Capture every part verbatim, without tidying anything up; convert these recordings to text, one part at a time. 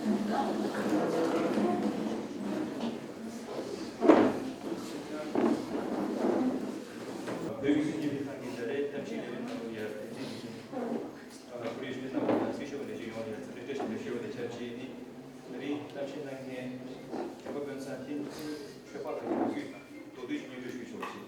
བོད་ཀྱི་སྲིད་སྐྱོང་ཁང་གི་ད་རེས་གཏམ་བཤད་ལས་རིམ་ནང་ལ་ཡར་ཕེབས་མཁན་གྱི་ཨ་བཀུར་འོས་ཞུ་མཁན་རྣམ་པ་དང་སྲི་ཞུ་བ་ལས་བྱེད་ཡོངས་ལ་ཡར་འཚམས་འདྲི་བཀྲ་ཤིས་བདེ་ལེགས་ཞུ་བ་དང་ཆབས་ཅིག་ནི། ད་རིང་གཏམ་བཤད་གནང་མཁན་རིག་པ་དཔོན་ཚང་བསྟན་འཛིན་ཆོས་འཕགས་ལགས་ཀྱི་ལོ་རྒྱུས་མདོར་བསྡུས་ཤིག་སྙན་སྒྲོན་ཞུས་ཆོག་ཅིག་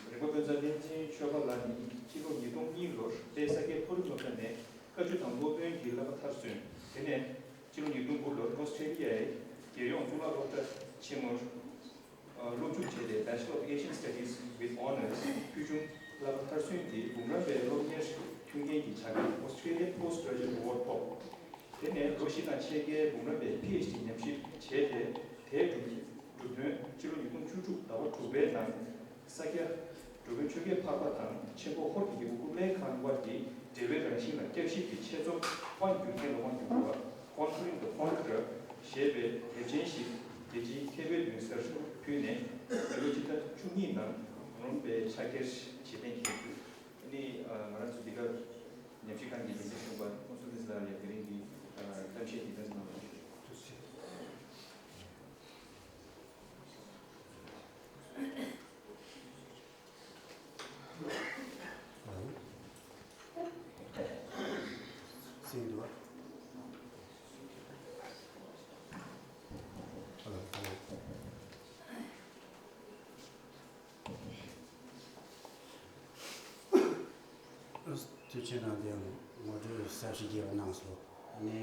རིག་པ་དཔོན་ཚང་བསྟན་འཛིན་ཆོས་འཕགས་ལགས་ནི་སྤྱི་ལོ་ཉིས་སྟོང་གཉིས་ལོར་དཔལ་ས་སྐྱའི་མཐོ་རིམ་སློབ་གྲྭ་ནས་བཀའ་བརྒྱུད་དང་སློབ་དཔོན་གྱི་བསླབ་པ་མཐར་སོན། དེ་ནས་སྤྱི་ལོ་ཉིས་སྟོང་དགུ་ལོར་ཨོ་སི་ཁྲེ་ལི་ཡའི་རྒྱལ་ཡོངས་གཙུག་ལག་སློབ་གྲྭ་ཆེན་མོར་སློབ་འཇུག་བྱས་ཏེ། Bachelor of Asian Studies with Honours ཕུལ་བྱུང་བསླབ་པ་མཐར་སོན་གྱིས་འབུམ་རམས་པའི་སློབ་གཉེར་མཐུན་རྐྱེན་གྱི་བྱ་དགའ་Australian Postgraduate Award ཐོབ། དེ་ནས་ལོ་བཞི་དང་ཕྱེད་ཀའི་འབུམ་རམས་པའི་PhD ཉམས་ཞིབ་བྱས་ཏེ། དེའི་གྲུབ་གྲུབ་དོན་སྤྱི་ལོ་ཉིས་སྟོང་བཅུ་དྲུག་ཟླ་བ་དྲུག་པའི་ནང་ས་སྐྱ་འགྲོ་མགོན་ཆོས་རྒྱལ་འཕགས་པ་དང་ཆེན་པོ་ཧོར་གྱི་རྒྱལ་པོ་ཀུབ་ལའི་ཁཱན་དབར་གྱི་འབྲེལ་བའི་རང་བཞིན་ལ་བསྐྱར་ཞིབ་ཀྱི་ཆེད་རྩོམ་དབང་བསྒྱུར་མཁན་ལ་དབང་བསྒྱུར་བ། Conquering the Conqueror ཞེས་པའི་དེབ་ཆེན་ཞིག་རྒྱལ་སྤྱིའི་མཁས་པའི་མདུན་སར་ཕུལ་ནས། མི་ལོ་ཕྱེད་དང་བཅུ་གཉིས་ནང་འབུམ་རམས་པའི་ཕྱག་འཁྱེར་བཞེས་གཏན་འཁེལ་འདུག་ཨ་ནི་ང་རང་ཚོ་འདི་གར་ཉམས་ཞིབ་ཁང་གི་ལས་བྱེད་གཞོན་པ་ཁོང་ཚོ་ལ་ཡང་དེ་རིང་གི་གཏམ་བཤད་འདི་ག་ཚོད་གནང་བ་ཞུ། སེང་འདུག་དུས་ཆེན་ནང་དེ་ངོ་སྤྲོད་གསར་ཞིག་རྒྱས་པ་གནང་སོང་། ཨ་ནི་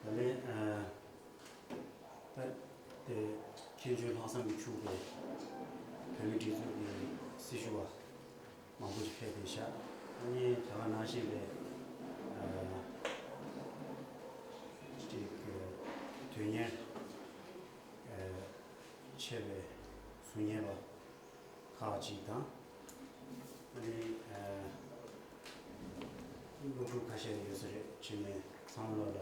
ད་ལན་ཨ། ད་དེ་མཁན་ཆེན་ལྷག་བསམ་གྱིས་ཕྱུག་པའི་བོད་མི་སྒྲིག་འཛུགས་ཀྱི་སྲི་ཞུ་བ་མང་པོ་ཞིག་ཕེབས་ཏེ་བཞག་ཨ་ནི་ད་ག་ནང་བཞིན་པའི་ཨ་ཅིག་དོན་གཉེར་ཨ་ཆེ་བའི་གསུང་སྙན་པ་ཁག་ཅིག་དང་། ཨ་ནི་ཨ་སློབ་ཕྲུག་ཁ་ཤས་ཡོད་ས་རེད། བྱས་ནས་ཚང་མ་ལ་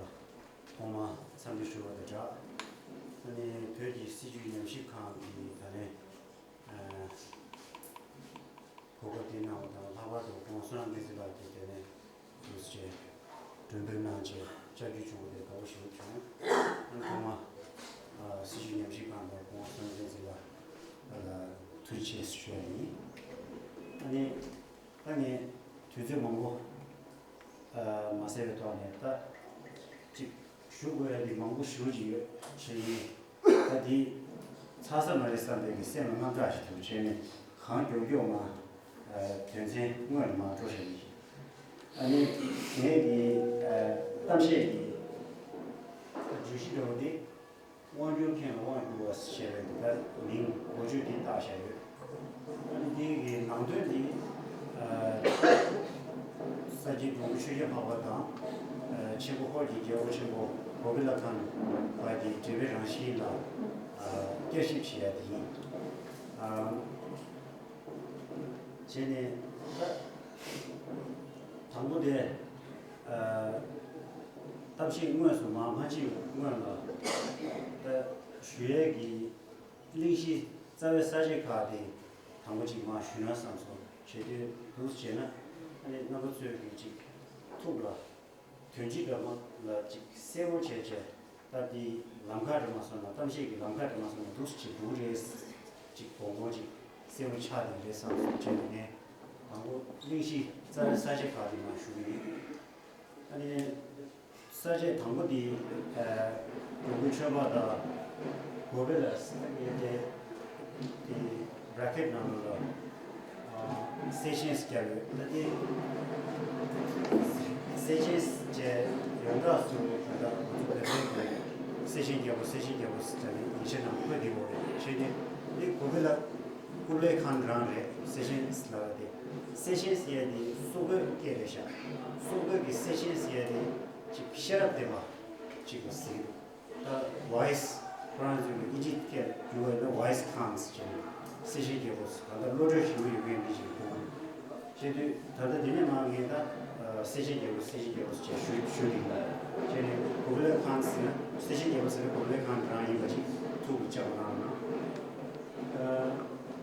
ཐོག་མར་འཚམས་འདྲི་ཞུ་བ་དང་སྦྲགས། ཨ་ནི་བོད་ཀྱི་སྲིད་བྱུས་ཉམས་ཞིབ་ཁང་གི་ད་ལན་ཨ་གོ་སྐབས་དེ་གནང་བ་དང་། ལྷག་པར་དུ་ཁོང་བསོད་ནམས་བསྟན་འཛིན་ལགས་ཀྱིས་དེ་ནས་འདུག་སེ་མགྲོན་འབོད་གནང་བྱས་བཅར་རྒྱུ་བྱུང་བ་དེ་དགའ་པོ་ཞེ་པོ་བྱུང་། ཨ་ནི་ཐོག་མ་ཨ་སྲིད་བྱུས་ཉམས་ཞིབ་ཁང་དང་ཁོང་བསོད་ནམས་བསྟན་འཛིན་ལགས་ལ་ཐུགས་རྗེ་ཆེ་ཞུ་ཡ་ཡིན། ཨ་ནི་ད་ངས་དུས་ཚོད་མང་པོ་ཨ་མ་ཟད་པའི་ཐོག་ནས་ད་ཅིག་ཞུ་དགོས་ཡ་དེ་མང་པོ་ཞེ་པོ་ཅིག་ཡོད་བྱས་ཡིན། ད་འདི་ཚར་ས་མ་རེད་བསམ་པའི་གི་སེམས་ལ་དངངས་སྐྲག་ཞིག་འདུག་བྱས་ནས་གང་མགྱོགས་མགྱོགས་མར་ཨ་དོན་ཚན་དངོས་ལ་མར་འགྲོ་བཞག་གི། ཨ་ནི་ངས་ཀྱི་ཨ་གཏམ་བཤད་ཀྱི་བརྗོད་གཞི་འདྲ་བོ་འདི་དབང་སྒྱུར་མཁན་ལ་དབང་བསྒྱུར་བ་ཞེས་པའི་འདི་ལྟར་མིང་འགོ་བརྗོད་འདི་བཏགས་བཞག་ཡོད། ཨ་ནི་འདི་གི་ནང་དོན་འདི་ཨ་ས་སྐྱའི་འགྲོ་མགོན་ཆོས་རྒྱལ་འཕགས་པ་དང་ཨ་ཆེན་པོ་ཧོར་གྱི་རྒྱལ་པོ་ཆེན་པོ་གོ་བི་ལ་ཁཱན་བར་གྱི་འབྲེལ་བའི་རང་བཞིན་ལ་ཨ་བསྐྱར་ཞིབ་བྱེད་ཡ་འདི་ཡིན། ཨ། བྱས་ནས་ད་དང་པོ་དེ་ཨ་གཏམ་བཤད་དངོས་སུ་མར་མ་ཕྱིན་སྔོན་ལ་ད་ཞུ་ཡས་ཀྱི་གླེང་གཞི་རྩ་བའི་ས་བཅད་ཁག་དེ་དང་པོ་གཅིག་མར་ཞུས་ན་བསམ་སོང་། བྱས་དུས་འདུག་སེ་བྱས་ན་ཨ་ནི་རྣམ་པ་ཚོས་ཀྱི་གཅིག་ཐུགས་ལ། དོན་སྤྱི་འདྲ་མ་ལ་ཅིག་གསལ་པོ་བྱས་བྱས། ད་འདི་ལམ་ཁ་འདྲ་མ་སོང་ན། གཏམ་བཤད་ཀྱི་ལམ་ཁ་འདྲ་མ་སོང་ན་འདུག་སེ་བྱེད་འགྲོ་གི་རེད། ཅིག་གོང་གོང་ཅིག་གསལ་པོ་ཆགས་བསྡད་རེད་བསམ་སོང་། བྱས་ནས་ངས་དང་པོ་གླེང་གཞི་རྩ་བའི་ས་བཅད་ཁག་དེ་མར་ཞུ་གི་ཡིན། ཨ་ནི་ས་བཅད་དང་པོ་འདི་ཨ་འགྲོ་མགོན་ཆོས་འཕགས་དང་གོ་བི་ལ་ཟེར་ཡས་དེ། དེ་བྷ་ར་ཀེཊ་ནང་ལོགས་ལ་ཨ་སེ་ཤན་སི་བརྒྱབ་ཡོད། ད་དེ་སེ་ཤན་སི་བྱས་ཡོངས་གྲགས་སུ་ད་ལྟ་ང་ཚོ་བོད་པའི་སེ་ཤན་རྒྱལ་པོ། སེ་ཤན་རྒྱལ་པོ་ཟེར་ནས་ཡིག་ཆ་ནང་འཁོད་བསྡད་ཡོད་རེད། བྱས་ནས་དེ་གོ་བི་ལ་ཀུབ་ལའི་ཁཱན་རང་རེད། སེ་ཤན་སི་ལབ་ཡ་དེ། སེ་ཤན་སི་ཟེར་ཡ་དེ་སོག་པོའི་སྐད་རེད་ཤག་སོག་པོའི་གི་སེ་ཤན་སི་ཟེར་ཡ་དེ་ཅིག་ཤེས་རབ་ལྡན་པ་ཅིག་ལ་ཟེར་གི་འདུག་ད་ཝའི་སི། ཁོ་རང་ཚོས་ཀྱི་དབྱིན་ཇི་སྐད་བསྒྱུར་བ་ཡིན་ན་ཝའི་སི་ཁཱན་སི་བྱས་ནས་སེ་ཤན་རྒྱལ་པོ་ཟེར། གང་ལྟར་བློ་གྲོས་ཞེ་པོ་ཡོད་མཁན་མི་ཞིག་འདུག་བྱས་དུས་ད་ལྟ་འདི་ནས་མར་ངས་ད་ཨ་སེ་ཤན་རྒྱལ་པོ། སེ་ཤན་རྒྱལ་པོ་ཟེར་ཞུ་ཞུ་གི་ཡིན། བྱས་ནས་གོ་བི་ལའི་ཁཱན་སི་ཟེར་ན། སེ་ཤན་རྒྱལ་པོ་ཟེར་ན་གོ་བི་ལའི་ཁཱན་སི་རང་ཡིན་པ་ཅིག་ཐུགས་ལ་འཇགས་པ་གནང་རོགས་གནང་།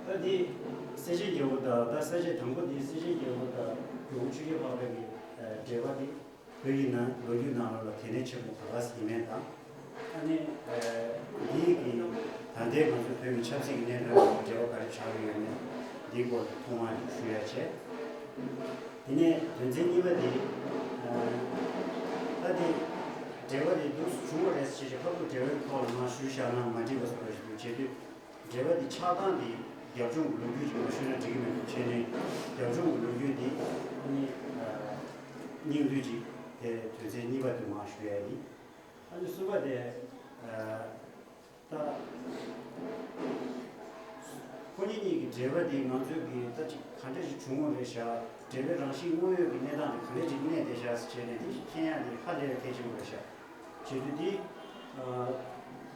ཨ་ད་འདི་སེ་ཤན་རྒྱལ་པོ་དང་། ད་ས་བཅད་དང་པོ་འདི་སེ་ཤན་རྒྱལ་པོ་དང་རྒྱལ་པོ་ཆོས་རྒྱལ་འཕགས་པའི་གི་ཨ་འབྲེལ་བ་འདི། བོད་ཀྱི་ནང་ལོ་རྒྱུས་ནང་ལོགས་ལ་གལ་གནད་ཆེན་པོ་ག་ག་ཟེ་ཡིན་མིན་དང་། ཨ་ནི་འདི་གི་ད་ལྟའི་ང་ཚོ་བོད་ཀྱི་ཆབ་སྲིད་ཀྱི་གནས་སྟངས་དང་འབྲེལ་བ་ག་རེ་ཆགས་ཀྱི་ཡོད་མེད་འདིའི་སྐོར་ཐུགས་སྣང་ཞུ་ཡ་བྱས། དེ་ནས་དོན་ཚན་གཉིས་པ་དེ། ད་དེ་འབྲེལ་བ་དེ་འདུག་སེ་བྱུང་བ་རེད་ཟེར་བྱས་ཁ་ཐུག་འབྲེལ་བའི་ཐོག་ལ་མར་ཞུས་བཞག་ན་མ་འགྲིག་པ་བཟོ་འདྲ་ཞིག་འདུག་བྱས་དུས། འབྲེལ་བ་འདི་ཆགས་སྟངས་འདི་རྒྱབ་ལྗོངས་ཀྱི་ལོ་རྒྱུས་ཅིག་མ་ཞུས་ན་འགྲིག་གི་མི་འདུག་བྱས་ནས་རྒྱབ་ལྗོངས་ཀྱི་ལོ་རྒྱུས་འདི་ཨ་ནི་སྙིང་བསྡུས་ཅིག་དེ་དོན་ཚན་གཉིས་པ་དེ་མར་ཞུ་ཡ་ཡིན། ཨ་ནི་གསུམ་པ་དེ་ད་ཁོ་གཉིས་གཉིས་ཀྱི་འབྲེལ་བ་འདི་ང་ཚོས་ཀྱི་ད་ཅིག་ག་འདྲ་ཞིག་བྱུང་བ་རེད་ཤག་འབྲེལ་བའི་རང་བཞིན་དངོས་ཡོད་ཀྱི་གནས་སྟངས་དེ་ག་འདྲ་ཅིག་གནས་བསྡད་ཤག་ཟེར་བྱས་ནས་འདི་མཁྱེན་ཡ་འདི་ཧ་ལས་པའི་གལ་ཆེན་པོ་རེད་ཤག་བྱེད་དུས་འདི།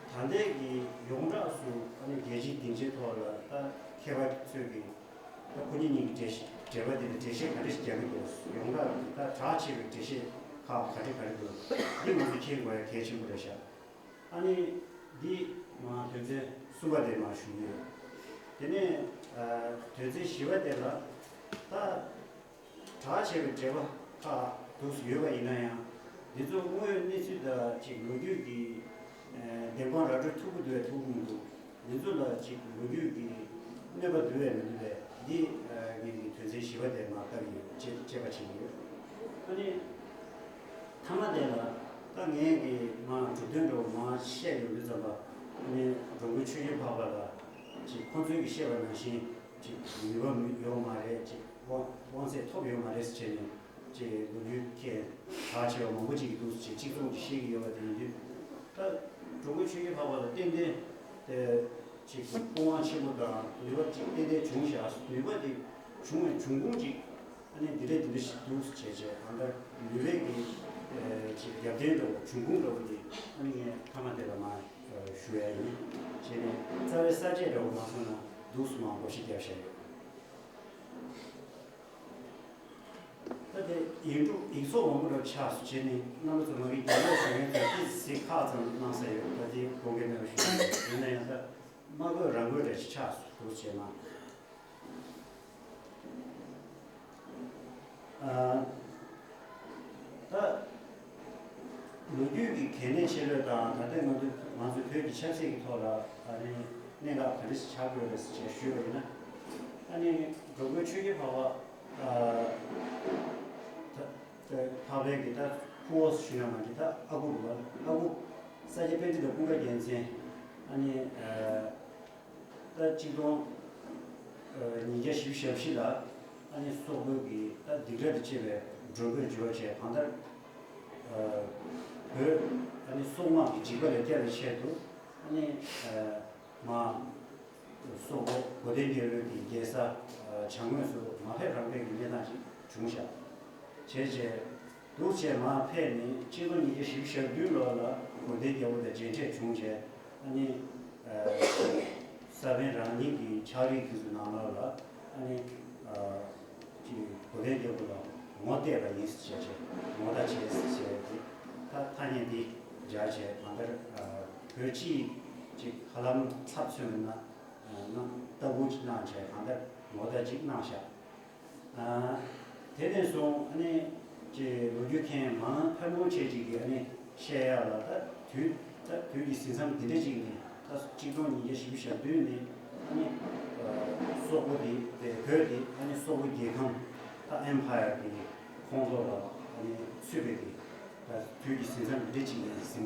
ད་ལྟའི་གི་ཡོངས་གྲགས་སུ་ཨ་ནི་རྒྱལ་སྤྱིའི་སྡིངས་ཆའི་ཐོག་ལ་ད་མཁས་པ་ཚོས་ཀྱི་ད་ཁོ་གཉིས་གཉིས་ཀྱི་འགྲེལ་བཤད་འགྲེལ་པ་དེ་ལ་འགྲེལ་བཤད་ག་འདྲ་ཞིག་རྒྱག་གི་འདུག་ཡོངས་གྲགས་ཀྱི་ད་གྲགས་ཆེ་བའི་འགྲེལ་བཤད་ཁག་ག་རེ་ག་རེ་འདུག་འདི་ང་ཚོ་མཁྱེན་དགོས་ཡ་གལ་ཆེན་པོ་རེད་ཤག་ཨ་ནི་འདི་མ་དོན་ཚན་གསུམ་པ་དེ་མ་ཞུ་གི་ཡོད། དེ་ནས་དོན་ཚན་བཞི་པ་དེ་ལ་ད། གྲགས་ཆེ་བའི་འགྲེལ་པ་ཁག་འདུག་སེ་ཡོད་པ་ཡིན་ན་ཡང་། འདི་ཚོ་དངོས་ཡོད་གནས་ཚུལ་དང་གཅིག་ལོ་རྒྱུས་ཀྱི་ཨ་བདེན་དཔང་ར་སྤྲོད་ཐུབ་ཀྱི་འདུག་གས་ཐུབ་ཀྱི་མི་འདུག་འདི་ཚོ་ལ་གཅིག་ལོ་རྒྱུས་ཀྱི་གནོད་པ་འདུག་གས་མི་འདུག་གས་འདི་ངས་ཀྱི་དོན་ཚན་བཞི་པ་དེ་མར་བཏབ་ཡོད། དཔྱད་དཔྱད་པ་བྱེད་ཀྱི་ཡོད། ཨ་ནི་མཐའ་མ་དེ་ལ་ད་ངས་ཀྱི་མར་གྲུབ་དོན་འདྲ་བོ་མར་བཤད་ཡོང་དུས་ཙམ་པ་ཨ་ནི་འགྲོ་མགོན་ཆོས་རྒྱལ་འཕགས་པ་ལ་གཅིག་ཁོང་ཚོས་ཀྱི་བཤད་པ་ནང་བཞིན། ཅིག་ནུས་པ་ཡོད་མ་རེད། ཅིག་དབང་དབང་ཚད་ཐོབ་ཡོད་མ་རེད་ཟེར་བྱས་ནས་ཅིག་ལོ་རྒྱུས་མཁན་གྲགས་ཆེ་བ་མང་པོ་ཅིག་གིས་འདུག་ཅིག་གཅིག་མཚུངས་ཀྱིས་བཤད་ཀྱི་ཡོད་པ་དེ་ཡིན་དུས། ད་འགྲོ་མགོན་ཆོས་རྒྱལ་འཕགས་པ་ལ་ཏན་ཏན་དེ་ཅིག་སྐུ་དབང་ཆེན་པོ་དང་ནུས་པ་ཅིག་ཏན་ཏན་བྱུང་བཞག་ནུས་པ་དེ་བྱུང་བའི་འབྱུང་ཁུངས་ཅིག་ཨ་ནི་འདི་འདྲ་འདི་འདྲ་ཞིག་འདུག་ཟེར་བྱས་བྱས་གང་ལྟར་ནུས་པའི་གི་ཅིག་རྒྱབ་རྟེན་འདྲ་བོ་འབྱུང་ཁུངས་འདྲ་བོ་དེ་ཨ་ནི་ངས་མཐའ་མ་དེ་ལ་མར། ཞུ་ཡ་ཡིན། བྱས་ནས་རྩ་བའི་ས་བཅད་འདྲ་བོ་མ་སོང་ན་འདུག་སེ་མར་བགོ་བཤའ་བརྒྱབ་བཞག་ཡོད། ད་དེ་ཡིག་འབྲུ་ཡིག་ཚོགས་མང་པོ་འདྲ་བོ་ཆགས་སོང་། བྱས་ནས་རྣམ་པ་ཚོ་མ་གི་རྒྱབ་ལོགས་ཞུ་མཁན་ཚོས་ཏོག་ཙམ་ཁག་ཙམ་གནང་ས་ཡོད། ད་དེ་དགོངས་འགལ་མེད་པ་ཞུ་ཡ་ཡིན། ཡིན་ན་ཡང་ད་མ་དགོས་རང་དགོས་འདྲ་ཞིག་ཆགས་སོང་། འདུག་བྱས་ན། ཨ། ད། ལོ་རྒྱུས་ཀྱི་གལ་གནད་ཆེ་ལོས་དང་ད་ལྟ་ང་ཚོ་ང་ཚོའི་བོད་ཀྱི་ཆབ་སྲིད་ཀྱི་ཐོག་ལ་ཨ་ནི་གནད་འགག་ག་འདྲ་ཞིག་ཆགས་ཀྱི་ཡོད་རེད་ཟེར་བྱས་ཞུས་པ་ཡིན་ན། ཨ་ནི་འགྲོ་མགོན་ཆོས་རྒྱལ་འཕགས་པ་ཨ། ད་ད་འཕགས་པའི་གི་ད་ཕུ་བོ་ཞུས་ན་མ་གི་ད་ཨ་ཁུ་རུ་བ་ཨ་ཁུ་ས་སྐྱ་པཎྜི་ཏ་ཀུན་དགའ་རྒྱལ་མཚན་ཨ་ནི་ཨ། ད་གཅིག་སྟོང་ཉིས་བརྒྱ་བཞི་བཅུ་ཞེ་བཞི་ལ་ཨ་ནི་སོག་པོའི་གི་ད་སྡིགས་ར་དང་བཅས་པའི་མགྲོན་པོས་འབྱོར་བྱས་གང་ལྟར་བོད་ཨ་ནི་སོག་དམག་གི་འཇིགས་པ་ལས་སྐྱབས་པའི་ཆེད་དུ་ཨ་ནི་མ་སོག་པོ་གོ་དན་རྒྱལ་པོའི་གི་རྒྱལ་ས་བྱང་ངོས་སུ་མ་ཕེབས་རང་ཕེབས་ཀྱི་གནས་སྟངས་ཅིག་བྱུང་བཞག་བྱས་རྗེས། འདུག་བྱས་མར་ཕེབས་ནས་ཆིག་སྟོང་ཉིས་བརྒྱ་བཞི་བཅུ་ཞེ་བདུན་ལོ་ལ་གོ་དན་རྒྱལ་པོ་དང་མཇལ་འཕྲད་བྱུང་རྗེས་ཨ་ནི་ས་པཎ་རང་ཉིད་ཀྱི་ཕྱག་བྲིས་དེ་ཚོའི་ནང་ལོགས་ལ་ཨ་ནི་ཅིག་གོ་དན་རྒྱལ་པོ་ལ་ངོ་བལྟས་པ་ཡིན་ཟེར་བྱས་ངོ་བལྟ་བྱས་ཟེར་བྱས་ཏེ་ད་ཐ་སྙད་འདི་སྦྱར་བྱས་གང་ལྟར་བོད་སྤྱི་ཅིག་ཧ་ལམ་ཚབ་མཚོན་ན་ལྟ་སྐུལ་ཅིག་གནང་བྱས་གང་ལྟར་ངོ་བལྟ་ཅིག་གནང་བཞག་དེ་ནས་བཟུང་ཨ་ནི་ཅེས་ལོ་རྒྱུས་མཁན་མང་ཕལ་མོ་ཆེ་ཅིག་གིས་ཨ་ནི་བཤད་ཡག་ལ་ད་དུས་ད་དུས་ཀྱི་ཟིན་མཚམས་འདི་འདྲ་ཅིག་ནས་ད་གཅིག་སྟོང་ཉིས་བརྒྱ་བཞི་བཅུ་ཞེ་བདུན་ནས་ཨ་ནི་སོག་པོ་དེ་དེ་བོད་དེ་ཨ་ནི་སོག་པོ་རྒྱལ་ཁམས་ད་ཨེམ་ཕ་ཡར་གྱི་ཁོངས་གཏོགས་ལ་ཨ་ནི་ཚུད་པའི་དེ་ད་དུས་ཀྱི་ཟིན་མཚམས་འདི་འདྲ་ཅིག་ནས་ཟིན་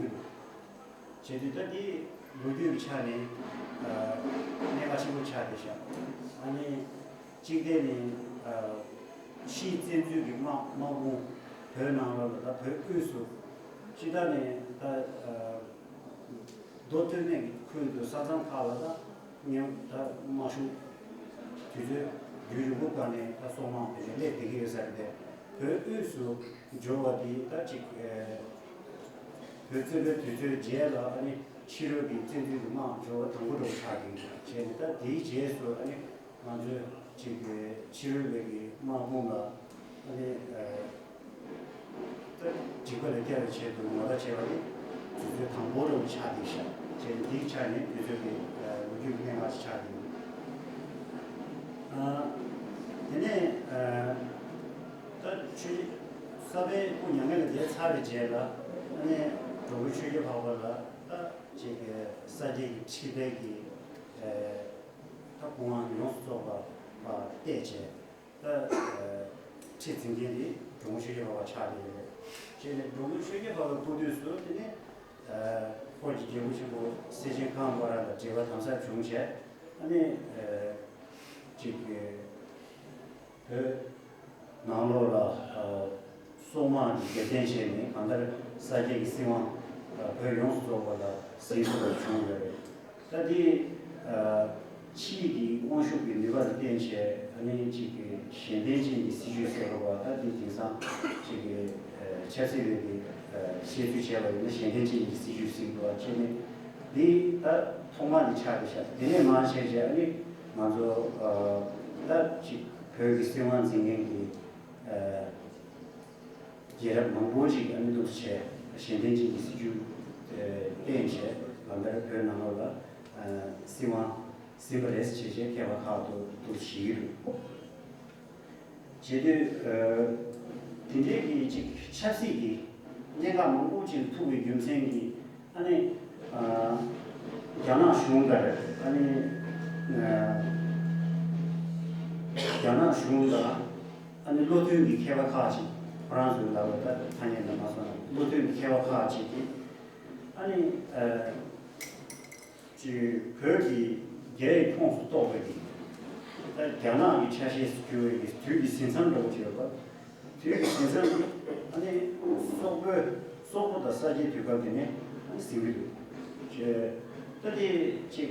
གྱི་འདུག་བྱས་དུས་ད་འདི་ལོ་རྒྱུས་ཀྱི་ཆ་ནས་གནད་འགག་ཆེན་པོ་ཆགས་བསྡད་ཤག་ཨ་ནི་གཅིག་དེ་ནི་ཕྱིའི་བཙན་འཛུལ་གྱི་དམག་དམག་དཔུང་བོད་ནང་ལོགས་ལ་ད་བོད་དབུས་སུ་སྤྱི་བཏང་ནས་ད་མདོ་སྟོད་སྨད་ཀྱི་ཁུལ་དུ་ས་མཚམས་ཁག་ལ་ད་ཉམས་ད་དམག་ཤུགས་དུས་ཚོད་རྒྱུན་རིང་པོ་བར་ནས་ད་སོག་དམག་དེ་འདྲ་སླེབས་བསྡད་ཀྱི་ཡོད་ས་རེད་དེ། བོད་དབུས་སུ་འབྱོར་བ་དེ་ད་ཅིག་བོད་བཙན་པོའི་དུས་ཚོད་རྗེས་ལ་ཨ་ནི་ཕྱི་རོལ་གྱི་བཙན་འཛུལ་གྱི་དམག་འབྱོར་བ་དང་པོ་འདྲ་བོ་ཆགས་ཀྱི་ཡོད་བྱས་ནས་ད་དེའི་རྗེས་སུ་ཨ་ནི་ང་ཚོས་ཅིག་ཕྱི་རོལ་པའི་གི་དམག་དཔུང་ལ་ཨ་ནི་ད་འཇིགས་པ་ལས་སྐྱབས་པའི་ཆེད་དུ་ངོ་བལྟ་བྱས་པ་ནི་དུས་ཚོད་དང་པོ་འདྲ་བོ་ཆགས་བསྡད་ཤག་བྱས་ནས་དེའི་ཆ་ནས་དུས་ཚོད་ཀྱི་ལོ་རྒྱུས་ཀྱི་གནད་འགག་ཅིག་ཆགས་བསྡད་ཡོད། དེ་ནས་ད་ཆོས་རྗེ་ ས་པཎ་སྐུ་མྱ་ངན་ལས་འདས་ཚར་བའི་རྗེས་ལ་ཨ་ནི་འགྲོ་མགོན་ཆོས་རྒྱལ་འཕགས་པ་ལ་ད་ཅིག་གི་ས་སྐྱའི་གི་ཁྲི་པའི་གི་ད་སྐུ་དབང་ཡོངས་སུ་རྫོགས་པ་གཏད་བྱས། ད་ཁྲི་འཛིན་མཁན་དེ་འགྲོ་མགོན་ཆོས་རྒྱལ་འཕགས་པ་ཆགས་བསྡད་ཡོད་རེད། བྱས་ནས་འགྲོ་མགོན་ཆོས་རྒྱལ་འཕགས་པའི་སྐུ་དུས་སུ་དེ་ནས་ཧོར་གྱི་རྒྱལ་པོ་ཆེན་པོ་སེ་ཆེན་ཀ་མ་པ་ར་དང་འབྲེལ་བ་དམ་ཟབ་བྱུང་བྱས། ཨ་ནི་ཅིག་བོད་ནང་ལོགས་ལ་སོག་དམག་གིས་རྒྱབ་རྟེན་བྱས་ནས་གང་ལྟར་ས་སྐྱའི་གི་སྲིད་དབང་བོད་ཡོངས་སུ་རྫོགས་པ་ལ་ཟིན་ཐུབ་པ་བྱུང་ཡོད་རེད། ད་དེ་ཕྱིའི་གི་དབང་ཤུགས་ཀྱི་ནུས་པ་ལ་བརྟེན་བྱས་ཨ་ནི་གཅིག་གི་གཞན་བརྟེན་ཅན་གྱི་སྲིད་ཇུས་ཟེར་བ་ད་དེ་དེང་སང་གཅིག་གི་ཆབ་སྲིད་པའི་གི་བཤད་ཚུལ་བྱས་པ་ཡིན་ན་གཞན་བརྟེན་ཅན་གྱི་སྲིད་ཇུས་ཟེར་བ་བྱས་ནས་འདི་ད་ཐོག་མ་འདི་ཆགས་བསྡད་ཤག་དེ་ནས་མར་བྱས་བྱས་ཨ་ནི་ང་ཚོ་ད་གཅིག་བོད་ཀྱི་སྲིད་དབང་འཛིན་མཁན་གྱི་རྒྱལ་རབས་མང་པོ་ཅིག་ཨ་ནི་འདུག་བྱས་གཞན་བརྟེན་ཅན་གྱི་སྲིད་ཇུས་བརྟེན་བྱས་གང་ལྟར་བོད་ནང་ལོགས་ལ་སྲིད་དབང་ཟིན་པ་རེད་ཟེར་བྱས་མཁས་པ་ཁག་ཏུ་འདུག་བྱེད་ཀྱི་འདུག་བྱེད་དུས་དེ་འདྲའི་གི་ཅིག་ཆབ་སྲིད་ཀྱི་གནད་འགག་མང་པོ་ཅིག་ཐུག་པའི་རྒྱུ་མཚན་གྱིས་ཨ་ནི་རྒྱ་ནག་གཞུང་དང་ཨ་ནི་རྒྱ་ནག་གཞུང་དང་། ཨ་ནི་བློ་མཐུན་གྱི་མཁས་པ་ཁག་ཅིག་ཁོ་རང་ཚོའི་ལག་ལ་ད་ཐ་སྙད་འདི་མ་སོང་ན་བློ་མཐུན་གྱི་མཁས་པ་ཁག་ཅིག་གིས་ཨ་ནི་ཨ་ཅིག་བོད་ཀྱི་རྒྱལ་ཡི་ཁོངས་སུ་གཏོགས་པའི་གི་ད་རྒྱ་ནག་གི་ཆ་ཤས་སུ་གྱུར་བའི་གི་དུས་ཀྱི་ཟིན་མཚམས་འདྲ་བོ་ཅིག་ཡོད་པ། དུས་ཀྱི་ཟིན་མཚམས་འདི་ཨ་ནི་སོག་པོའི་སོག་པོ་དང་ས་སྐྱའི་དུས་སྐབས་དེ་ནས་ཨ་ནི་ཟིན་གྱི་འདུག་ཅེས་ད་དེ་ཅིག་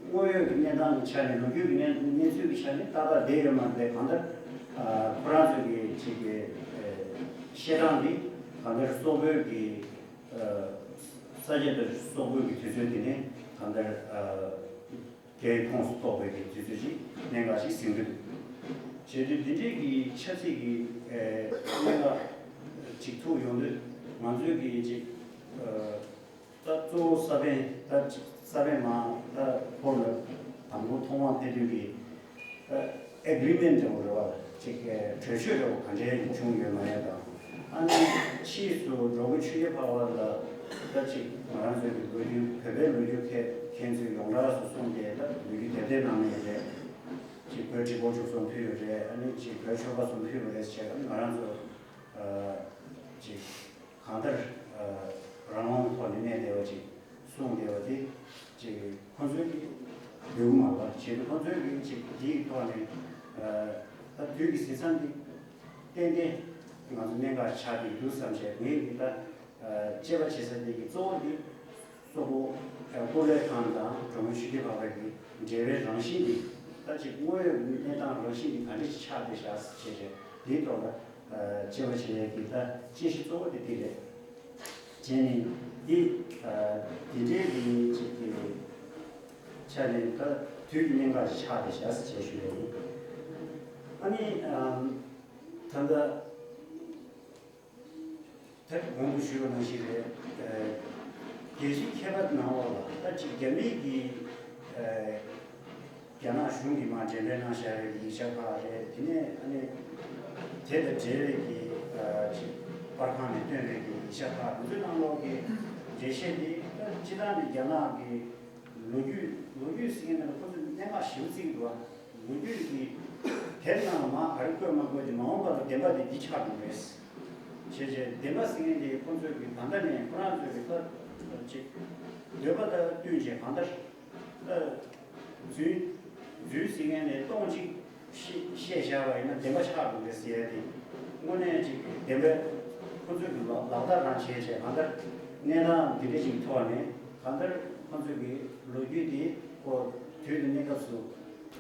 དངོས་ཡོད་ཀྱི་གནས་སྟངས་ཀྱི་ཆ་ནས་ལོ་རྒྱུས་ཀྱི་གནས་གནས་ཚུལ་གྱི་ཆ་ནས་ཏག་ཏག་བསྡད་ཡོད་མ་རེད་གང་ལྟར། ཁོ་རང་ཚོས་ཀྱི་ཅིག་གི་བཤད་སྟངས་འདི་གང་ལྟར་སོག་པོའི་གི་ས་སྐྱ་དང་སོག་པོའི་གི་དུས་ཚོད་འདི་ནས་གང་ལྟར་རྒྱའི་ཁོངས་སུ་གཏོགས་པའི་གི་དུས་ཚོད་ཅིག་གནད་འགག་ཅིག་ཟིན་གྱི་འདུག་བྱས་དུས་འདི་འདྲའི་གི་ཆབ་སྲིད་ཀྱི་གནད་འགག་ཅིག་ཐུག་ཡོང་དུས་ང་ཚོའི་གི་ཅིག་ད་གཙོ་བོ་ས་པཎ་ད་ཅིག་ས་པཎ་མ་ད་ཧོར་ལ་དང་པོ་ཐོག་མར་ཕེབས་དུས་ཀྱི་ཨེ་གྷི་རི་མེན་འདྲ་བོ་རེད་བ། ཅིག་གྲོས་ཆོད་འདྲ་བོ་ག་འདྲའི་བྱུང་ཡོད་མ་ཡོད་དང་། ཨ་ནི་ཕྱིས་སུ་འགྲོ་མགོན་ཆོས་རྒྱལ་འཕགས་པ་ལ་ད་ཅིག་ང་རང་ཚོའི་གི་ལོ་རྒྱུས་བོད་པའི་ལོ་རྒྱུས་མཁས་མཁན་ཚོས་ཡོངས་གྲགས་སུ་གསུངས་ཏེ་ད་ལོ་རྒྱུས་དེབ་ཐེར་ནང་ནས་རེད། ཅིག་བོད་གྲི་གུམ་བཅུ་གསུམ་ཕུལ་ཡོད་རེད། ཨ་ནི་ཅིག་བོད་ཆོལ་ཁ་གསུམ་ཕུལ་ཡོད་རེད་ཟེར་ང་རང་ཚོ་ཅིག་གང་ལྟར་རང་དབང་གི་ཐོག་ནས་གནས་བསྡད་པ་ཅིག་གསུངས་བསྡད་པ་དེ་ཅིག་ཁོ་ཚོའི་གི་འདོད་གི་མ་རེད་བྱས་ཏེ་ཁོ་ཚོའི་གི་ཅིག་དེའི་ཐོག་ནས་ད་དུས་ཀྱི་ཟིན་མཚམས་འདི་ཏན་ཏན་ང་ཚོ་གནད་འགག་ཆགས་ཀྱི་འདུག་བསམ་བྱས་ངས་འདི་ད་དཔྱད་པ་བྱེད་ས་དེ་གི་གཙོ་བོ་འདི་སོག་པོ་ཀོ་ལེ་ཐང་དང་གྲོང་ཁྱེར་ཆུ་ཁྲི་བར་བའི་གི་འབྲེལ་བའི་རང་བཞིན་འདི་ད་ཅིག་དངོས་ཡོད་གནས་སྟངས་རང་བཞིན་འདི་ག་འདྲ་ཞིག་ཆགས་བསྡད་བཞག་ཟེར་བྱས་བྱས་དེའི་ཐོག་ལ་དཔྱད་པ་བྱེད་ཡས་ཀྱི་ད་དཔྱད་གཞི་གཙོ་བོ་དེ་འདི་རེད། བྱས་ནས་འདི་འདི་འདྲའི་གི་ཅིག་གི་ཆ་ནས་ད་དུས་ཀྱི་གནད་འགག་ཅིག་ཆགས་བསྡད་བཞག་ཟེར་བྱས་ཞུ་ཡས་ཡིན། ཨ་ནི་ད་ལྟ། དེབ་གོང་དུ་ཞུས་པ་ནང་བཞིན་རེད། རྒྱལ་སྤྱིའི་མཁས་པ་ནང་ལོགས་ལ་ད་ཅིག་རྒྱ་མིའི་གི་རྒྱ་ནག་གཞུང་གིས་མར་འགྲེམས་སྤེལ་གནང་བཞག་པའི་ཡིག་ཆ་ཁག་རེད། དེ་ནས་ཨ་ནི་དེ་དང་འབྲེལ་བའི་གི་ཅིག་པར་ཁང་ནས་བཏོན་པའི་གི་ཡིག་ཆ་ཁག་དེ་ཚོའི་ནང་ལོགས་ཀྱི་འགྲེལ་བཤད་དེ་ད་སྤྱིར་བཏང་ནས་རྒྱ་ནག་གི་ལོ་རྒྱུས་ལོ་རྒྱུས་ཟེར་མཁན་ནང་ལ་ཁོ་ཚོས་གནད་འགག་ཞེ་པོ་བརྩི་གི་འདུག་བ། ལོ་རྒྱུས་ཀྱི་དེབ་ནང་ལ་མར་ག་རེ་བཀོད་མ་བཀོད་ཀྱི་མ་འོངས་པ་ལ་བདེན་པ་དེ་འདི་ཆགས་འགྲོ་རེད། བྱས་བྱས་བདེན་པ་ཟེར་མཁན་དེ་ཁོ་ཚོས་ཀྱི་ད་ལྟ་ནས་ཁོ་རང་ཚོས་ཀྱི་ད་ཅིག་འདོད་པ་དང་བསྟུན་བྱས་གང་ལྟར་ད་རྫུན་རྫུན་ཟེར་མཁན་དེ་སྟོང་གཅིག་བཤད་བཤད་བཞག་པ་ཡིན་ན་བདེན་པ་ཆགས་འགྲོ་རེད་ཟེར་ཡ་དེ་དངོས་གནས་ཅིག་བདེན་པ་ཁོ་ཚོས་ཀྱི་ལག་ལག་བསྟར་རང་བྱས་བྱས་གང་ལྟར་གནས་སྟངས་འདི་འདྲ་ཅིག་ཐོག་ནས་གང་ལྟར་ཁོ་ཚོས་ཀྱི་ལོ་རྒྱུས་དེ་ཁོ་དུས་དང་གནས་སྐབས་སུ་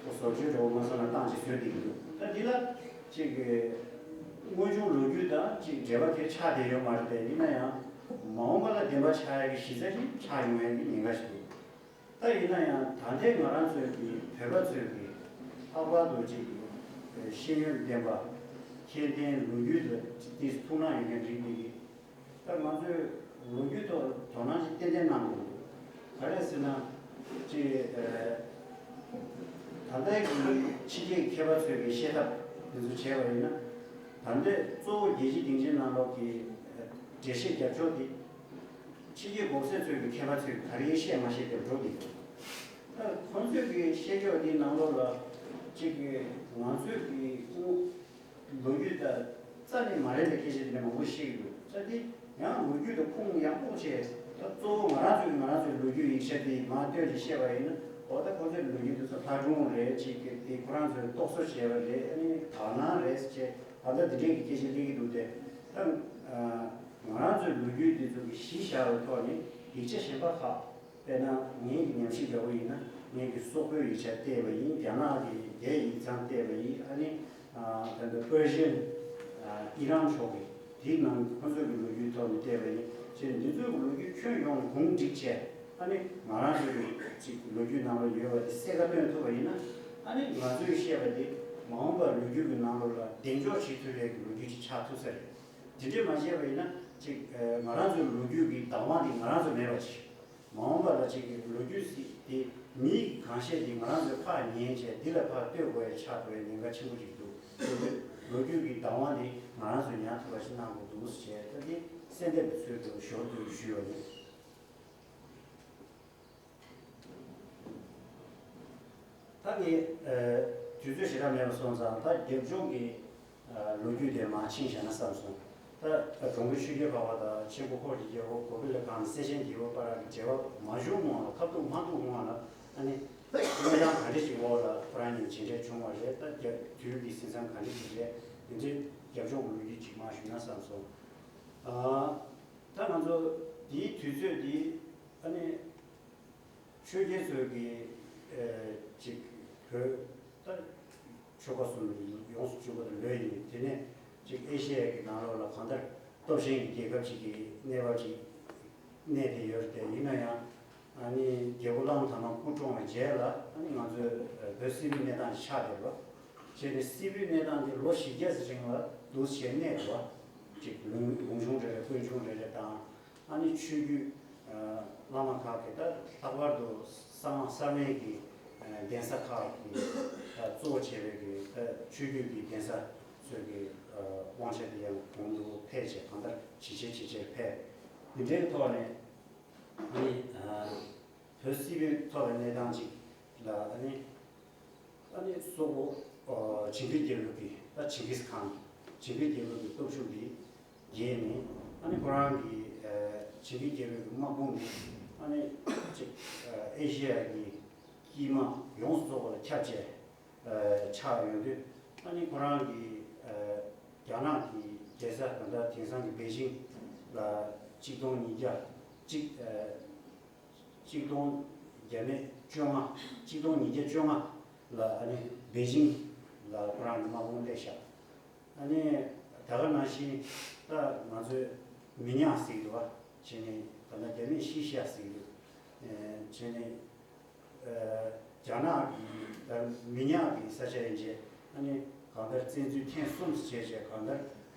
ཁོ་བཟོ་བཅོས་འདྲ་བོ་མ་སོང་ན་བཏང་ཅིག་བཟོས་བསྡད་ཀྱི་འདུག་ད་འདི་ལ་ཅིག་གི་དངོས་བྱུང་ལོ་རྒྱུས་དང་ཅིག་འབྲེལ་བ་དེ་ཆགས་བསྡད་ཡོད་མ་རེད་དེ། ཡིན་ན་ཡང་མ་འོངས་པ་ལ་བདེན་པ་ཆགས་ཡ་གི་གཞི་རྩ་ཅིག་ཆགས་ཡོང་ཡ་གི་ཉེན་ཁ་ཞིག་འདུག་ད་ཡིན་ན་ཡང་ད་ལྟའི་ང་རང་ཚོའི་གི་བོད་པ་ཚོའི་གི་ལྷག་པར་དུ་ཅིག་གི་ཤེས་ཡོན་ལྡན་པ་མཁྱེན་ལྡན་ལོ་རྒྱུས་ལ་ཏོག་ཙམ་ཐུགས་སྣང་ཡོད་མཁན་རིགས་འདི་གི་ད་ང་ཚོས་ལོ་རྒྱུས་ཐོག་དོ་སྣང་ཅིག་ཏན་ཏན་གནང་དགོས་འདུག་ག་རེ་ཟེར་ན་ཅིག་ད་ལྟའི་གི་ཕྱི་རྒྱལ་མཁས་པ་ཚོའི་གི་བཤད་ཐབས་འདི་ཚོ་བྱས་པ་ཡིན་ན། ད་ལྟའི་གཙོ་བོ་རྒྱལ་སྤྱིའི་སྡིངས་ཆའི་ནང་ལོགས་ཀྱི་འགྲེལ་བཤད་རྒྱབ་ཕྱོགས་དེ། ཕྱི་རྒྱལ་གོང་གསལ་ཚོས་ཀྱི་མཁས་པ་ཚོས་ག་རེ་བཤད་མ་བཤད་དེ་འགྲོ་གི་འདུག་ད་ཁོང་ཚོས་ཀྱི་བཤད་རྒྱབ་དེའི་ནང་ལོགས་ལ་གཅིག་གི་ང་ཚོས་ཀྱི་ལོ་རྒྱུས་དང་རྩ་ནས་མ་རེད་པའི་སྐད་ཆ་དེ་འདྲ་མང་པོ་བཤད་ཀྱི་འདུག་ད་དེ་ཡང་ལོ་རྒྱུས་དང་ཁུངས་ཡག་པོ་བྱས། ད་གཙོ་བོ་ང་རང་ཚོས་ང་རང་ཚོའི་ལོ་རྒྱུས་ཡིག་ཆ་དེ་མར་བཏོན་ནས་བཤད་པ་ཡིན་ན། འོ་ད་ཁོང་ཚོའི་ལོ་རྒྱུས་དེ་ཚོ་ལྷ་སྒྲུང་རེད། གཅིག་གི་དེ་ཁོ་རང་ཚོས་རྟོག་བཟོ་བྱས་པ་རེད། ཨ་ནི་དག་སྣང་རེད་ཅེས་ད་ལྟ་འདི་འདྲའི་གི་སྐད་ཆ་སླེབས་ཀྱི་འདུག་སྟེ། ད་ང་རང་ཚོའི་ལོ་རྒྱུས་དེ་ཚོ་གི་གཞི་བཞག་པའི་ཐོག་ནས་ཡིག་ཆ་གཞན་པ་ཁག་དཔེར་ན་ངའི་གི་ཉམས་ཞིབ་འདྲ་བོ་ཡིན་ན། ངའི་གི་སོག་པོའི་ཡིག་ཆ་བལྟས་པ་ཡིན། རྒྱ་ནག་གི་རྒྱའི་ཡིག་ཚང་བལྟས་པ་ཡིན། ཨ་ནི་ད་ལྟ་པར་ཤན་ཨི་རན་ཕྱོགས་ཀྱི་དེའི་ནང་ཁོ་ཚོའི་གི་ལོ་རྒྱུས་ཐོག་ནས་བལྟས་པ་ཡིན་ཅེས། འདི་ཚོའི་གི་ལོ་རྒྱུས་ཁྱོན་ཡོངས་ལ་གུང་བསྒྲིགས་བྱས། ཨ་ནི་ང་རང་ཚོའི་གི་ཅིག་ལོ་རྒྱུས་ནང་ལ་ཡོད་པ་དེ་གསལ་ཁ་སྟོན་ཐུབ་པ་ཡིན་ན། ཨ་ནི་ང་ཚོས་བཤད་པ་དེ་མ་འོངས་པར་ལོ་རྒྱུས་ཀྱི་ནང་ལོགས་ལ་གདེང་འཇོག་བྱེད་ཐུབ་པའི་གི་ལོ་རྒྱུས་ཅིག་ཆགས་ཐུབ་ས་རེད། དེ་འདྲས་མ་བྱས་པ་ཡིན་ན་ཅིག་ང་རང་ཚོའི་ལོ་རྒྱུས་ཀྱི་བདག་དབང་དེ་ང་རང་ཚོ་མེད་པ་ཅིག་མ་འོངས་པ་ལ་ཅིག་གི་ལོ་རྒྱུས་ཤིག་དེ་མིས་གང་བཤད་དེ་ང་རང་ཚོས་ཁ་ཉན་བྱས་འདི་ལ་ཕར་ལྟོས་དགོས་ཡ་ཆགས་འགྲོ་བའི་ཉེན་ཁ་ཆེན་པོ་ཅིག་འདུག་དེ་ཚོས་ལོ་རྒྱུས་ཀྱི་བདག་དབང་དེ་ང་རང་ཚོས་ཉར་ཐུབ་པ་ཞིག་གནང་དགོས་འདུག་ཟེར་བྱས། ད་དེ་གསལ་འདེབས་ཚོའི་དུ་ཞོར་དུ་ཞུས་པ་ཡིན། ད་ངས་དུས་ཚོད་ཞེ་དྲག་མེད་པ་སོང་ཙང་། ད་རྒྱབ་ལྗོངས་ཀྱི་ལོ་རྒྱུས་དེ་མར་ཕྱིན་བཞག་ན་བསམ་སོང་། ད་གྲོང་ཁྱེར་ཆོས་རྒྱལ་འཕགས་པ་དང་ཆེན་པོ་ཧོར་གྱི་རྒྱལ་པོ་གོ་པི་ལ་ཁང་སེ་ཆེན་རྒྱལ་པོ་བར་གྱི་འབྲེལ་བ་མ་བྱུང་སྔོན་ལ། ཁ་ཐུག་མ་ཐུག་སྔོན་ལ་ཨ་ནི་གནས་སྟངས་ག་འདྲ་ཞིག་འོག་ལ་ཁོ་རང་གཉིས་མཇལ་འཕྲད་བྱུང་བ་རེད། ད་རྒྱ་དུས་ཀྱི་ཟིན་མཚམས་ག་འདྲ་ཞིག་རེད། དེ་འདྲའི་རྒྱབ་ལྗོངས་ཀྱི་ལོ་རྒྱུས་ཅིག་མར་ཞུས་ན་བསམ་སོང་། ཨ། ད་ང་ཚོ་འདིའི་དུས་ཚོད་འདི་ཨ་ནི་ཆོས་རྒྱལ་ཚོས་ཀྱི་ཨ་ཅིག་བོད་ད་ཆོལ་ཁ་གསུམ་ཡོངས་སུ་གཅིག་པ་དང་ལོས་ཡིན། དེ་ནས་ཅིག་ཨེ་ཤེ་ཡ་གི་ནང་ལོགས་ལ་གང་ལྟར་སྟོབས་ཆེན་གྱི་རྒྱལ་ཁབ་ཅིག་གི་གནས་བབ་ཅིག་གནས་བསྡད་ཡོད་རེད་དེ། ཡིན་ན་ཡང་ཨ་ནི་རྒྱལ་པོ་གླང་དར་མ་སྐུ་གྲོངས་པའི་རྗེས་ལ་ཨ་ནི་ང་ཚོའི་བོད་སིལ་བུའི་གནས་སྟངས་ཆགས་བསྡད་པ་བྱས་ཏེ། སིལ་བུའི་གནས་སྟངས་དེ་ལོ་བཞི་བརྒྱ་ཙམ་རིང་ལ་འདུག་སེ་གནས་འདུག་བ། ཅིག་ལུང་ལུང་ཆུང་རེ་རེ་དཔོན་ཆུང་རེ་རེ་དང་། ཨ་ནི་ཆོས་བརྒྱུད་བླ་མ་ཁག་གིས་ད་ལྷག་པར་དུ་གསང་སྔགས་གསར་མའི་གི་གདན་ས་ཁག་གི་གཙོ་བོ་བྱས་པའི་གི་ཆོས་བརྒྱུད་ཀྱི་གདན་ས་ཚོས་ཀྱི་དབང་ཆ་དེ་ཡང་གོང་དུ་འཕེལ་བྱས། གང་ལྟར་ཇེ་ཆེ་ཇེ་ཆེར་འཕེལ། འདི་འདྲའི་ཐོག་ནས་ཨ་ནི་བོད་སིལ་བུའི་ཐོག་ལ་གནས་སྟངས་ཅིག་ལ་ཨ་ནི། ཨ་ནི་སོག་པོ་ཇིང་གིས་རྒྱལ་པོ་གི་ད་ཇིང་གིས་ཁཱན། ཇིང་གིས་རྒྱལ་པོ་གི་སྟོབས་ཤུགས་འདི་རྒྱས་ནས། ཨ་ནི་ཁོ་རང་གི་ཇིང་གིས་རྒྱལ་པོ་གི་དམག་དཔུང་འདི་ཨ་ནི་ཅིག་ཨེ་ཤེ་ཡ་གི་དཀྱིལ་མ་ཡོངས་སུ་རྫོགས་པ་ལ་ཁྱབ་བྱས་ཆགས་ཡོང་དུས། ཨ་ནི་ཁོ་རང་གི་རྒྱ་ནག་གི་རྒྱལ་ས་ད་ལྟ་དེང་སང་གི་པེ་ཅིང་ལ་གཅིག་སྟོང་ཉིས་བརྒྱ་གཅིག་གཅིག་སྟོང་བརྒྱ་མེད་བཅོ་ལྔ། གཅིག་སྟོང་ཉིས་བརྒྱ་བཅོ་ལྔ་ལ་ཨ་ནི་པེ་ཅིང་ལ་ཁོ་རང་གི་དམག་དཔུང་སླེབས་ཤག་ཨ་ནི་ད་ག་ནང་བཞིན་ད་ང་ཚོས་མི་ཉག་ཟེར་གྱི་འདུག་བ། བྱས་ནས་ད་ལྟ་རྒྱ་མིས་ཤི་ཤ་ཟེར་གྱི་འདུག་བྱས་ནས་རྒྱ་ནག་གི་ད་མི་ཉག་གི་ས་ཆ་ཡིན་བྱས། ཨ་ནི་གང་ལྟར་བཙན་འཛུལ་ཐེངས་གསུམ་བྱས་བྱས། གང་ལྟར་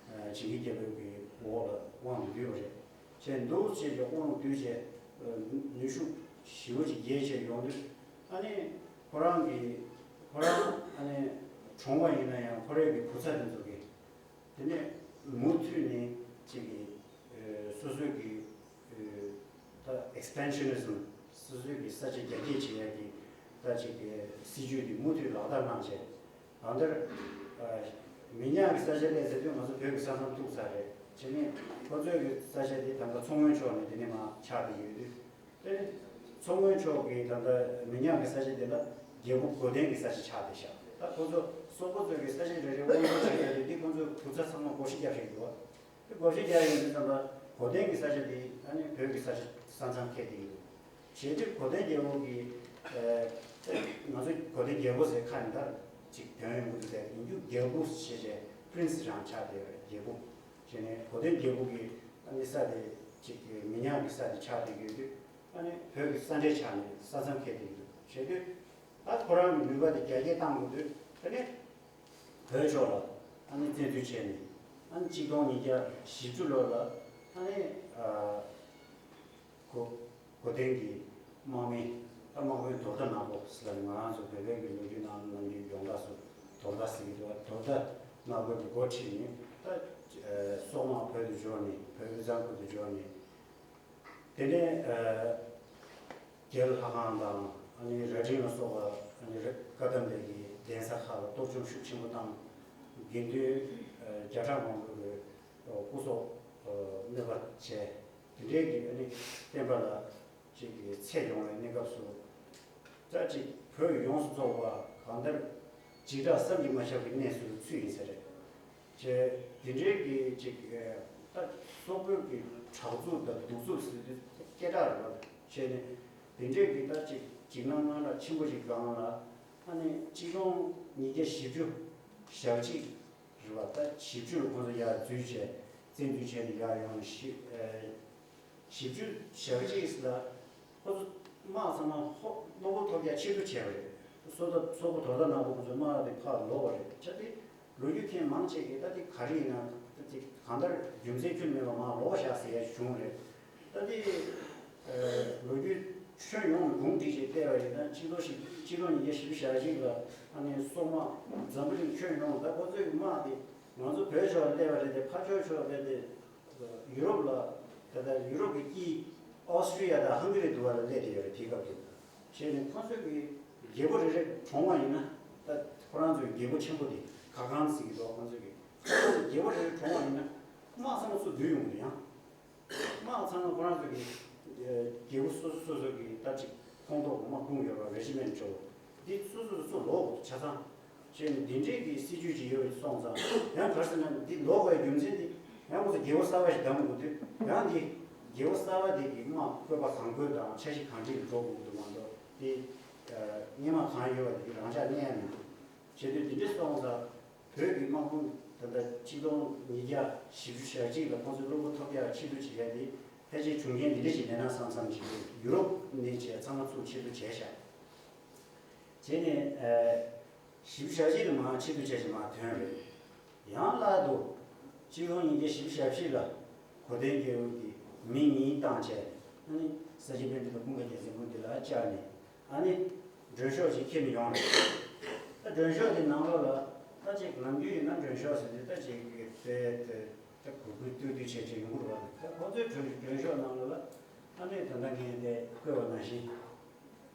ཇིང་གིས་རྒྱལ་པོའི་གི་འོག་ལ་དབང་དུ་བསྡུས་པ་རེད། བྱས་འདུག་བྱས་ཀྱི་དབང་བསྡུས་བྱས། ནུས་ཤུགས་ཞེ་པོ་ཅིག་རྒྱས་བྱས་ཡོང་དུས། ཨ་ནི་ཁོ་རང་གི་ཁོ་རང་ཨ་ནི་གྲོངས་པ་ཡིན་ན་ཡང་ཁོ་རའི་གི་བུ་ཚ་དེ་ཚོ་གི་དེ་ནས་མུ་མཐུད་ནས་ཅིག་གི་སོ་སོའི་གི་ད་expansionism། སོ་སོའི་གི་ས་ཆ་རྒྱ་སྐྱེད་བྱེད་ཡ་གི་ད་ཅིག་གི་སྲིད་ཇུས་དེ་མུ་མཐུད་ལག་བསྟར་གནང་བྱས། གང་ལྟར་མི་ཉག་གི་ས་ཆ་སླེབས་ཟེར་དུས་ང་ཚོ་བོད་ཀྱི་ས་མཚམས་ཐུག་ཚར་རེད། བྱས་ནས་ཁོ་ཚོའི་གི་ས་ཆ་དེ་ད་ལྟ་མཚོ་སྔོན་ཕྱོགས་ནས་དེ་ནས་མར་ཆགས་བསྡད་ཡོད་དུས། དེ་ནས་མཚོ་སྔོན་ཕྱོགས་ཀྱི་ད་ལྟ་མི་ཉག་གི་ས་ཆ་དེ་ལ་རྒྱལ་པོ་གོ་དན་གྱི་ས་ཆ་ཆགས་བསྡད་ཤག་ད་ཁོ་ཚོ་སོག་པོ་ཚོའི་གི་ས་ཆ་རེ་རེ་དབང་བསྒྱུར་བྱས་ཡོད་དུས། དེ་ཁོ་ཚོའི་བུ་ཚ་ཚང་མ་བགོ་བཤའ་རྒྱབ་བཞག་འདུག་བ། དེ་བགོ་བཤའ་རྒྱག་ཡོང་དུས་ཙམ་པ་གོ་དན་གྱི་ས་ཆ་དེ་ཨ་ནི་བོད་ཀྱི་ས་ཆ་ས་མཚམས་ཁེལ་བསྡད་ཡོད། བྱས་དུས་གོ་དན་རྒྱལ་པོ་གི་ཨ་ང་ཚོ་གོ་དན་རྒྱལ་པོ་ཟེར་ཁ་ནས་ད་ཅིག་དོན་ཡོང་གི་འདུག་ཟེར། ཡིན་རྒྱུ་རྒྱལ་པོ་ཞེས་བྱས་prince རང་ཆགས་བསྡད་ཡོད་རེད། རྒྱལ་པོ། བྱས་ནས་གོ་དན་རྒྱལ་པོ་གི་ཨ་ནི་ས་དེ་ཅིག་མི་ཉག་གི་ས་དེ་ཆགས་བསྡད་ཡོད་དུས། ཨ་ནི་བོད་ཀྱི་ས་འབྲེལ་ཆགས་ནས་ས་མཚམས་ཁེལ་བསྡད་ཡོད། བྱས་དུས་ད་ཁོ་རང་གི་ནུས་པ་དེ་རྒྱ་སྐྱེད་བཏང་དགོས་དུས། དེ་ནས་བོད་ཕྱོགས་ལ་ཨ་ནི་བཙན་འཛུལ་བྱས་ནས། ཨ་ནི་གཅིག་སྟོང་ཉིས་བརྒྱ་བཞི་བཅུ་ལོ་ལ་ཨ་ནི་ཨ་གོ་གོ་དན་གྱི་དམག་མི། ཨ་དམག་དཔོན་དོར་ཟླ་ནག་པོ་ཟེར་ལ། ང་རང་ཚོ་བོད་པའི་གི་ལོ་རྒྱུས་ནང་ནམ་རྒྱུན་ཡོངས་གྲགས་སུ་དོར་ཟླ་ཟེར་གྱི་འདུག་བ། དོར་ཟླ་ནག་པོ་གི་འགོ་ཁྲིད་ནས་ ད་སོག་དམག་བོད་དུ་འབྱོར་ནས་བོད་དབུས་གཙང་ཁུལ་དུ་འབྱོར་ནས། དེ་ནས་རྒྱལ་ལྷ་ཁང་དང་ཨ་ནི་རྭ་སྒྲེང་ལ་སོགས་པ་ཨ་ནི་བཀའ་གདམས་པའི་གི་གདན་ས་ཁག་ལ་གཏོར་བཅོམ་ཤུགས་ཆེན་པོ་བཏང་། དགེ་འདུན་བརྒྱ་ཕྲག་མང་པོའི་སྐུ་སྲོག་གནོད་པ་བྱས། དེ་འདྲའི་གི་ཨ་ནི་བསྟན་པ་ལ་ཅིག་གི་ཚད་ཡོང་བའི་གནས་སྐབས་སུ། ད་ཅིག་བོད་ཡོངས་སུ་རྫོགས་པ་གང་ལྟར་འཇིགས་སྐྲག་བསམ་གྱིས་མ་ཁྱབ་པའི་གནས་སུ་ཚུད་ཡིན་ས་རེད། ཅེས་དེ་འདྲའི་གི་ཅིག་ད་སོག་པོའི་གི་དྲག་རྩུབ་དང་གདུག་རྩུབ་ཟེར་དུས་སྐད་གྲགས་རེད་བ། བྱས་ནས་དེ་འདྲའི་གི་ད་ཅིག་འཇིགས་སྣང་སྣང་གྲགས་ཆེན་པོ་ཞིག་སྒང་ལ་ཨ་ནི་གཅིག་སྟོང་ཉིས་བརྒྱ་བཞི་བཅུ་ཞེ་གཅིག་རེད་བ། ད་བཞི་བཅུ་ལ་ཁོང་ཚོ་ཡར་འཛུལ་བྱས་བཙན་འཛུལ་བྱས་ནས་ཡར་ཡོང་ནས་ཤི། བཞི་བཅུ་ཞེ་གཅིག་ལ་ཁོ་ཚོ་དམག་ཚང་མ་ཧོ་གློ་བུར་ཐོལ་རྒྱག་ཕྱིར་འགྲོ་བྱས་པ་རེད། སོ་ད་སོག་པོ་དོ་ཟླ་ནག་པོ་ཁོ་ཚོ་དམག་དེ་ཕར་ལོག་པ་རེད། ཆ་དེ་ལོ་རྒྱུས་མཁན་མང་ཆེ་གིས་ད་དེ་ག་རེ་ཡིན་ན་ད་དེ་གང་ལྟར་རྒྱུ་མཚན་ཁྱོན་མེད་པར་མར་ལོག་བཞག་ཟེར་ཡ་བྱུང་རེད། ད་དེ་ལོ་རྒྱུས་ཁྱོན་ཡོངས་ནས་གུང་བསྒྲིགས་བྱས་བལྟས་པ་ཡིན་ན་སྤྱི་ལོ་ཞིག་སྤྱི་ལོ་ཉིས་བརྒྱ་བཞི་བཅུ་ཞེ་གཅིག་ལ་ཨ་ནི་སོག་དམག་འཛམ་བུ་གླིང་ཁྱོན་ཡོངས་ད་ཁོ་ཚོའི་དམག་དེ་ང་ཚོ་བོད་ཕྱོགས་ལ་སླེབས་པ་རེད་དེ་ཕར་ཕྱོགས་ཕྱོགས་སླེབས་ཏེ། ཡུ་རོབ་ལ། ད་ལྟ་ཡུ་རོབ་ཀྱི་དཀྱིལ་ཨོ་སི་ཀྲི་ཡ་དང་ཧང་ག་རི་འདུག་བ་ལ་སླེབས་བསྡད་ཡོད་རེད་དེའི་སྐབས་དེ། བྱས་ནས་ཁོ་ཚོས་ཀྱི་རྒྱལ་པོ་རེ་རེ་གྲོངས་པ་ཡིན་ན་ད་ཁོ་རང་ཚོའི་རྒྱལ་པོ་ཆེན་པོ་དེ་ག་གང་ཟེར་གྱི་འདུག་ཁོ་ཚོས་ཀྱི་ཁོ་ཚོས་རྒྱལ་པོ་རེ་རེ་གྲོངས་པ་ཡིན་ན་དམག་ཚང་མ་ཚུར་བསྡུ་ཡོང་གི་རེད་ཡང་། དམག་ཚང་མ་ཁོ་རང་ཚོ་གི་རྒྱལ་པོ་སོ་སོ་སོ་སོ་གི་ད་ཅིག་ཁོངས་གཏོགས་དམག་དཔུང་ཡོད་པ་རེ་ཇི་མེན་ཊི་འདྲ་བོ་འདི་སོ་སོ་སོ་སོ་ལོག་ཆ་ཚང་། ཅེས་ནས་འདི་འདྲའི་གི་སྲིད་ཇུས་ཅིག་ཡོད་པའི་སོང་ཙང་ཡང་ག་རེ་ཟེར་ན་འདི་ལོག་པའི་རྒྱུ་མཚན་འདི་ཡང་ཁོ་ཚོ་རྒྱལ་པོ་གསར་པ་ཞིག་བདམས་དགོས་དུས་ཡང་འདི་རྒྱལ་པོ་གསར་པ་དེ་གི་དམག་བཀོད་པ་གང་བཀོད་དང་འཆར་གཞི་གང་སྒྲིག་འགྲོ་དགོས་འདུག་མ་གཏོགས་དེ་སྔོན་མ་གང་ཡོད་པ་དེ་གི་རང་འཇགས་གནས་ཡ་མི་འདུག་བྱེད་དུས་འདི་འདྲའི་སོང་ཙང་བོད་ཀྱི་དམག་དཔུང་ད་ལྟ་གཅིག་སྟོང་ཉིས་བརྒྱ་བཞི་བཅུ་ཞེ་གཅིག་ལ་ཁོང་ཚོའི་གློ་བུར་ཐོལ་རྒྱག་ཕྱིར་བསྡུ་བྱེད་ཡ་དེ་ཕལ་ཆེར་བྱུང་རྐྱེན་འདི་འདྲ་ཞིག་མེད་ན་བསམ་བསམ་བྱེད་ཀྱི་ཡུ་རོབ་ནས་བྱས་ཚང་མ་ཚུར་ཕྱིར་བསྡུ་བྱས་ཤག་བྱས་ནས་ཨ། བཞི་བཅུ་ཞེ་གཅིག་ལ་མར་ཕྱིར་བསྡུ་བྱས་ཤིང་མར་ཐོན་རེད། ཡང་སླར་དུ་སྤྱི་ལོ་ཉིས་བརྒྱ་བཞི་བཅུ་ཞེ་བཞི་ལ་གོ་དན་རྒྱལ་པོ་གིས་མི་གཉིས་བཏང་བྱས་ཨ་ནི་ས་སྐྱ་པཎྜི་ཏ་ཀུན་དགའ་རྒྱལ་མཚན་ཀུན་འདི་ལ་བཅར་ནས་ཨ་ནི་མགྲོན་ཤོག་ཅིག་ཁྱེར་ནས་ཡོང་རེད། ད་མགྲོན་ཤོག་དེ་ནང་ལོགས་ལ་ད་ཅིག་ནམ་རྒྱུན་ཡིན་ན་མགྲོན་ཤོག་ཟེར་དུས་ད་ཅིག་དཔེ་དེ་ད་གུར་གུར་སྟོད་སྟོད་བྱས་བྱས་ཡོང་གི་རེད་བ། ད་ཁོ་ཚོའི་མགྲོན་མགྲོན་ཤོག་ནང་ལོགས་ལ་ཨ་ནི་ད་ལྟ་ངས་དེ་བཀོད་པ་ནང་བཞིན།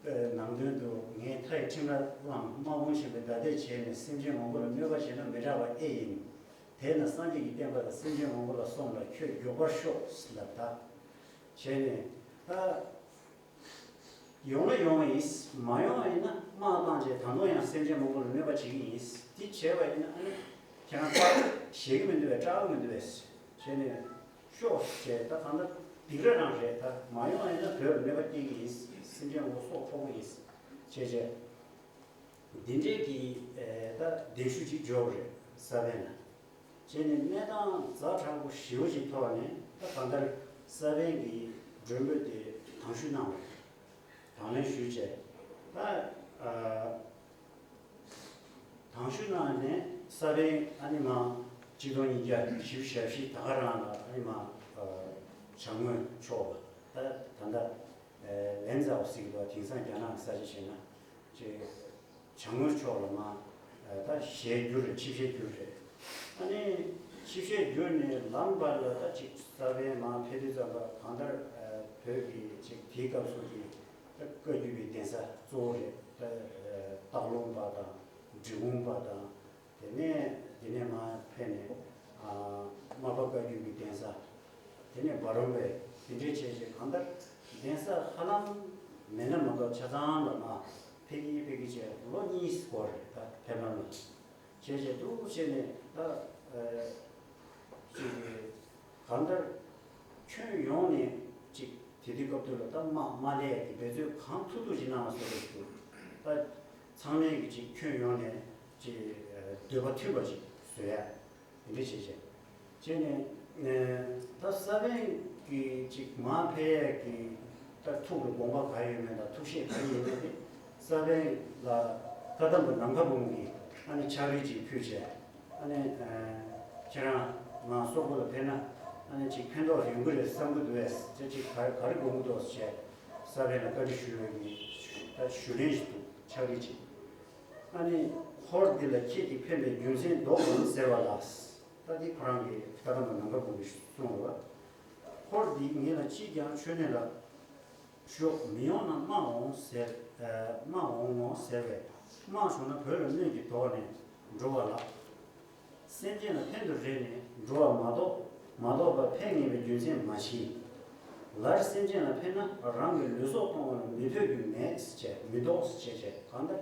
པའི་ནང་དོན་དུ་ངས་མཐའ་ཡི་ཁྲིམས་ར་བླངས། དམག་དཔུང་ཆེན་པོས་བདའ་འདེད་བྱས་ནས་སེམས་ཅན་མང་པོ་ལ་གནོད་པ་བྱས་ན་མི་དྲག་པ་ཨེ་ཡིན། དེས་ན་སངས་རྒྱས་ཀྱི་བསྟན་པ་དང་སེམས་ཅན་མང་པོ་ལ་སོམས་ལ་ཁྱོད་མགྱོགས་པར་ཤོག་ལབ་ད། བྱས་ནས་ད། ཡོང་ན་ཡོང་བ་ཡིན། མ་ཡོང་བ་ཡིན་ན་དམག་བཏང་བྱས་ད་དུང་ཡང་སེམས་ཅན་མང་པོ་ལ་གནོད་པ་བྱེད་ཀྱི་ཡིན། དེ་བྱས་པ་ཡིན་ན་ཨ་ནི་ཁྱེད་རང་ཕར་ཞེད་ཀྱི་མི་འདུག་བས་སྐྲག་གི་མི་འདུག་བས། བྱས་ནས། ཤོག་ཅེས་ད་གང་ལྟར་སྡིགས་ར་རང་རེད། ད་མ་ཡོང་བ་ཡིན་ན་བོད་ལ་གནོད་པ་སྐྱེལ་གྱི་ཡིན། སེམས་ཅན་ངོ་སྲོག་ཕོག་གི་ཡིན། བྱས་བྱས། འདི་འདྲའི་གི་ད་གདན་ཞུ་ཅིག་འབྱོར་བ་རེད་ས་པཎ་ལ། བྱས་ནས་གནས་སྟངས་ཛ་དྲག་པོ་ཞེ་པོ་ཅིག་ཐོག་ནས་ད་གང་ལྟར་ས་པཎ་གྱི་མགྲོན་འབོད་དེ་དང་ཞུ་གནང་བ་རེད། དང་ལེན་ཞུས་བྱས། ད། དང་ཞུ་གནང་ནས་ས་པཎ་ཨ་ནི་མ་གཅིག་སྟོང་ཉིས་བརྒྱ་བཞི་བཅུ་ཞེ་བཞི་ད་ག་རང་ལ་ཨ་ནི་མ་བྱང་ངོས་ཕྱོགས་ལ་ད་ད་ལྟ་ལན་ཙའོ་ཟེར་གྱི་འདུག་དེང་སང་རྒྱ་ནག་གི་ས་ཆ་བྱས་ན་ཅེ་བྱང་ངོས་ཕྱོགས་ལ་མ་ད་ཞལ་བསྒྱུར་རེད། ཆིབས་ཞལ་བསྒྱུར་རེད། ཨ་ནི་ཆིབས་ཞལ་བསྒྱུར་ནས་ལམ་བར་ལ་ད་ཅིག་ས་པཎ་མ་ཕེབས་དུས་ཙམ་པ་གང་ལྟར་བོད་ཀྱི་ཅིག་དེའི་སྐབས་སུ་ཅིག་ད་བཀའ་བརྒྱུད་པའི་གདན་ས་གཙོ་བོ་རེད། ད་སྟག་ལུང་པ་དང་འབྲི་གུང་པ་དང་། དེ་ནས་དེ་ནས་མར་ཕེབས་ནས་ཨ་མར་པ་བཀའ་བརྒྱུད་ཀྱི་གདན་ས། དེ་ནས་འབའ་རོམ་པའི་དེ་འདྲའི་བྱས་བྱས་གང་ལྟར་གདན་ས་ཧ་ལམ་མེད་ན་མ་གཏོགས་ཆ་ཚང་ལ་མར་ཕེབས་ཀྱི་ཕེབས་ཀྱི་བྱས་ལོ་གཉིས་འགོར་རེད། ད་ཕེབས་ལམ་ལ། བྱས་བྱས་འདུག་བྱས་ནས་ད་ཨ་ཅིག་གང་ལྟར་ཁྱོན་ཡོངས་ནས་ཅིག་དེ་དུས་སྐབས་དུས་ལ་ད་དམག་དམག་ལས་ཀྱི་འབད་རྩོལ་གང་ཐུབ་ཐུབ་ཅིག་གནང་བ་བཟོ་འདྲ་ཞིག་འདུག་ད་ཚང་མས་ཀྱི་ཅིག་ཁྱོན་ཡོངས་ནས་ཅིག་འདོད་པ་མཐུན་པ་ཅིག་བཟོ་ཡ་དེ་འདྲ་བྱས་བྱས། བྱས་ནས་ད་ས་པཎ་གྱི་ཅིག་མར་ཕེབས་ཡས་ཀྱི་ད་ཐུགས་ལ་དགོངས་པ་ག་ཡོད་མེད་དང་ཐུགས་བཞེད་ག་ཡོད་མེད་དེ་ས་པཎ་ལ་བཀའ་གདམས་པ་ནམ་མཁའ་དཔུང་གིས་ཨ་ནི་ཕྱག་བྲིས་ཅིག་ཕུལ་བྱས། ཨ་ནི། ཁྱེད་རང་ང་སོག་པོ་ལ་ཕེབས་ན་ཨ་ནི་ཅིག་ཕན་ཐོགས་ཡོང་གི་རེད་བསམ་གི་འདུག་བས། ཅེས་ཅིག་ག་ག་རེ་དགོངས་ཀྱི་འདུག་ཅེས་ས་པཎ་ལ་བཀའ་འདྲི་ཞུས་པའི་ད་ཞུ་ལན་ཞིག་འདུག་ཕྱག་བྲིས་ཅིག་ཨ་ནི་ཧོར་འདི་ལ་ཁྱེད་ཀྱིས་ཕན་པའི་རྒྱུ་མཚན་བདོག་གམ་ཟེར་བ་ལ། ད་འདི་ཁོ་རང་གི་བཀའ་གདམས་པ་ནམ་མཁའ་དགུང་གིས་གསུངས་པ། འཁོར་འདི་ཉིད་ལ་ཅིས་ཀྱང་མཆོད་གནས་ལ། ཞོག་མི་ཡོང་ན་དམའ་འོང་ཟེར། ཨ། དམའ་འོང་ངོ་ཟེར་བས། དམའ་བྱུང་ན་བོད་ལ་སྨོན་གྱིས་དོགས་ནས་འགྲོ་བ་ལགས། སེམས་ཅན་ལ་ཕན་དུ་རེ་ནས་འགྲོ་བ་མ་གཏོགས། མ་གཏོགས་པ་ཕན་ངེས་པའི་རྒྱུ་མཚན་མ་མཆིས། ལར་སེམས་ཅན་ལ་ཕན་ན་རང་གི་ལུས་སྲོག་གཏོང་བ་ལ་མི་ཕོད་རྒྱུ་མེད་ཟེར་བྱས། མི་དོགས་ཟེར་བྱས་བྱས། གང་ལྟར་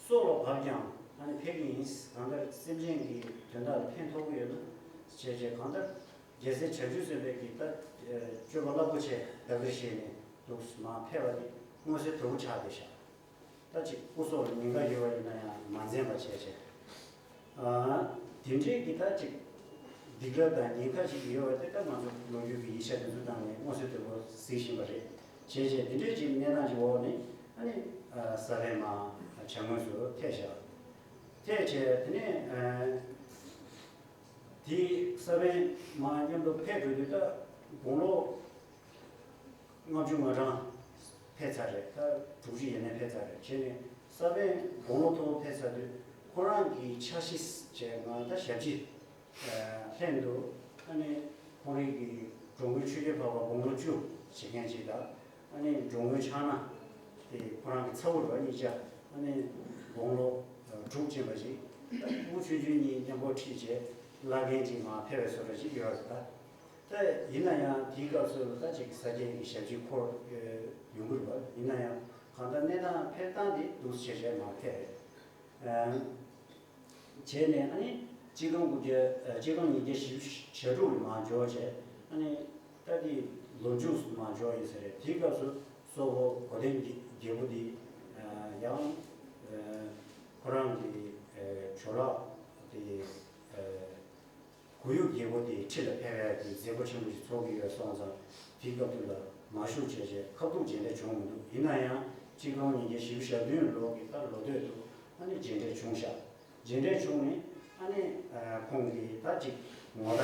སྲོག་ལ་བབ་ཀྱང་ཨ་ནི་ཕན་གྱི་ཡིན། གང་ལྟར་སེམས་ཅན་གྱི་དོན་དག་ལ་ཕན་ཐོགས་ཀྱི་ཡོད་ན་ཟེར་བྱས་བྱས། གང་ལྟར་རྒྱལ་སྲས་བྱང་ཆུབ་སེམས་དཔའི་གི་ད་སྤྱོད་པ་རླབས་པོ་ཆེ་ད་གིར་བཤད་ནས་འདུག་མར་ཕེབས་པ་དེ་མངོན་གསལ་དོད་པོ་ཆགས་བསྡད་ཤག་ད་ཅིག་སྐུ་སྲོག་ལ་ཉེན་ཁ་ཡོད་པ་ཡིན་ན་ཡང་མ་འཛེམ་པ་བྱས་བྱས། ཨ། དེ་འདྲའི་གི་ད་ཅིག་སྡིགས་ར་དང་ཉེན་ཁ་ཅིག་ཡོད་པ་དེ་ད་ང་ཚོ་ལོ་རྒྱུས་ཀྱི་ཡིག་ཆ་དེ་ཚོ་བཏང་ནས་མངོན་གསལ་དོད་པོ་གཟིགས་བཞིན་པ་རེད། བྱས་བྱས་དེ་འདྲའི་ཅིག་གནས་སྟངས་ཅིག་འོག་ནས་ཨ་ནི། ཨ། ས་པཎ་མར་བྱང་ངོས་སུ་ཐད་བཞག་ཐད་བྱས་དེ་ནས། ཨ། དེ་ས་པཎ་མར་མཉམ་དུ་ཕེབས་འགྲོ་དུས་ད་དགུང་ལོ་ལྔ་བཅུ་ང་གྲངས་ཕེབས་ཚར་རེད། ད་དྲུག་ཅུ་ཡས་མས་ཕེབས་ཚར་རེད། བྱས་ནས་ས་པཎ་དགུང་ལོ་མཐོ་པོ་ཕེབས་ཚར་དུས་ཁོ་རང་གི་ཕྱག་བཞེས་བྱས། ང་ད་ཞབས་ཕྱི་ལྷན་དུ་ཨ་ནི་ཁོང་རང་གི་འགྲོ་མགོན་ཆོས་རྒྱལ་འཕགས་པ་དགུང་ལོ་བཅུ་བྱེད་མཁན་ཅིག་དང་། ཨ་ནི་འགྲོ་མགོན་ཕྱག་ན་དེ་ཁོ་རང་གི་ཚ་བོ་རེད་པ། གཉིས་ཆ་ཨ་ནི་དགུང་ལོ་དྲུག་ཕྱིན་པ་ཅིག་ད་ཕྲུ་གུ་ཆུང་ཆུང་གཉིས་མཉམ་པོ་ཁྲིད་བྱས་བླ་རྒན་ཅིག་མར་ཕེབས་པའི་བཟོ་འདྲ་ཅིག་ཡོད་རེད་ད། ད་ཡིན་ན་ཡང་དེའི་སྐབས་སུ་ད་ཅིག་ས་སྐྱའི་གི་ཞབས་ཕྱི་འཁོར་ཡོང་གི་རེད་པ། ཡིན་ན་ཡང་གང་ལྟར་གནས་སྟངས་ཕེབས་སྟངས་དེ་འདུག་སེ་བྱས་བྱས་མར་ཕེབས་རེད། ཨ། བྱས་ནས་ཨ་ནི་གཅིག་སྟོང་དགུ་བརྒྱ། ཨ། གཅིག་སྟོང་ཉིས་བརྒྱ་བཞི་བཅུ་ཞེ་དྲུག་ལ་མར་འབྱོར་བྱས། ཨ་ནི་ད་དེ་ལོ་མཇུག་སུ་མར་འབྱོར་ཡིན་ས་རེད། དེའི་སྐབས་སུ་སོག་པོ་གོ་དན་རྒྱལ་པོ་དེ་ཡང་ཁོ་རང་གི་ཇོ་ལགས་དེ་གོ་ཡུ་རྒྱལ་པོ་དེ་ཁྲི་ལ་ཕེབས་ཡག་གི་མཛད་སྒོ་ཆེན་པོ་ཞིག་ཚོགས་ཀྱི་ཡོད་སོང་ཙང་། དེའི་སྐབས་དུས་ལ་མ་ཞུགས་བྱས་བྱས་ཁ་ཐུག་མཇལ་འཕྲད་བྱུང་མི་འདུག་ཡིན་ན་ཡང་གཅིག་སྟོང་ཉིས་བརྒྱ་བཞི་བཅུ་ཞེ་བདུན་ལོ་གི་ད་ལོ་སྟོད་དུ་ཨ་ནི་མཇལ་འཕྲད་བྱུང་ཤག་མཇལ་འཕྲད་བྱུང་ནས་ཨ་ནི་ཁོང་གིས་ད་ཅིག་ངོ་ད་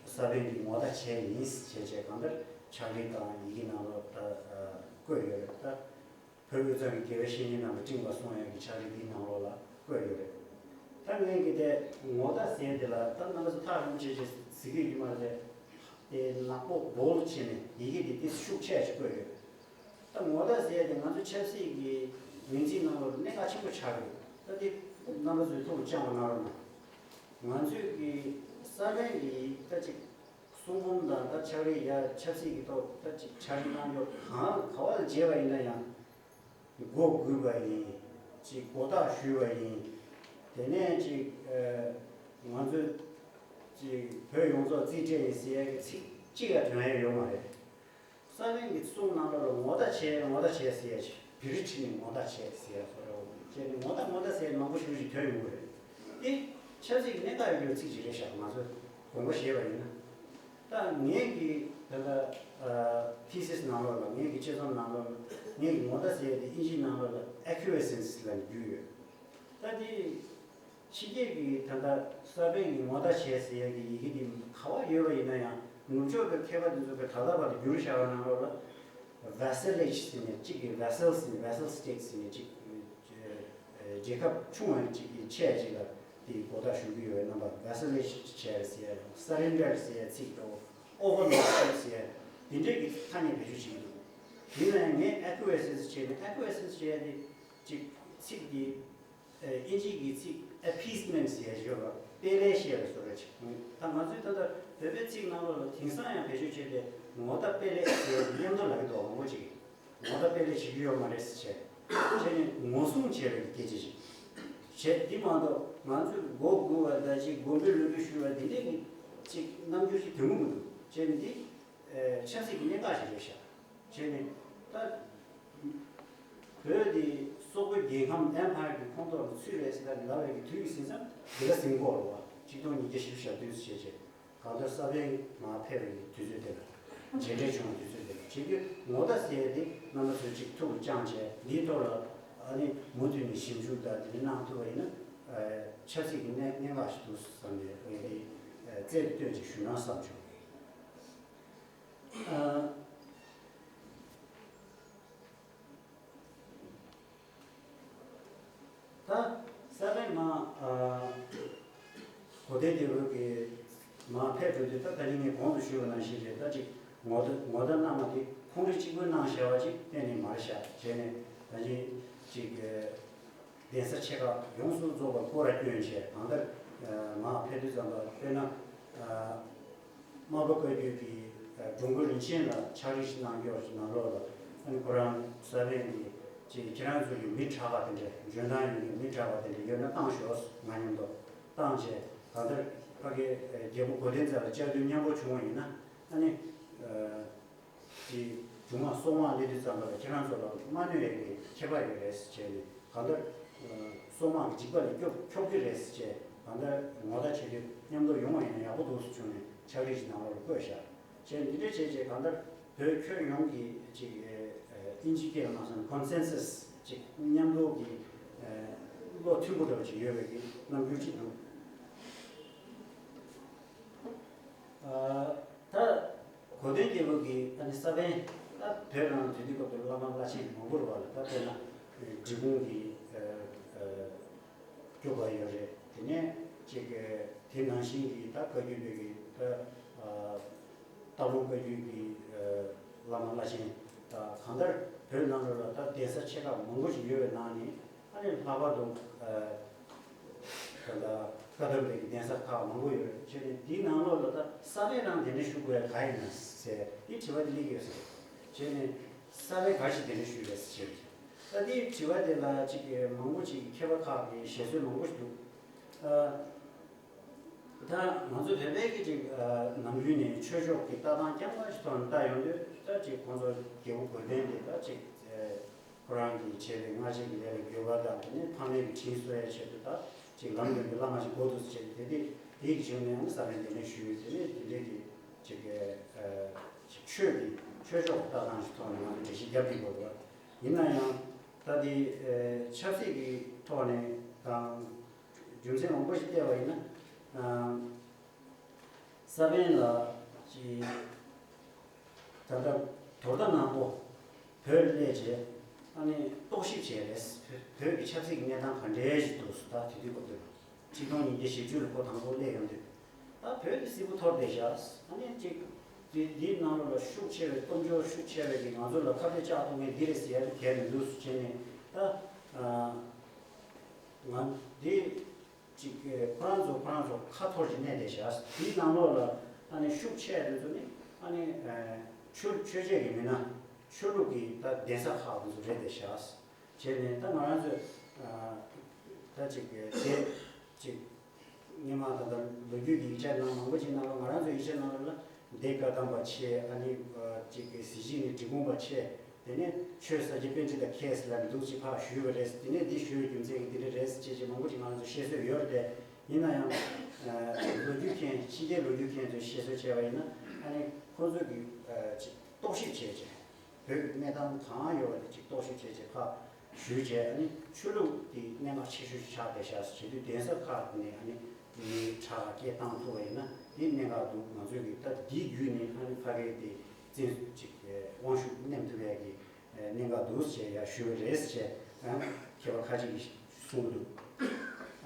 ས་པཎ་གྱི་ངོ་ད་བྱས་ཡིན་བྱས་བྱས། གང་ལྟར་ཕྱག་བྲིས་དང་ཡི་གེ་ནང་ལོགས་ད་བཀོད་ཡོད་རེད་ད། བོད་དབུས་གཙང་གི་དགེ་བའི་བཤེས་གཉེན་རྣམས་ལ་སྤྲིངས་པར་གསུངས་ཡག་གི་ཕྱག་བྲིས་འདིའི་ནང་ལོགས་ལ་བཀོད་ཡོད་རེད། ད་ངས་ཀྱི་དེ་ངོ་ད་ཟེར་དེ་ལ་ད་རྣམ་པ་ཚོ་ཐག་རིང་པོ་བྱས་བྱས་གཟིགས་ཀྱི་ཡོད་མ་རེད། དེ་ནག་པོ་བོལཌ་བྱས་ནས་ཡི་གེ་དེ་ཏོག་ཙམ་ཤུགས་ཆེ་ཞིག་བཀོད་ཡོད། ད་ངོ་ད་ཟེར་དེ་ང་ཚོ་ཆབ་སྲིད་ཀྱི་མིང་ཚིག་ནང་ལོགས་ལ་གནད་འགག་ཆེན་པོ་ཆགས་ཀྱི་འདུག་ད་དེ་རྣམ་པ་ཚོས་ཐུགས་ལ་བཅངས་པ་གནང་རོགས་གནང་། ང་ཚོས་ཀྱི་ས་པཎ་གྱི་ད་ཅིག་གསུང་འབུམ་དང་ད་ཕྱག་བྲིས་ཡ་ཆབ་སྲིད་ཀྱི་ཐོག་ད་ཅིག་ཕྱག་བྲིས་གནང་རྒྱུ་གང་ག་བ་ལ་མཇལ་བ་ཡིན་ན་ཡང་། མགོ་སྒུར་བ་ཡིན། ཅིག་མགོ་བཏགས་ཞུས་པ་ཡིན། དེ་ནས་ཅིག་ཨ། ང་ཚོས་ཅིག་བོད་ཡོངས་རྫོགས་རྩིས་སྤྲད་ཡིན་ཟེར་ཡ་གི་ཚིག་གཅིག་ཡང་ཐོན་ཡ་ཡོད་མ་རེད། ས་པཎ་གྱི་གསུང་ནང་ལོགས་ལ་ངོ་ད་བྱས་ངོ་ད་བྱས་ཟེར་ཡ་ཅིག་བེ་རི་ཁྲིད་ནས་ངོ་ད་བྱས་ཟེར་ཡ་བཟོ་འདྲ་བོ། བྱས་ནས་ངོ་ད་ངོ་ད་ཟེར་མང་པོ་ཞེ་པོ་ཅིག་ཐོན་ཡོང་གི་རེད། དེ་ཆབ་སྲིད་ཀྱི་གནད་འགག་ཡོད་རྒྱུའི་ཚིག་ཅིག་རེད་ཤག་ང་ཚོས་དགོངས་པ་བཞེས་པ་ཡིན་ན། ད་ངས་ཀྱི་ད་ལྟ་ཨ། ཐི་སིས་ནང་ལོགས་ལ། ངས་ཀྱི་དཔྱད་རྩོམ་ནང་ལོགས་ལ་ངས་ཀྱི་ངོ་ད་ཟེར་ཡ་དེ་དབྱིན་ཇིའི་ནང་ལོགས་ལ་ཨེ་ཁུ་ཨེ་སེན་སི་ལབ་ནས་བསྒྱུར་ཡོད། ད་དེ་ཕྱི་རྒྱལ་གྱི་ད་ལྟ་ས་པཎ་གྱི་ངོ་ད་བྱས་ཟེར་ཡ་གི་ཡི་གེ་དེ་ག་བ་ཡོད་པ་ཡིན་ན་ཡང་། ནུབ་ཕྱོགས་ཀྱི་མཁས་པ་དེ་ཚོ་གིས་ད་ལྟ་བར་དུ་བསྒྱུར་བཞག་པ་ནང་ལོགས་ལ། ཝེ་སེ་ལེཇ་ཟེར་ནས་གཅིག་གི། ཝེ་སེལ་ཟེར་ནས། ཝེ་སེལ་སི་ཊེ་ཊི་ཟེར་ནས་གཅིག་རྒྱལ་ཁབ་ཆུང་བ་གཅིག་གི་ཆེད་ཅིག་ལ་དེའི་གོ་བརྡ་ཞུ་གི་ཡོད་པའི་རྣམ་པ། ཝེ་སེ་ལེཇ་བྱས་ཟེར་ཡ་དང་། སེ་རེན་ཌར་ཟེར་ཡ་ཚིག་དང་། ཨོ་ཝར་ལོཌ་ཟེར་ཡ་དེ་འདྲའི་གི་ཐ་སྙད་བེད་སྤྱོད་བྱེད་ཀྱི་འདུག་ཡིན་ན་ཡང་ངས་ཨེ་ཁུ་ཨེ་སེན་སི་བྱས་ནས། ཨེ་ཁུ་ཨེ་སེན་སི་བྱས་ཡ་དེ་ཅིག་ཚིག་དེ། ཨེ། དབྱིན་ཇི་གི་ཚིག་ཨེ་པིས་མེནཊ་ཟེར་ཡ་ཡོད་པ། དཔལ་ལད་བཤད་པའི་བཟོ་འདྲ་ཅིག་ད་ང་ཚོའི་ད་ལྟ་བོད་པའི་ཚིག་ནང་ལོགས་ལ་དེང་སང་ཡང་བེད་སྤྱོད་བྱས་ཏེ་ངོ་ད་དཔལ་ལད་ཟེར་ཡ་མཉམ་དུ་ལབ་ཀྱི་འདུག་མང་པོ་ཅིག་གིས། ངོ་ད་དཔལ་ལད་བྱེད་ཀྱི་ཡོད་མ་རེད་ཟེར་བྱས། བྱས་ནས་ངོ་སྲུང་བྱས་པའི་སྐད་ཆ་ཅིག་བྱས། འདི་མ་གཏོགས་ང་ཚོས་མགོ་སྒུར་བ་དང་ཅིག་མགོ་འབོད་ལུས་འབོད་ཞུ་བ་འདི་འདྲའི་གི་ཅིག་རྣམ་འགྱུར་ཅིག་དོན་གྱི་མི་འདུག་བྱས་ནས་འདི་ཆབ་སྲིད་ཀྱི་གནད་འགག་ཞིག་རེད་ཤག་བྱས་ནས་ད་བོད་འདི་སོག་པོའི་རྒྱལ་ཁམས་ཨེམ་ཕ་ཡར་གྱི་ཁོངས་གཏོགས་ལ་ཚུད་རེད་ཟེར་ད་ལབ་པའི་གི་དུས་ཀྱི་ཟིན་མཚམས་འདི་ག་ཟིན་གོ་རེད་པ། གཅིག་སྟོང་ཉིས་བརྒྱ་བཞི་བཅུ་ཞེ་བདུན་ཟེར་བྱས་བྱས། གང་ལྟར་ས་པཎ་མར་ཕེབས་པའི་དུས་ཚོད་དེ་ལ། མཇལ་འཕྲད་བྱུང་བའི་དུས་ཚོད་དེ་ལ། བྱེད་རྒྱུ་ངོ་ད་ཟེར་ཡ་དེ་རྣམ་པ་ཚོས་ཅིག་ཐུགས་ལ་བཅངས་བྱས། འདིའི་ཐོག་ལ་ཨ་ནི་མུ་མཐུད་ནས་ཞིབ་འཇུག་དང་དེ་འདྲ་གནང་ཐུབ་པ་ཡིན་ན། ཨ། ཆབ་སྲིད་ཀྱི་གནད་གནད་འགག་ཞིག་འདུག་བསམ་ནས་ངས་དེ་ཨ་རྩལ་དུ་བཏོན་ཅིག་ཞུ་ན་བསམ་བྱུང་། ཨ། ད་ས་པཎ་མར། ཨ། གོ་དན་རྒྱལ་པོ་གི་ མར་ཕེབས་འགྲོ་དུས་ད་ད་ནི་ངས་གོང་དུ་ཞུས་པ་ནང་བཞིན་རེད། ད་ཅིག་ངོ་རྒོལ་ངོ་རྒོལ་གནང་བ་དེ་ཁོང་རང་གཅིག་པུས་གནང་བཞག་པ་ཅིག་གཏན་ནས་མ་རེད་ཤག་བྱས་ནས་ད་ཅིག་ཅིག་གདན་ས་ཆེ་ཁག་ཡོངས་སུ་རྫོགས་པར་སྐོར་ར་བསྐྱོན་བྱས། གང་ལྟར་མར་ཕེབས་དུས་ཙམ་པ་དཔེར་ན། སྨན་པ་བཀའ་བརྒྱུད་ཀྱི་སྒྲུབ་མགོན་རིན་ཆེན་ལ་ཕྱག་བྲིས་ཤིག་གནང་རྒྱུ་ནང་ལོགས་ལ་ཨ་ནི་ཁོ་རང་ས་པཎ་གྱི་ཅིག་ཁྱེད་རང་ཚོ་ཡི་མི་དྲག་པ་དེ་འདྲ་འཇོན་ཐང་ཡོད་མཁན་མི་དྲག་པ་དེ་འདྲ་ཡོད་ན་བཏང་ཤོག་ང་མཉམ་དུ་བཏང་བྱས། གང་ལྟར་ཕ་གི་རྒྱལ་པོ་གོ་དན་རྩེ་ལ་བཅར་དུས་མཉམ་པོ་བྱུང་བ་ཡིན་ན་ཨ་ནི། ཅིག་མཇུག་མ་སྲོག་དབང་སླེབས་དུས་ཙམ་པ་ལ་ཁྱེད་རང་ཚོ་ལ་མ་གནོད་ཡས་ཀྱི་ཁྱད་པར་ཡོད་རེད་ཟེར་བྱས་ནས། གང་ལྟར་སྲོག་དམག་གི་འཇིགས་པ་ལས་སྐྱོབ་སྐྱོབ་ཀྱི་རེད་ཟེར་བྱས། གང་ལྟར་ངོ་རྒོལ་བྱེད་དུས་མཉམ་དུ་ཡོང་བ་ཡིན་ན་ཡག་པོ་འདུག་ཟེར་བྱུང་ནས་ཕྱག་བྲིས་ཤིག་ནང་ལོགས་ལ་བཀོད་བཞག་བྱས་འདི་འདྲ་བྱས་བྱས། གང་ལྟར་བོད་ཁྱོན་ཡོངས་ཀྱི་ཅིག་ཨིན་ཇི་སྐད་ལ་མ་སོང་ན་ཀོན་སེན་སས་ཅིག་མཉམ་དུ་གི་བློ་མཐུན་པོ་འདྲ་བོ་ཅིག་ཡོད་པའི་གི་རྣམ་འགྱུར་ཅིག་འདུག་ད་གོ་དན་རྒྱལ་པོ་གིས་ཨ་ནི་ས་པཎ་ད་བོད་ནང་དུས་དུས་སྐབས་དུ་བླ་མ་བླ་ཆེན་མང་པོ་རུ་བ་ལ་ད་དཔེར་ན་འབྲི་གུང་གི་སྐྱོབ་པ་ཡོད་རེད། དེ་ནས་ཅིག་དེ་ནང་བཞིན་གྱི་ད་བཀའ་བརྒྱུད་པའི་གི་ད་སྟག་ལུང་བཀའ་བརྒྱུད་ཀྱི་བླ་མ་བླ་ཆེན་ད་གང་ལྟར་བོད་ནང་ལོགས་ལ་ད་གདན་ས་ཆེ་ཁག་མང་པོ་ཞིག་ཡོད་པའི་ནང་ནས། ཨ་ནི་ལྷག་པར་དུ་ད་ལྟ་བཀའ་གདམས་པའི་གདན་ས་ཁག་མང་པོ་ཡོད་རེད། བྱས་ནས་འདིའི་ནང་ལོགས་ལ་ད་ས་པཎ་རང་གདན་འདྲེན་ཞུ་དགོས་ཡ་ག་ཡིན་ན་ཟེར་འདི་དྲི་བ་འདི་སླེབས་ཡོད་ཟེར། བྱས་ནས་ས་པཎ་ག་ཞིག་གདན་འདྲེན་ཞུས་རེད་ཟེར། ད་འདིའི་དྲི་བ་དེ་ལ་ཅིག་མང་པོ་ཅིག་མཁས་པ་ཁག་གིས་བཤད་སྲོལ་མང་པོ་ཞིག་འདུག་ད་ང་ཚོ་བོད་པའི་གི་ཅིག་ནམ་རྒྱུན་ནས་ཆོས་ཕྱོགས་ཀྱི་ལྟ་སྟངས་རྐྱང་པ་ཞིག་ཐོག་ནས་ལྟ་ཡོང་དུས་ད་ཅིག་ཁོང་ཚོ་རྒྱལ་པོ་གོ་དན་དེ་ད་ཅིག་ཁོ་རང་གིས་བྱས་པའི་སྔ་རྗེས་ཀྱི་ལས་ལ་འགྱོད་པ་དང་། དེ་ནས་ཕ་མེས་ཀྱི་དྲིན་གསོ་ཡའི་ཆེད་དུ་ད་ཅིག་ལམ་སྟོན་གྱི་བླ་མ་ཞིག་དགོས་འདུག་ཟེར་བྱས་ཏེ། དེ་དེ་དེའི་གཞུང་ནས་ཡང་ས་པཎ་གདན་འདྲེན་ཞུས། དེ་ནས་དེ་འདྲའི་གི་ཅིག་ཨ་ཅིག་ཆོས་ཀྱི་ཆོས་ཕྱོགས་ཀྱི་ལྟ་སྟངས་ཤིག་ཐོག་ནས་ང་ཚོ་འགྲེལ་བཤད་རྒྱབ་ཀྱི་ཡོད་རེད། ཡིན་ན་ཡང་ད་དེ་ཨ་ཆབ་སྲིད་ཀྱི་ཐོག་ནས་དང་རྒྱུ་མཚན་མང་པོ་ཞིག་བལྟས་པ་ཡིན་ན། ཨ། ས་པཎ་ལགས་ཀྱིས་ད་ལྟ་དོ་ཟླ་ནང་པོ་བོད་སླེབས་རྗེས་ཨ་ནི་རྟོག་ཞིབ་བྱས་རེད། བོད་ཀྱི་ཆབ་སྲིད་ཀྱི་གནས་སྟངས་ག་འདྲའི་ཞིག་འདུག་ད་དེ་དུས་སྐབས་དུས་ཆིག་སྟོང་ཉིས་བརྒྱ་བཞི་བཅུ་ལ་ཁོ་དང་པོ་སླེབས་ཡོང་དུས། ད་བོད་དེ་སིལ་བུ་འཐོར་བསྡད་བཞག་ཨ་ནི་ཅིག་དེ་འདིའི་ནང་ལོགས་ལ་ཤུགས་ཆེ་བའི་སྟོབས་འབྱོར་ཤུགས་ཆེ་བའི་གི་ང་ཚོ་ལ་ཁ་གཏད་བཅག་ཐུབ་མཁན་འདི་རེད་ཟེར་ཡ་གལ་མི་འདུག་ཟེར་བྱས་ནས། ད་ང་འདི། ཅིག་ཁོ་རང་ཚོ་ཁོ་རང་ཚོ་ཁ་འཐོར་གྱི་གནས་དེ་བཞག་དེའི་ནང་ལོགས་ལ་ཨ་ནི་ཤུགས་ཆེ་དེ་ཚོ་ནི་ཨ་ནི་ཆོས་ཆོས་བྱེད་ཀྱི་མི་སྣ་ཆོས་ལུགས་ཀྱི་ད་གདན་ས་ཁག་དེ་ཚོ་རེད་དེ་བཞག་བྱས་ནས་ད་ང་རང་ཚོས་ད་ཅིག་དེ་ཅིག་སྔོན་མ་ད་ལྟ་ལོ་རྒྱུས་ཀྱི་ཡིག་ཆ་ནང་མང་པོ་ཅིག་ནང་ལ་ང་རང་ཚོའི་ཡིག་ཆ་ནང་ལ་ལ། འདི་བཀའ་གདམས་པ་ཆེ། ཨ་ནི་ཅིག་གི་གཟི་བརྗིད་ནི་འབྲི་གུང་པ་ཆེ། དེ་ནས་ཆོས་ས་སྐྱ་པཎྜི་ཏ་མཁས་ལ་འདུག་ཅིག་ཕར་ཞུས་པ་རེད། དེ་ནས་འདི་ཞུ་བའི་རྒྱུ་མཚན་གྱི་འདི་འདྲ་རེད་ཅེས་ཅིག་མང་པོ་ཅིག་ང་ཚོ་བཤད་སྲོལ་ཡོད་རེད་དེ། ཡིན་ན་ཡང་ལོ་རྒྱུས་མཁན་ཕྱི་རྒྱལ་ལོ་རྒྱུས་མཁན་ཚོས་བཤད་སྲོལ་བྱས་པ་ཡིན་ན་ཨ་ནི་ཁོང་ཚོ་གིས་ཅིག་རྟོག་ཞིབ་བྱས་ཅིག་བོད་ཀྱི་གནས་སྟངས་གང་ཡོད་པ་དེ་ཅིག་རྟོག་ཞིབ་བྱས་ཅིག་ཕར། ཞུས་རྗེས་ཨ་ནི་ཆོས་ལུགས་དེ་གནད་འགག་ཆེ་ཤོས་ཤིག་ཆགས་བསྡད་ཤག་ཟེར་དུས། གདན་ས་ཁག་ནས་ཨ་ནི་མི་དྲག་སྐད་བཏང་ཐུབ་པ་ཡིན་ན་དེ་གནད་འགག་འདུག་ང་ཚོས་ཀྱི་ད་འདིའི་བརྒྱུད་ནས་ཨ་ནི་ཕ་གིའི་དེ་བཙན་ཅིག་དབང་ཤུགས་བསྣན་ཐུབ་ཡ་གི་གནད་འགག་འདུག་ཅེས་ཡ་ཞུས་པ་རེད་ཅེས་ཡང་མཁས་པ་ཁ་ཅིག་གིས་གསུངས་འདུག་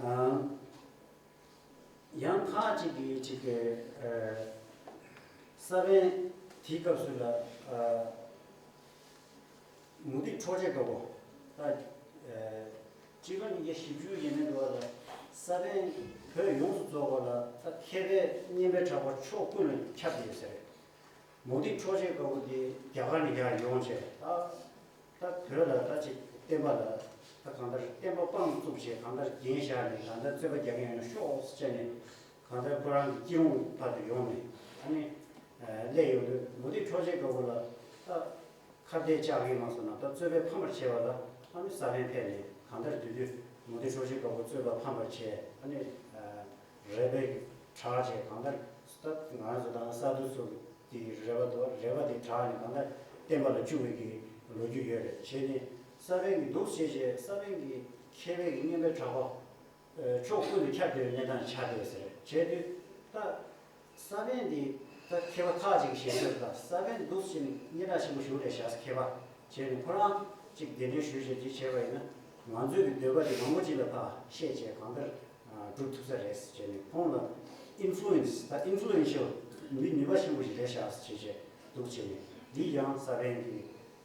ཨ། ཡང་ཁག་ཅིག་གིས་ཅིག་གི་ཨ་ས་པཎ་དེའི་སྐབས་སུ་ལ་ཨ་མུ་སྟེགས་འཕྲོག་བྱེད་དགའ་བོ་ད་ཨ་སྤྱི་ལོ་ཉིས་བརྒྱ་བཞི་བཅུ་ཡས་མས་འགྲོ་བ་ལ་ས་པཎ་བོད་ཡོངས་སུ་རྫོགས་པ་ལ་ད་མཁས་པའི་སྙན་པའི་གྲགས་པ་ཕྱོགས་ཀུན་ལ་ཁྱབ་བསྡད་ཡོད་ས་རེད། མུ་སྟེགས་འཕྲོག་བྱེད་དགའ་བོ་དེ་རྒྱ་གར་ནས་ཡར་ཡོང་བྱས་ད། ད་བོད་ལ་ད་ཅིག་བསྟན་པ་ལ་ད་གང་ལྟར་བསྟན་པ་དཔང་བཙུགས་བྱས་གང་ལྟར་འགན་བཞག་ནས་གང་ལྟར་རྩོད་པ་རྒྱག་མཁན་ཡོད་ན་ཤོག་ཟེར་ནས་གང་ལྟར་ཁོ་རང་གི་སྐྱིད་རུང་བར་དུ་ཡོང་ནས་ཨ་ནི་སླེབས་ཡོང་དུས་མུ་སྟེགས་འཕྲོག་བྱེད་དགའ་བོ་ལ་ད་ཁ་གཏད་བཅག་གི་མ་སོང་ན་ད་རྩོད་པས་ཕམ་པར་བྱས་པ་ལ་ཨ་ནི་ས་པཎ་ཕེབས་ནས་གང་ལྟར་དེ་དུས་མུ་སྟེགས་འཕྲོག་བྱེད་དགའ་བོ་རྩོད་པ་ཕམ་པར་བྱས་ཨ་ནི་རལ་པའི་བྲག་བྱས་གང་ལྟར་ད་ང་རང་ཚོ་ད་ས་འདུལ་ཚོ། དེའི་རལ་པ་དང་རལ་པ་དེ་བྲག་ནས་གང་ལྟར་བསྟན་པ་ལ་བཅུག་པའི་གི་ལོ་རྒྱུས་ཡོད་རེད། བྱས་ནས་ས་པཎ་གྱི་འདུག་བྱས་བྱས་ས་པཎ་གྱི་མཁས་པའི་གི་སྙན་པའི་གྲགས་པ་ཕྱོགས་ཀུན་ཏུ་ཁྱབ་བསྡད་པའི་གནས་སྟངས་ཆགས་བསྡད་ཟེར། བྱས་དུས་ད་ས་པཎ་འདི་ད་མཁས་པ་ཁག་ཅིག་གི་བཤད་སྲོལ་ད་ས་པཎ་འདུག་བྱས་ནས་སྙན་གྲགས་ཆེན་པོ་ཞིག་རེད་བཞག་མཁས་པ། བྱས་ནས་ཁོ་རང་ཅིག་གདན་འདྲེན་ཞུས་བྱས་ཅིག་བྱས་པ་ཡིན་ན་ང་ཚོའི་གི་འདོད་པ་དེ་མང་པོ་ཅིག་ལ་ཕར་བཤད་བྱས་གང་ལྟར་སྒྲུབ་ཐུབ་ས་རེད་ཟེར་བྱས་ནས་ཁོང་ལ་ ཨིན་ཕུ་ལུ་ཨེན་སི་ད་ཨིན་ཕུ་ལུ་ཨེན་ཤལ་མི་ནུས་པ་ཆེན་པོ་ཞིག་རེད་ཤག་ཟེར་བྱས་འདུག་བྱས་ནས། འདི་ཡང་ས་པཎ་གྱི་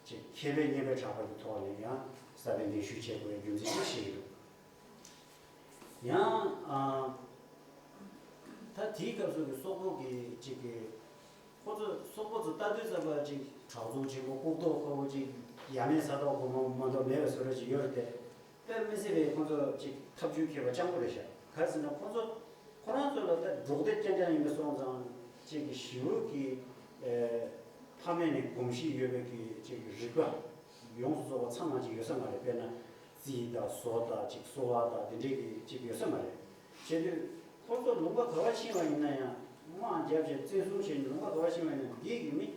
ཅིག་མཁས་པའི་སྙན་པའི་གྲགས་པ་གི་ཐོག་ནས་ཡང་ས་པཎ་གདན་ཞུ་བྱེད་དགོས་པའི་རྒྱུ་མཚན་ཅིག་བཤད་ཀྱི་འདུག། ཡང་ཨ། ད་དེའི་སྐབས་སུ་གི་སོག་པོ་གི་ཅིག་གི་ཁོ་ཚོ་སོག་པོ་ཚོ་ལྟ་དུས་ཙམ་པ་ཅིག་དྲག་རྩུབ་ཆེན་པོ་ལྐུགས་ཏོག་ཁ་པོ་ཅིག་ཡ་མེད་ས་ཏོག་གོ་མ་མ་གཏོགས་མེད་པའི་བཟོ་འདྲ་ཅིག་ཡོད་རེད་དེ། དཔེ་མི་སྲིད་པའི་ཁོ་ཚོ་ཅིག་ཐབས་ཇུས་མཁས་པ་སྤྱང་པོ་རེད་ཤག། ག་རེ་ཟེར་ན་ཁོ་ཚོ་ཁོ་རང་ཚོ་ལ་ད་འབྲོག་སྡེ་རྐྱང་རྐྱང་ཡིན་པ་སོང་ཙང་ཅིག་གི་ཞི་བོ་གི་ཨ་ཕ་མེས་ནས་གོམས་གཤིས་ཡོད་པའི་གི་ཅིག་གི་རིག་པ་ཡོངས་སུ་རྫོགས་པ་ཚང་མ་ཅིག་ཡོད་ས་མ་རེད། དཔེར་ན་རྩིས་དང་བཟོ་དང་ཅིག་གསོ་བ་དང་དེ་འདྲའི་གི་ཅིག་ཡོད་ས་མ་རེད། བྱས་དུས་ཁོ་ཚོ་ལུང་པ་ག་བ་ཕྱིན་པ་ཡིན་ན་ཡང་དམག་བརྒྱབ་བྱས་བཙན་བཟུང་བྱས་ནས་ལུང་པ་ག་བ་ཕྱིན་པ་ཡིན་ན་འདི་གི་མི་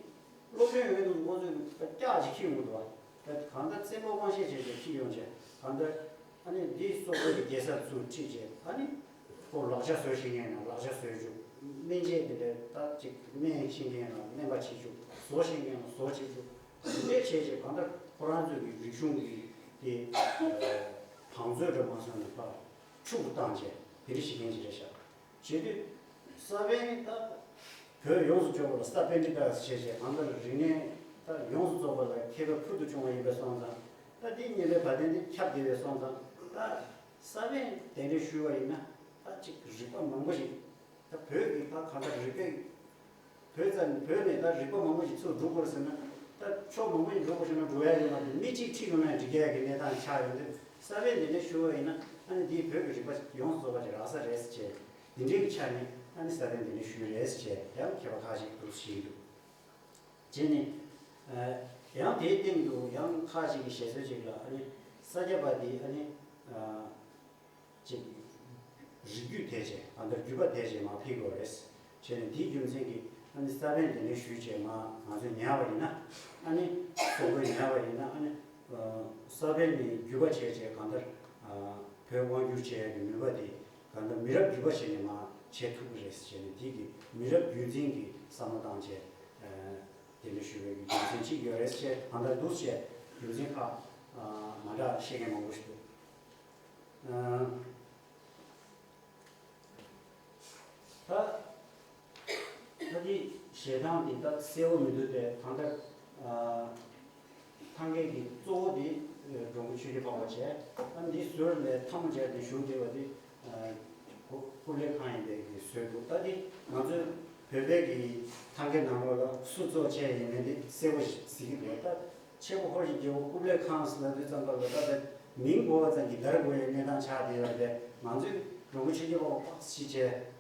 སློབ་སྦྱོང་ཡོད་འདུག་ཁོ་ཚོས་སྐྱག་ཅིག་ཁྱེར་ཡོང་གི་འདུག་བ། གང་ལྟར་བཙན་པོ་དབང་ཤེད་བྱས་བྱས་ཁྱེར་ཡོང་བྱས་གང་ལྟར་ཨ་ནི་འདི་སོག་པོའི་རྒྱལ་ས་ཚུར་ཁྲིད་བྱས་ཨ་ནི་ཁོ་ལག་ཆ་བཟོ་ཤེས་མཁན་ཡིན་ན་ལག་ཆ་བཟོས་བཅུག། སྨན་དཔྱད་དེ་འདྲའི་ད་ཅིག་སྨན་ཤེས་མཁན་ཡིན་ན་སྨན་པ་བྱེད་བཅུག། བཟོ་ཤེས་མཁན་ཡིན་ན་བཟོ་བྱེད་བཅུག། དེ་འདྲས་བྱས་བྱས་གང་ལྟར་ཁོ་རང་ཚོའི་གི་རིག་གཞུང་གི་དེ་བང་མཛོད་འདྲ་མ་སོང་ནས་ཕར་འཁྲུག་པོ་བཏང་བྱས་དེ་འདྲ་བྱེད་མཁན་ཅིག་རེད་ཤག། བྱེད་དུས་ས་པཎ་ད་བོད་ཡོངས་སུ་གཅོད་པ་ལ་ས་པཎྜི་ཏ་ཞེས་བྱས་གང་ལྟར་རིག་གནས་ད་ཡོངས་སུ་རྫོགས་པ་ལ་མཁས་པ་ཕུལ་དུ་བྱུང་བ་ཡིན་པས་སོང་ཙང་། ད་འདི་སྙན་པའི་བ་དན་འདི་ཁྱབ་བསྡད་པས་སོང་ཙང་། ད་ས་པཎ་གདན་འདྲེན་ཞུས་པ་ཡིན་ན་ད་ཅིག་རིག་པ་མང་པོ་ཞིག་ད་བོད་ཀྱི་ད་གང་ལྟར་རིག་པའི་བོད་ཙམ་བོད་ནས་ད་རིག་པ་མང་པོ་ཞིག་ཚུར་འགྲོ་དགོས་ཟེར་ན་ད་ཕྱོགས་མང་པོ་ཞིག་འགྲོ་དགོས་ཟེར་ན་འགྲོ་ཡ་ཡོད་མ་རེད། མི་གཅིག་ཁྲིད་ཡོང་ན་འགྲིག་ཡ་གི་གནས་སྟངས་ཆགས་ཡོང་དུས་ས་པཎ་གདན་འདྲེན་ཞུས་པ་ཡིན་ན་ཨ་ནི་འདིས་བོད་ཀྱི་རིག་པ་ཡོངས་སུ་རྫོགས་པ་ཅིག་རག་ས་རེད་ཟེར་བྱས། དེ་འདྲའི་ཆ་ནས་ཨ་ནི་ས་པཎ་གདན་འདྲེན་ཞུས་རེད་ཟེར་བྱས་ཡང་མཁས་པ་ཁག་ཅིག་འདུག་ཞུས་འདུག། བྱས་ནས་ཨ་ཡང་དེའི་སྟེང་དུ་ཡང་ཁག་ཅིག་གིས་ཞེ་སོ་ཅིག་ལ་ཨ་ནི་ས་སྐྱ་པ་འདི་ཨ་ནི་ཨ་ཅིག་རིགས་རྒྱུད་དེ་བྱས་གང་ལྟར་བརྒྱུད་པ་དེ་བྱས་མར་ཕེབས་དགོས་རེད། བྱས་ནས་དེའི་རྒྱུ་མཚན་གྱིས་ཨ་ནི་ས་པཎ་གདན་འདྲེན་ཞུས་བྱས་མར་ང་ཚོས་ཉར་བ་ཡིན་ན་ཨ་ནི་སོག་པོས་ཉར་བ་ཡིན་ན་ཨ་ནི་ཨ་ས་པཎ་ནས་བརྒྱུད་པ་བྱས་བྱས་གང་ལྟར་ཨ་བོད་དབང་བསྒྱུར་བྱེད་ཡ་གི་ནུས་པ་དེ་གང་ལྟར་མི་རབས་བརྒྱུད་པ་བྱས་ནས་མར་བྱེད་ཐུབ་ཀྱི་རེད་ཟེར་བྱས་ནས་དེ་གི་མི་རབས་བརྒྱུད་འཛིན་གྱི་བསམ་བློ་བཏང་བྱས་ཨ་གདན་འདྲེན་ཞུ་བའི་གི་རྒྱུ་མཚན་གཅིག་ཡོད་རེད་ཟེར་གང་ལྟར་འདུག་ཟེར་རྒྱུ་མཚན་ཁག་ཨ་མ་འདྲ་བཤད་མཁན་མང་པོ་ཞིག་འདུག། ཨ་ད་ད་འདི་ཞལ་ཐང་འདི་ད་གསལ་པོ་མི་འདུག་སྟེ་གང་ལྟར་ཨ་ཐང་གའི་གི་གཙོ་བོ་འདི་འགྲོ་མགོན་ཆོས་རྒྱལ་འཕགས་པ་བྱས། ཨ་འདི་ཟུར་ལས་ཐལ་མོ་སྦྱར་ཏེ་བཞུགས་བསྡད་པ་འདི་ཨ་ཀུ་ཀུ་བླའི་ཁང་ཡིན་པའི་གི་ཟུར་འདུག། ད་འདི་ང་ཚོའི་བོད་པའི་གི་ཐང་གའི་ནང་ལོགས་ལ་སུ་གཙོ་བྱས་ཡིན་མིན་འདི་གསལ་པོ་ཞིག་གཟིགས་ཀྱི་འདུག། ད་ཆེན་པོ་ཧོར་གྱི་རྒྱལ་པོ་ཀུ་བླའི་ཁང་ཟེར་ལབ་དུས་ཙམ་པ་ལ་ད་ལྟ་མིང་གོ་བ་ཙམ་གྱིས་འདར་དགོས་ཡའི་གནས་སྟངས་ཆགས་བསྡད་ཡོད་རེད། ང་ཚོས་འགྲོ་མགོན་ཆོས་རྒྱལ་འཕགས་པ་ཕར་ཞིག་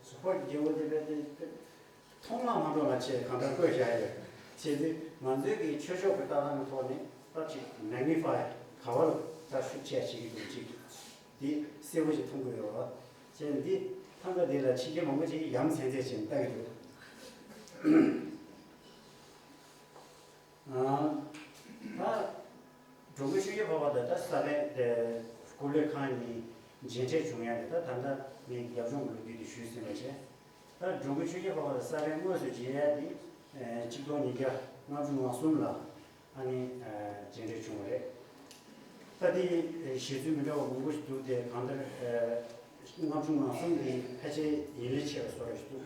བྱས་ཧོར་གྱི་རྒྱལ་པོ་དེ་བས་དེ་མཐོང་ལ་མ་འགྲོ་ལ་བྱས་གང་ལྟར་བཀོད་བཞག་ཡོད། བྱས་ཙང་ང་ཚོའི་གི་ཆོས་ཕྱོགས་ཀྱི་ལྟ་སྟངས་ཀྱི་ཐོག་ནས་ད་ཅིག་མེག་ནི་ཕའི་ག་བ་ལ་ད་ཤུགས་ཆེ་བྱེད་ཀྱི་འདུག་ཅིག་འདི་གསལ་པོ་ཞིག་མཐོང་གི་ཡོད་རེད། བྱས་ཙང་འདི་ཐང་ག་འདི་ལ་ཕྱི་རྒྱལ་མང་པོ་ཅིག་ཡ་མཚན་མཚན་བྱས་ནས་ལྟ་གི་འདུག། ཨ་ད་འགྲོ་མགོན་ཆོས་རྒྱལ་འཕགས་པ་དང་ད་ས་པཎ་དེ་ཀུ་བླའི་ཁང་གཉིས་མཇལ་འཕྲད་བྱུང་ཡ་དེ་ད་ད་ལྟ་ངས་རྒྱབ་ལྗོངས་ཀྱི་ལོ་རྒྱུས་དེ་ཞུས་ཟིན་པ་བྱས། ད་འགྲོ་མགོན་ཆོས་རྒྱལ་འཕགས་པ་དང་ས་པཎ་དངོས་སུ་མཇལ་ཡ་དེ་ཨ་གཅིག་སྟོང་ཉིས་བརྒྱ་ལྔ་བཅུ་ང་གསུམ་ལ་ཨ་ནི་ཨ་མཇལ་འཕྲད་བྱུང་བ་རེད། ད་དེ་ཨ་བཞེད་ཚུལ་མི་འདྲ་བ་མང་པོ་ཞིག་འདུག་སྟེ་གང་ལྟར་ཨ་ལྔ་བཅུ་ང་གསུམ་དེ་ཕལ་ཆེར་ཡིན་ལས་ཆེ་བ་བཟོ་འདྲ་ཞིག་འདུག།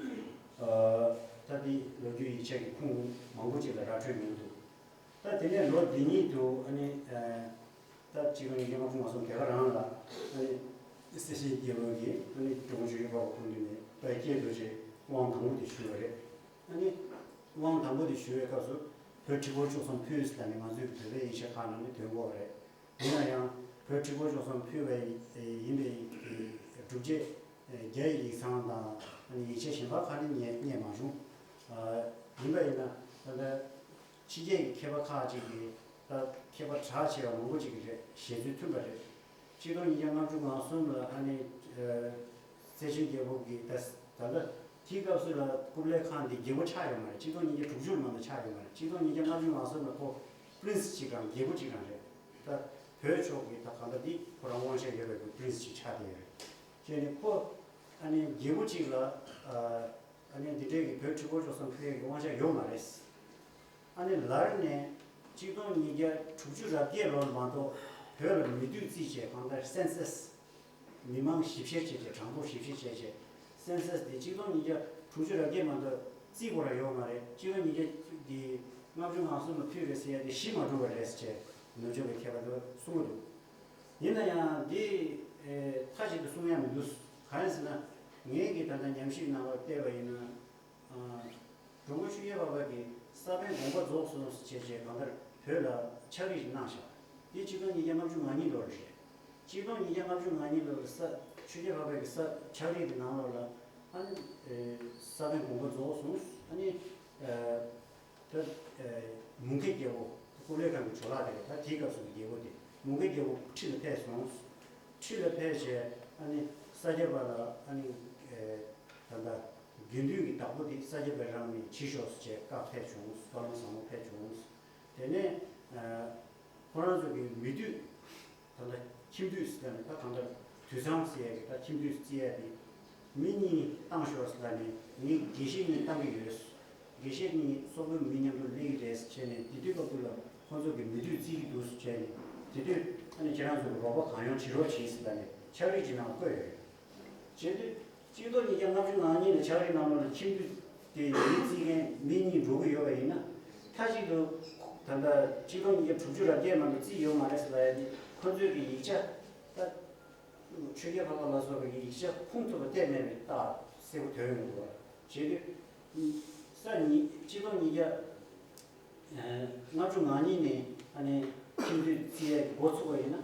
ཨ་ད་དེ་ལོ་རྒྱུས་ཡིག་ཆ་གི་ཁུངས་མང་པོ་ཅིག་ལ་ར་འཕྲོད་མི་འདུག། ད་དེ་ནས་ལོ་འདི་ཉིད་དུ་ཨ་ནི་ཨ་ད་གཅིག་སྟོང་ཉིས་བརྒྱ་ལྔ་བཅུ་ང་གསུམ་དེ་ག་རང་ལ་ཨ་ནི་སེར་བྱེས་རྒྱལ་པོ་གིས་ཨ་ནི་འགྲོ་མགོན་ཆོས་རྒྱལ་འཕགས་པ་སྐུ་མདུན་ནས་དཔལ་ཀྱེ་རྡོ་རྗེ་དབང་དང་པོ་དེ་ཞུས་པ་རེད། ཨ་ནི་དབང་དང་པོ་དེ་ཞུ་བའི་སྐབས་སུ་བོད་ཁྲི་སྐོར་བཅུ་གསུམ་ཕུལ་ཟེར་ནས་ང་ཚོའི་བོད་པའི་ཡིག་ཆ་ཁག་ནང་ནས་ཐོན་གྱི་ཡོད་རེད། ཡིན་ན་ཡང་བོད་ཁྲི་སྐོར་བཅུ་གསུམ་ཕུལ་བ་ཡིན་པའི་སྒྲུབ་བྱེད་རྒྱ་ཡི་ཡིག་ཚང་དང་ཡིག་ཆ་གཞན་པ་ཁག་ནས་རྙེད་རྙེད་མ་བྱུང་། ཡིན་པ་ཡིན་ན་ད་ལྟ་ཕྱི་རྒྱལ་གྱི་མཁས་པ་ཁག་ཅིག་གིས་ད་མཁས་པ་གྲགས་ཆེ་བ་མང་པོ་ཅིག་གིས་རེད་བཞེད་ཚུལ་མཐུན་པ་རེད། ཆིག་སྟོང་ཉིས་བརྒྱ་ལྔ་བཅུ་ང་གསུམ་ལ་ཨ་ནི་ཨ་སེ་ཆེན་རྒྱལ་པོ་གིས་ད་ད་ལྟ་དེའི་སྐབས་སུ་ལ་ཀུ་བླའི་ཁང་འདི་རྒྱལ་པོ་ཆགས་ཡོད་མ་རེད། ཆིག་སྟོང་ཉིས་བརྒྱ་དྲུག་ཅུ་ལ་མ་གཏོགས་ཆགས་ཡོད་མ་རེད། ཆིག་སྟོང་ཉིས་བརྒྱ་ལྔ་བཅུ་ང་གསུམ་ལ་ཁོ་པི་རིན་སི་གཅིག་རང་རྒྱལ་པོ་གཅིག་རང་རེད། ད་བོད་ཕྱོགས་ཀྱི་ད་གང་ལྟར་འདི་ཁོ་རང་དབང་ཆ་ཡོད་པའི་པི་རིན་སི་གཅིག་ཆགས་བསྡད་ཡོད་རེད། བྱས་ནས་ཁོ་ཨ་ནི་རྒྱལ་པོ་གཅིག་ལ་ཨ་ཨ་ནི་འདི་འདྲའི་གི་བོད་ཁྲི་སྐོར་བཅུ་གསུམ་ཕུལ་ཡས་ཀྱི་དབང་ཆ་ཡོད་མ་རེད། ཨ་ནི་ལར་ནས་ཆིག་སྟོང་ཉིས་བརྒྱ་དྲུག་ཅུ་རེ་བརྒྱད་ལོར་མ་གཏོགས་བོད་ལ་མི་སྡུད་རྩིས་བྱས་གང་ལྟར་སེན་སས་མི་མང་ཞིབ་བཤེར་བྱས་བྱས་གྲངས་འབོར་ཞིབ་བཤེར་བྱས་བྱས་ སེན་སས་དེ་ཆིག་སྟོང་ཉིས་བརྒྱ་དྲུག་ཅུ་རེ་བརྒྱད་མ་གཏོགས་རྩིས་སྐོར་ར་ཡོད་མ་རེད། ཆིག་སྟོང་ཉིས་བརྒྱ་དེ་ལྔ་བཅུ་ང་གསུམ་ལ་ཕུལ་རེད་ཟེར་ཡ་དེ་གཞི་མ་གྲུབ་པ་རེད་ཟེར་བྱས་ནུབ་ཕྱོགས་པའི་མཁས་པ་ཚོས་གསུང་གི་འདུག་ཡིན་ན་ཡང་འདི་མཐའ་གཅིག་ཏུ་གསུང་ཡ་མི་འདུག་གང་ཡིན་ཟེར་ན། ངས་ཀྱི་ད་ལྟ་ཉམས་ཞིབ་གནང་བར་བལྟས་པ་ཡིན་ན། འགྲོ་མགོན་ཆོས་རྒྱལ་འཕགས་པ་གིས་ས་པཎ་དགོངས་པ་རྫོགས་སོང་ཟེར་བྱས་བྱས་གང་ལྟར་བོད་ལ་ཕྱག་བྲིས་ཤིག་གནང་བཞག་འདི་ཆིག་སྟོང་ཉིས་བརྒྱ་ལྔ་བཅུ་ང་གཉིས་ལོར་རེད། ཆིག་སྟོང་ཉིས་བརྒྱ་ལྔ་བཅུ་ང་གཉིས་ལོར་ས་ཆོས་རྒྱལ་འཕགས་པ་གི་ས་ཕྱག་བྲིས་དེ་ནང་ལོགས་ལ་ཨ་ནི་ས་པཎ་དགོངས་པ་རྫོགས་སོང་། ཨ་ནི། ད་མུ་གེ་རྒྱལ་པོ། ཀུ་ལེ་ཁང་གི་ཇོ་ལགས་དེ་རེད། ད་དེའི་སྐབས་སུ་རྒྱལ་པོ་དེ་མུ་གེ་རྒྱལ་པོ་ཁྲི་ལ་ཕེབས་སོང་། ཁྲི་ལ་ཕེབས་བྱས་ཨ་ནི་ས་སྐྱ་པ་ལ་ཨ་ནི་ད་ལྟ་དགེ་འདུན་གྱི་བདག་པོ་དེ་ས་སྐྱ་པའི་རང་ནས་བྱེད་ཤོག་ཟེར་བྱས་བཀའ་ཕེབས་བྱུང་། བཀའ་ལུང་བཟང་པོ་ཕེབས་བྱུང་། དེ་ནས་ཁོ་རང་ཚོ་གི་མི་འདུས། ད་ལྟ་ཁྱིམ་དུད་ཟེར་ནས་ད་གང་ལྟར་དུད་ཚང་ཟེར་ཡ་གི་ད་ཁྱིམ་དུད་རྩི་ཡ་དེ་མི་གཉིས་བཏང་ཤོག་ཟེར་ནས་ངས་དགེ་བཤེས་གཉིས་བཏང་གི་ཡོད། དགེ་བཤེས་གཉིས་སོག་པོའི་མི་མཉམ་དུ་སླེབས་ཀྱི་རེད་ཟེར་བྱས་ནས་དེ་དུས་སྐབས་དུས་ལ་ཁོ་ཚོ་གི་མི་འདུད་རྩི་གི་འདུག་ཟེར་བྱས་ནས་དེ་དུས་ཨ་ནི་ཁྱེད་རང་ཚོ་གི་རོགས་པ་གང་ཡོང་བྱེད་རོགས་བྱེད་ཟེར་ནས་ཕྱག་བྲིས་ཅིག་ནང་བཀོད་ཡོད། བྱས་དུས་ཆིག་སྟོང་ཉིས་བརྒྱ་ལྔ་བཅུ་ང་གཉིས་ལ་ཕྱག་བྲིས་གནང་ལོ་ལ་ཁྱིམ་དུད་དེ་ཡིན་རྩིས་མཁན་མི་གཉིས་འགྲོ་གི་ཡོད་པ་ཡིན་ན། མཐའ་གཅིག་ཏུ་ད་ལྟ་ཆིག་སྟོང་ཉིས་བརྒྱ་དྲུག་ཅུ་རེ་བརྒྱད་མ་གཏོགས་རྩིས་ཡོད་མ་རེད་ཟེར་ལབ་ཡ་དེ་ཁོ་ཚོས་ཀྱི་ཡིག་ཆ་ད་ཆོས་རྒྱལ་འཕགས་པ་ལ་སོགས་པའི་ཡིག་ཆ་ཁུངས་ཐུབ་པ་གཏན་མེད་པའི་རྟགས་གསལ་པོ་ཐོན་ཡོང་གི་འདུག་བ། བྱས་དུས་ས་ཉིས་ཆིག་སྟོང་ཉིས་བརྒྱ། ལྔ་བཅུ་ང་གཉིས་ནས་ཨ་ནི་ཁྱིམ་དུད་རྩི་ཡས་འགོ་ཚུགས་པ་ཡིན་ན།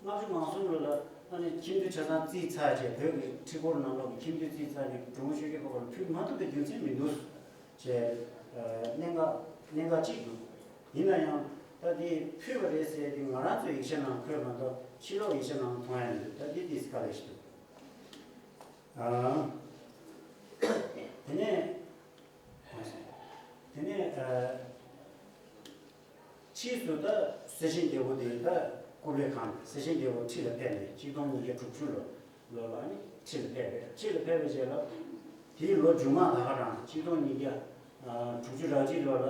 ལྔ་བཅུ་ང་གསུམ་ལོ་ལ་ཨ་ནི་ཁྱིམ་དུད་ཆ་ཚང་རྩིས་ཚར་རྗེས་བོད་ཀྱི་ཁྲི་སྐོར་ནང་ལོགས་ཀྱི་ཁྱིམ་དུད་རྩིས་ཚར་ནས་འབྲོང་ཆོས་རྒྱལ་འཕགས་པར་ཕུལ་མ་ཐུབ་པའི་རྒྱུ་མཚན་མི་འདུག་ཅེས་གནད་འགག་གནད་འགག་གཅིག་འདུག་ཡིན་ན་ཡང་ད་དེ་ཕུལ་བ་རེད་ཟེར་དེ་ང་རང་ཚོའི་ཡིག་ཆ་ནང་འཁོད་མ་གཏོགས་ཕྱི་ལོགས་ཡིག་ཆ་ནང་མཐོང་ཡ་མི་འདུག་ད་དེ་ཏིས་དཀའ་ལས་ཤིག་འདུག་དེ་ནས། དེ་ནས་ཕྱིས་སུ་ད་སེ་ཆེན་རྒྱལ་པོ་དེ་ད་ཀུ་ལེ་ཁང་སེ་ཆེན་རྒྱལ་པོ་ཁྲི་ལ་ཕེབས་ནས་ཆིག་སྟོང་ཉིས་བརྒྱ་དྲུག་ཅུ་ལོ་ལོ་ལ་ནི་ཁྲི་ལ་ཕེབས་པས། ཁྲི་ལ་ཕེབས་པའི་རྗེས་ལ་དེའི་ལོ་མཇུག་མ་ད་ག་རང་ཆིག་སྟོང་ཉིས་བརྒྱ་དྲུག་ཅུ་རེ་གཅིག་ལོ་ལ་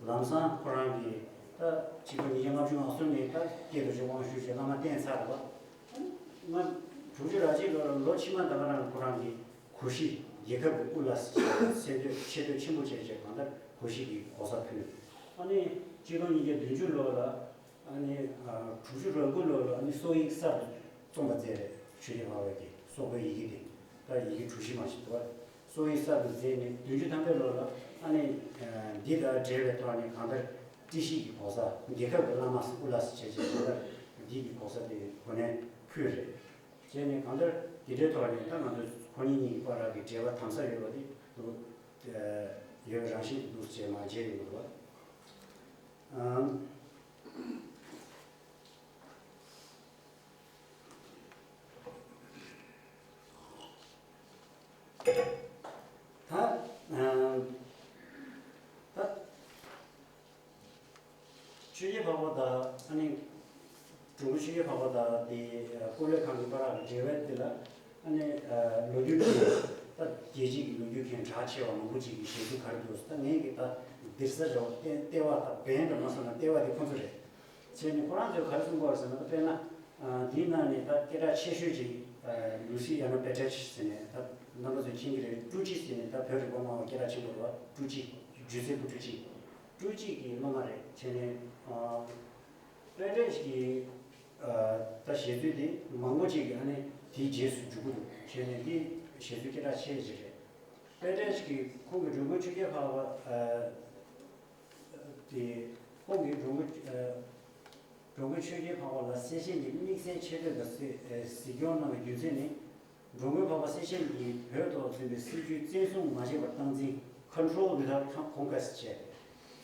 ལམ་སང་ཁོ་རང་གིས་ད་ཆིག་སྟོང་ཉིས་བརྒྱ་ལྔ་བཅུ་ང་གསུམ་ནས་ད་སྐྱེས་རྡོ་རྗེ་དབང་ཕྱུག་ཅེས་བླ་མ་བསྟེན་ཚར་བ། ང་དྲུག་ཅུ་རེ་གཅིག་ལོ་ལ་ལོ་ཕྱི་མ་ད་ག་རང་ཁོ་རང་གིས། གུ་ཤྲི་རྒྱལ་ཁབ་ཀྱི་དབུ་བླ་ཟེར་ཆེ་བསྟོད་ཆེ་བསྟོད་ཆེན་པོ་བྱས་བྱས་གང་ལྟར་གུ་ཤྲི་གི་གོ་ས་ཕུལ། ཨ་ནི་ཆིག་སྟོང་ཉིས་བརྒྱ་བདུན་ཅུ་ལོ་ལ་ཨ་ནི་དྲུག་ཅུ་རེ་དགུ་ལོ་ལ་ཨ་ནི་སོག་ཡིག་གསར་དུ་རྩོམ་པ་མཛད་རེད། ཆོས་རྒྱལ་འཕགས་པའི་གི་སོག་པོའི་ཡི་གེ་དེ་ད་ཡི་གེ་གྲུ་བཞི་མ་ཞིག་འདུག་བ། སོག་ཡིག་གསར་དུ་མཛད་ནས་བདུན་ཅུ་ཐམ་པའི་ལོ་ལ་ཨ་ནི་འདི་དང་འབྲེལ་བའི་ཐོག་ནས་གང་ལྟར་ཀྲི་ཤིས་ཀྱི་གོ་ས་རྒྱལ་ཁབ་ཀྱི་བླ་མ་དབུ་བླ་ཟེར་བྱས་བྱས་གང་ལྟར་འདི་གི་གོ་ས་དེ་གོ་གནས་ཕུལ་རེད། བྱས་ནས་གང་ལྟར་དེ་འདྲའི་ཐོག་ནས་ད་ང་ཚོ་ཁོ་གཉིས་གཉིས་ཀྱི་བར་གྱི་འབྲེལ་བ་དམ་ཟབ་ཡོད་པ་དེ་འདུག་ཡོད་པའི་རང་བཞིན་དུ་འདུག་ཅེས་མ་མཇལ་ཡོང་འདུག་བ། ད་ད། ཆོས་རྒྱལ་འཕགས་པ་དང་ཨ་ནི། འབྲོང་ཆོས་རྒྱལ་འཕགས་པ་དང་དེ་ཀོ་ལེ་ཁང་གི་བར་གྱི་འབྲེལ་བ་དེ་ལ་ཨ་ནི། ལོ་རྒྱུས་ཀྱི་ད་རྒྱལ་སྤྱི་གི་ལོ་རྒྱུས་མཁན་གྲགས་ཆེ་བ་མང་པོ་ཅིག་གིས་ཞལ་གསུང་ག་རེ་འདུག་ད་ངས་ཀྱི་ད་སྡེར་ས་རེ་བ་ལྟེ་བ་དང་བན་དང་མ་སོང་ན་ལྟེ་བ་དེ་ཁོ་ཚོ་རེད། བྱས་ནས་ཁོ་རང་ཚོས་ག་རེ་གསུང་གི་ཡོད་ཟེར་ན་དཔེར་ན། འདིའི་ནང་ནས་ད་སྐད་གྲགས་ཆེ་ཤོས་ཅིག་ལུ་སི་ཡ་ན་པེ་ཏྲེ་ཆི་ཟེར་ནས་ད་རྣམ་པ་ཚོས་མཁྱེན་གྱི་རེད། ཀྲུའུ་ཅི་ཟེར་ནས་ད་བོད་རིག་པ་སྨྲ་བ་སྐད་གྲགས་ཆེན་པོ་རེད་བ། ཀྲུའུ་ཅི། ཇུ་སེ་པུ་ཀྲུའུ་ཅི། ཀྲུའུ་ཅི་གི་སློབ་མ་རེད། བྱས་ནས་པེ་ཏྲེ་ཆི་གི་ད་བཞེད་ཚུལ་དེ་མང་པོ་ཅིག་གིས་ཨ་ནི་དེའི་རྗེས་སུ་འཇུག་གི་འདུག་བྱས་ནས་དེ་བཞེད་ཚུལ་སྐད་གྲགས་ཆེ་ཅིག་རེད། པེ་ཏྲེ་ཆི་གིས་ཁོང་གི་འགྲོ་མགོན་ཆོས་རྒྱལ་འཕགས་པ། དེ་ཁོང་གིས་འགྲོ་མགོན་འགྲོ་མགོན་ཆོས་རྒྱལ་འཕགས་པ་ལ་སེ་ཆེན་གྱི་དམིགས་བསལ་ཆེ་བསྟོད་དང་གཟིགས་སྐྱོང་གནང་བའི་རྒྱུ་མཚན་ནི། འགྲོ་མགོན་འཕགས་པ་སེ་ཆེན་གྱིས་བོད་ཐོག་འཛིན་པའི་སྲིད་བྱུས་བཙན་བཟུང་མ་བྱས་པར་སྟངས་འཛིན། Control without con- conquest བྱས།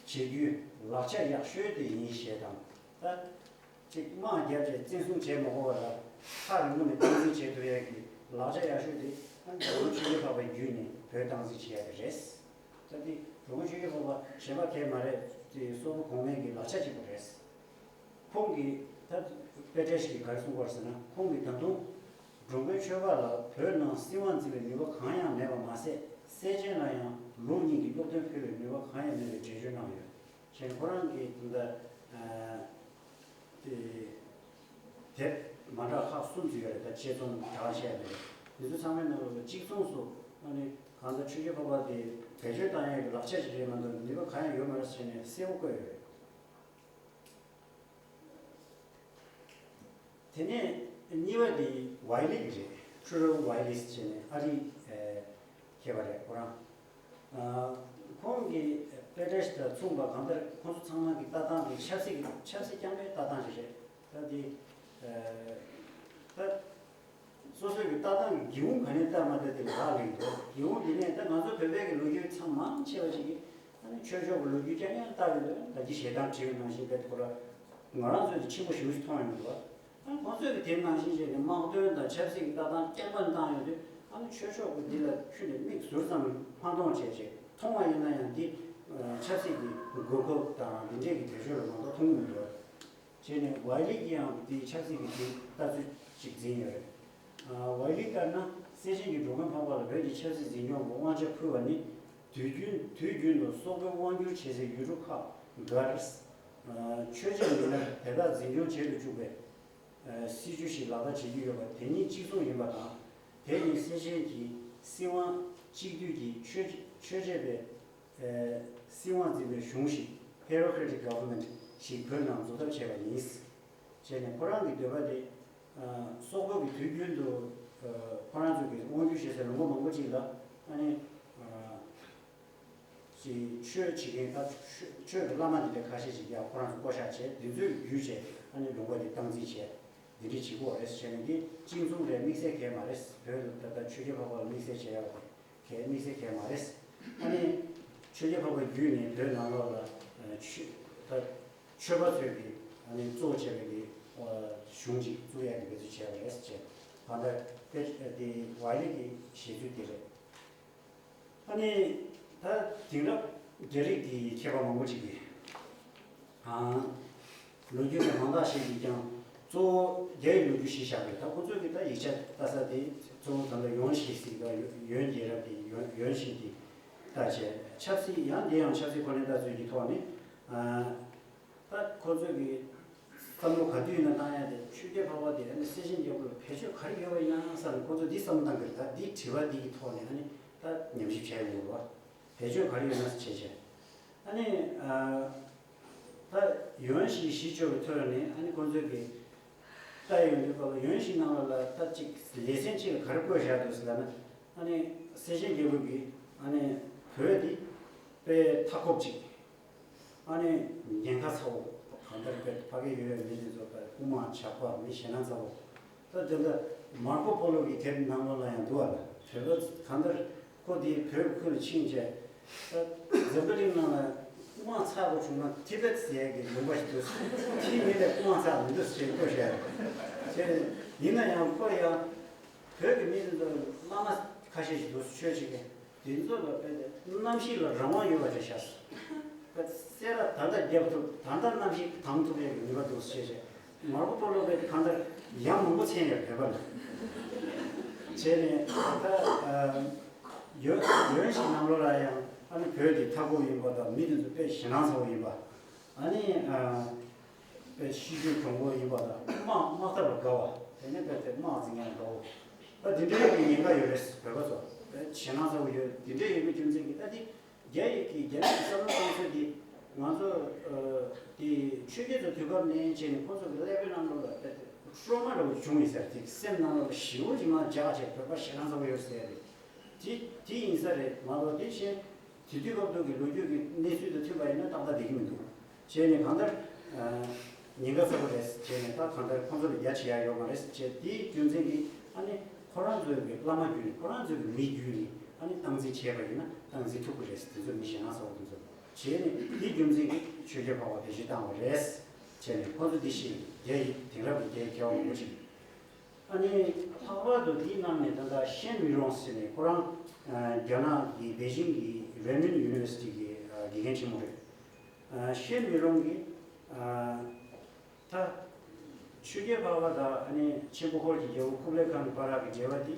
བྱེད་རྒྱུའི་ལག་ཆ་ཡག་ཤོས་དེ་ཡིན་ཞེས་དང་། ད། ཅིག་དམག་བརྒྱབ་རྗེས་བཙན་བཟུང་བྱས་མ་དགོས་པ་ལ་ཐག་རིང་པོ་ནས་སྟངས་འཛིན་བྱེད་ཐུབ་ཡས་ཀྱི་ལག་ཆ་ཡག་ཤོས་དེ་ཨ་ནི་འགྲོ་མགོན་ཆོས་རྒྱལ་འཕགས་པའི་བརྒྱུད་ནས་བོད་སྟངས་འཛིན་བྱེད་ཡ་དེ་རེད། ད་དེ་འགྲོ་མགོན་ཆོས་རྒྱལ་འཕགས་པ་གཞན་པ་གས་མ་རེད། དེ་སོག་པོ་གོང་མའི་གི་ལག་ཆ་གཅིག་པུ་རེད། ཁོང་གིས་ད་པེ་ཏྲེ་ཆི་གིས་ག་རེ་གསུང་གི་ཡོད་ཟེར་ན་ཁོང་གིས་ད་དུང་འགྲོ་མགོན་ཆོས་འཕགས་ལ་བོད་ནང་སྲིད་དབང་འཛིན་པའི་ནུས་པ་གང་ཡང་མེད་པ་མ་ཟད་སེ་ཆེན་ལ་ཡང་ལུགས་གཉིས་ཀྱི་སློབ་སྟོན་ཕུལ་བའི་ནུས་པ་གང་ཡང་མེད་པའི་འགྲེལ་བརྗོད་གནང་ཡོད། བྱས་ནས་ཁོ་རང་གིས་ད་ལྟ་དེ་དེབ་མ་འདྲ་ཁག་གསུམ་ཅིག་ཡོད་རེད། ད་དཔྱད་རྩོམ་གྲགས་ཆེ་བ་རེད། འདི་ཚོ་ཚང་མའི་ནང་ལོགས་ལ་གཅིག་མཚུངས་སུ་ ཨ་ནི་གང་ལྟར་ཆོས་རྒྱལ་འཕགས་པ་དེ་བེད་སྤྱོད་བཏང་ཡས་ཀྱི་ལག་ཆ་ཞིག་རེད་མ་གཏོགས་ནུས་པ་གང་ཡང་ཡོད་མ་རེད་ཟེར་ནས་གསལ་པོ་བཀོད་ཡོད་རེད། དེ་ནས་གཉིས་པ་དེ་ཝའི་ལི་གི་རེད། ཁྲུ་རོ་ཝའི་ལི་ཟེར་ནས་ཨ་རིའི་མཁས་པ་རེད་ཁོ་རང་། ཁོང་གིས་དཔེ་ཁྲ་ཞིག་དང་མཚུངས་པ་གང་ལྟར་ཁོང་ཚོ་ཚང་མ་གི་ལྟ་སྟངས་དེ་ཆབ་སྲིད་ཀྱི་ཆབ་སྲིད་རྐྱང་པའི་ལྟ་སྟངས་ཞིག་རེད། ད་དེ་ད། སོ་སོའི་གི་ལྟ་སྟངས་ཀྱི་སྒེའུ་ཁུང་ག་ནས་བལྟ་མ་བལྟ་དེ་ལ་རག་ལས་འདུག་སྒེའུ་ཁུང་འདི་ནས་ད་ང་ཚོ་བོད་པའི་གི་ལོ་རྒྱུས་ཚང་མང་ཆེ་བ་ཞིག་གིས་ཨ་ནི་ཆོས་ཕྱོགས་ཀྱི་ལོ་རྒྱུས་རྐྱང་རྐྱང་ལྟ་ཡོད་འདུག་ད་ཅི་ཞེ་སྡང་བྲིས་པའི་ནང་བཞིན་བེད་ཁོ་ར་ང་རང་ཚོས་ཀྱི་ཆེན་པོ་ཞེ་པོ་ཞིག་མཐོང་ཡོང་འདུག་ཨ་ནི་ཁོང་ཚོས་གི་དེ་ནང་བཞིན་བྱས་ནས་དམག་དོན་དང་ཆབ་སྲིད་ཀྱི་ལྟ་སྟངས་རྐྱང་པ་བཏང་ཡོད་དུས་ཨ་ནི་ཆོས་ཕྱོགས་ཀྱི་འདི་ལ་ཁྱོན་ནས་མིག་ཟུར་ཙམ་མ་མཐོང་བྱས་བྱས་མཐོང་བ་ཡིན་ན་ཡང་འདི་ཆབ་སྲིད་ཀྱི་དགོས་མཁོ་དང་འདི་འདྲས་ཀྱི་དོད་ཤོས་ལ་མ་གཏོགས་མཐོང་གི་མི་འདུག་བྱས་ནས་ཝའི་ལི་གིས་ཡང་དེའི་ཆབ་སྲིད་ཀྱི་དེ་ལྟ་ཚུལ་ཅིག་འཛིན་ཡོད་རེད། ཝའི་ལི་ལྟར་ན་སེ་ཆེན་གྱི་འགྲོ་མགོན་འཕགས་པ་ལ་བོད་ཀྱི་ཆབ་སྲིད་འཛིན་སྐྱོང་གི་དབང་ཆ་ཕུལ་བ་ནི་དུས་རྒྱུན་དུས་རྒྱུན་དུ་སོག་པོའི་དབང་སྒྱུར་བྱེད་སའི་ཡུལ་གྲུ་ཁག་སྒར་ཆོས་ཆེན་མི་སྣར་དེ་དག་འཛིན་སྐྱོང་བྱེད་དུ་བཅུག་པའི་སྲིད་ཇུས་ཤིག་ལག་བསྟར་བྱེད་ཀྱི་ཡོད་པ་དེ་ཉིད་གཅིག་མཚུངས་ཡིན་པ་དང་། དེ་ནི་སེ་ཆེན་གྱི་སྲིད་དབང་གཅིག་སྡུད་ཀྱི་ཆོས་ཆོས་བྱེད་པའི་སྲིད་དབང་འཛིན་པའི་གཞུང་ཞིག་bureaucratic government ཞིག་བོད་ནང་འཛུགས་ཐབས་བྱས་པ་ཡིན། བྱས་ནས་ཁོ་རང་གི་འདོད་པ་དེ་སོག་པོ་གི་དུས་རྒྱུན་དུ་ཁོ་རང་ཚོ་གི་དབང་སྒྱུར་བྱེད་སའི་ལུང་པ་མང་པོ་ཅིག་ལ་ཨ་ནི་ཅིག་ཆོས་བྱེད་མཁན་ད་ཆོས་ཀྱི་བླ་མ་འདི་འདྲ་ཁ་ཤས་ཅིག་ཡང་ཁོ་རང་ཚོ་བསྐོ་བཞག་བྱས་འདི་ཚོས་བརྒྱུད་བྱས་ཨ་ནི་ལུང་པ་དེ་སྟངས་འཛིན་བྱས་འདི་འདྲ་བྱེད་དགོས་རེད་བྱས་ནས་འདི་གཅིག་མཚུངས་རེད་དམིགས་བསལ་གང་ཡང་མ་རེད། བོད་ལ་ད་ལྟ་ཆོས་རྒྱལ་འཕགས་པ་ལ་དམིགས་བསལ་བྱས་ཡོད་རེད། གལ་དམིགས་བསལ་གལ་མ་རེད། ཨ་ནི་ཆོས་རྒྱལ་འཕགས་པ་བརྒྱུད་ནས་བོད་ནང་ལོགས་ལ་ཆོས་ད་ཆོས་པ་ཚོས་ཀྱི་ཨ་ནི་གཙོ་བོ་བྱས་པའི་གི་གཞུང་ཅིག་བཙུགས་ཡག་གི་འབད་བརྩོན་བྱས་པ་རེད་ཅེས་གང་ལྟར་དཔེ་དེ་ཝའི་ལི་གི་བཞེད་ཚུལ་དེ་རེད། ཨ་ནི་ད་དེང་རབས་རྒྱ་རིགས་ཀྱི་མཁས་པ་མང་པོ་ཅིག་གིས། ལོ་རྒྱུས་ཀྱི་མང་དག་ཞིག་གིས་ཀྱང་གཙོ་བོ་རྒྱ་ཡི་ལོ་རྒྱུས་གཞི་བཞག་པའི་ད་ཁོ་ཚོས་ཀྱི་ད་ཡིག་ཆ་ལྟ་ས་དེ་གཙོ་བོ་ད་ལྟ་ཡོན་ཞིག་ཟེར་གི་ཡོན་རྒྱལ་རབས་ཀྱི་ཡོན་ཡོན་ཞིག་གི་ལྟ་བྱས་ཆབ་སྲིད་ཡང་དེ་ཡང་ཆབ་སྲིད་གོ་གནས་ལྟ་ཚུལ་གྱི་ཐོག་ནས་ད་ཁོ་ཚོས་ཀྱི་བསམ་བློ་ག་དུས་ཡིན་ན་བཏང་ཡ་དེ་ཆོས་རྒྱལ་འཕགས་པ་དེ་ཨ་ནི་སེ་ཆེན་རྒྱལ་པོ་ལ་བེད་སྤྱོད་ག་རེ་ཡོད་པ་ཡིན་ན་བསམ་ནས་ཁོ་ཚོས་འདི་བསམ་བློ་བཏང་གི་རེད། ད་འདི་དྲི་བ་འདི་གི་ཐོག་ནས་ཨ་ནི་ད་ཉམས་ཞིབ་བྱས་ཡོང་དགོས་པ། བེད་སྤྱོད་ག་རེ་ཡོད་ན་བྱས་བྱས། ཨ་ནི་ད་ཡོན་ཞིག་གཞི་བཅོལ་བའི་ཐོག་ནས་ཨ་ནི་ཁོང་ཚོས་ཀྱི་ལྟ་ཡོང་དུས་སྐབས་ལ་ཡོན་ཞིག་ནང་ལ་ལ་ད་ཅིག་ལེ་ཚན་གཅིག་ལ་ག་རེ་བཀོད་བཞག་འདུག་ཟེར་ལབ་ན་ཨ་ནི་སེ་ཆེན་རྒྱལ་པོ་གིས་ཨ་ནི་བོད་འདི་དཔེ་མཐའ་འཁོབ་ཅིག་ཨ་ནི་ཉེན་ཁ་ཚ་བོ་གང་ལྟར་དཔེ་ཕ་གི་ཡོད་ཡོད་མི་དེ་ཚོ་དཔེ་རྐུན་མ་ཇག་པ་མི་ཞེད་སྣང་ཚ་བོ། ད་དེ་འདྲ་མར་ཀོ་པོ་ལོ་གི་དེབ་ནང་ལོགས་ལ་ཡང་འདུག་བ་ལ་བོད་པ་གང་ལྟར་ཁོ་དེའི་བོད་ཁུལ་ལ་ཕྱིན་བྱས་ད་འཛམ་བུ་གླིང་ནང་ལ་རྐུན་མ་ཚ་པོ་བྱུང་ན་ཐི་བེད་ཟེར་ཡས་ཀྱི་ལུང་པ་ཞིག་འདུག་དེའི་མི་ལས་རྐུན་མ་ཚ་མི་འདུག་ཅེས་བཀོད་བཞག་བྱས་ཡིན་ན་ཡང་ཁོ་ཡང་བོད་ཀྱི་མི་དེ་ཚོ་བླ་མ་ཁ་ཤས་ཤིག་འདུག་ཆོས་བྱེད་མཁན་དེ་ཚོ་ལ་དཔེ་དེ་རྣམ་ཤེས་ལ་རང་དབང་ཡོད་པ་རེད་ཤག་སེ་ར་ད་ལྟ་རྒྱབ་ཐུབ་ད་ལྟ་རྣམ་ཤེས་དང་ཐུབ་ཡག་གི་ནུས་པ་འདུག་ཟེར་བྱས་མར་ཀོ་པོ་ལོ་པས་གང་ལྟར་ཡང་མང་པོ་མཚན་ཡོད་བོད་པ་ལ། བྱས་ནས་ད་ལྟ་ཡོན་ཡོན་ཞིག་ནང་ལོགས་ལ་ཡང་ཨ་ནི་བོད་དེ་མཐའ་འཁོབ་ཡིན་པ་དང་མི་དེ་ཚོ་དཔེ་ཞེད་སྣང་ཚ་བོ་ཡིན་པ་ཨ་ནི་དཔེ་ཤི་རྒྱུ་གྱོང་པོ་ཡིན་པ་དང་དམག་དམག་འཐབ་ལ་དགའ་བ་དེ་ནས་དཔེ་དེ་དམག་འཛིང་ཡང་དགའ་བོ་ད་དེ་འདྲའི་གི་ཉེན་ཁ་ཡོད་རེད། བོད་པ་ཚོ་དཔེ་ཞེད་སྣང་ཚ་བོ་ཡོད་དེ་འདྲའི་ཡོད་པའི་རྒྱུ་མཚན་གྱིས་ད་དེ། རྒྱ་ཡིག་གི་རྒྱ་མི་གི་བསམ་བློ་གཏོང་ཚུལ་འདི་ང་ཚོ་དེ་ཆོས་རྒྱལ་ཚོ་དུས་སྐབས་ནས་བྱས་ནས་ཁོང་ཚོ་གི་ཀླད་པའི་ནང་ལོགས་ལ་ཊོ་མ་འདྲ་བོ་བྱུང་ཡིན་ཟེར། དེ་སེམས་ནང་ལོགས་ལ་ཞེ་པོ་ཅིག་མ་འཇགས་བྱས་བོད་པ་ཞེད་སྣང་ཚ་བོ་ཡོད་ཟེར་རེད། དེ་དེ་ཡིན་ས་རེད་མ་གཏོགས་དེ་བཞིན་དེ་དུས་སྐབས་དུས་ཀྱི་ལོ་རྒྱུས་ཀྱི་གནས་ཚུལ་དང་མཐུན་པ་ཡིན་ན་ཏག་ཏག་བསྡད་ཀྱི་མི་འདུག་བྱས་ནས་གང་ལྟར་ཉེན་ཁ་ཚ་པོ་རེད། བྱས་ནས་ད་གང་ལྟར་ཁོང་ཚོ་ལ་རྒྱ་ཆེ་ཡ་ཡོད་མ་རེད་ཅེས་དེའི་རྒྱུ་མཚན་གྱིས་ཨ་ནི་ཁོ་རང་ཚོའི་གི་བླ་མ་བརྒྱུད་ནས་ཁོ་རང་ཚོའི་གི་མི་བརྒྱུད་ནས་ཨ་ནི་སྟངས་འཛིན་བྱས་པ་ཡིན་ན་སྟངས་འཛིན་ཐུབ་ཀྱི་རེད། དེ་ཚོ་མི་ཞེད་སྣང་ཚ་བོ་དེ་ཚོ་བྱས་ནས་དེའི་རྒྱུ་མཚན་གྱིས་ཆོས་རྒྱལ་འཕགས་པ་བེད་སྤྱོད་བཏང་བ་རེད། བྱས་ནས་ཁོ་ཚོ་འདི་ཞིག་རྒྱ་ཡི་དེང་རབས་ཀྱི་རྒྱའི་མཁས་པ་མང་པོ་ཅིག་ཨ་ནི་ལྷག་པར་དུ་དེའི་ནང་ནས་ད་ལྟ་ཤན་མི་རོང་ཟེར་ནས་ཁོ་རང་རྒྱ་ནག་གི་པེ་ཅིང་གི་རེ་མིན་ཡུ་ནི་ཝར་སི་ཊི་གི་དགེ་རྒན་ཆེན་མོ་རེད། ཤན་མི་རོང་གིས་ད་ཆོས་རྒྱལ་འཕགས་པ་དང་ཨ་ནི་ཆེན་པོ་ཧོར་གྱི་རྒྱལ་པོ་ཀུབ་ལའི་ཁཱན་གྱི་བར་གྱི་འབྲེལ་བ་དེ་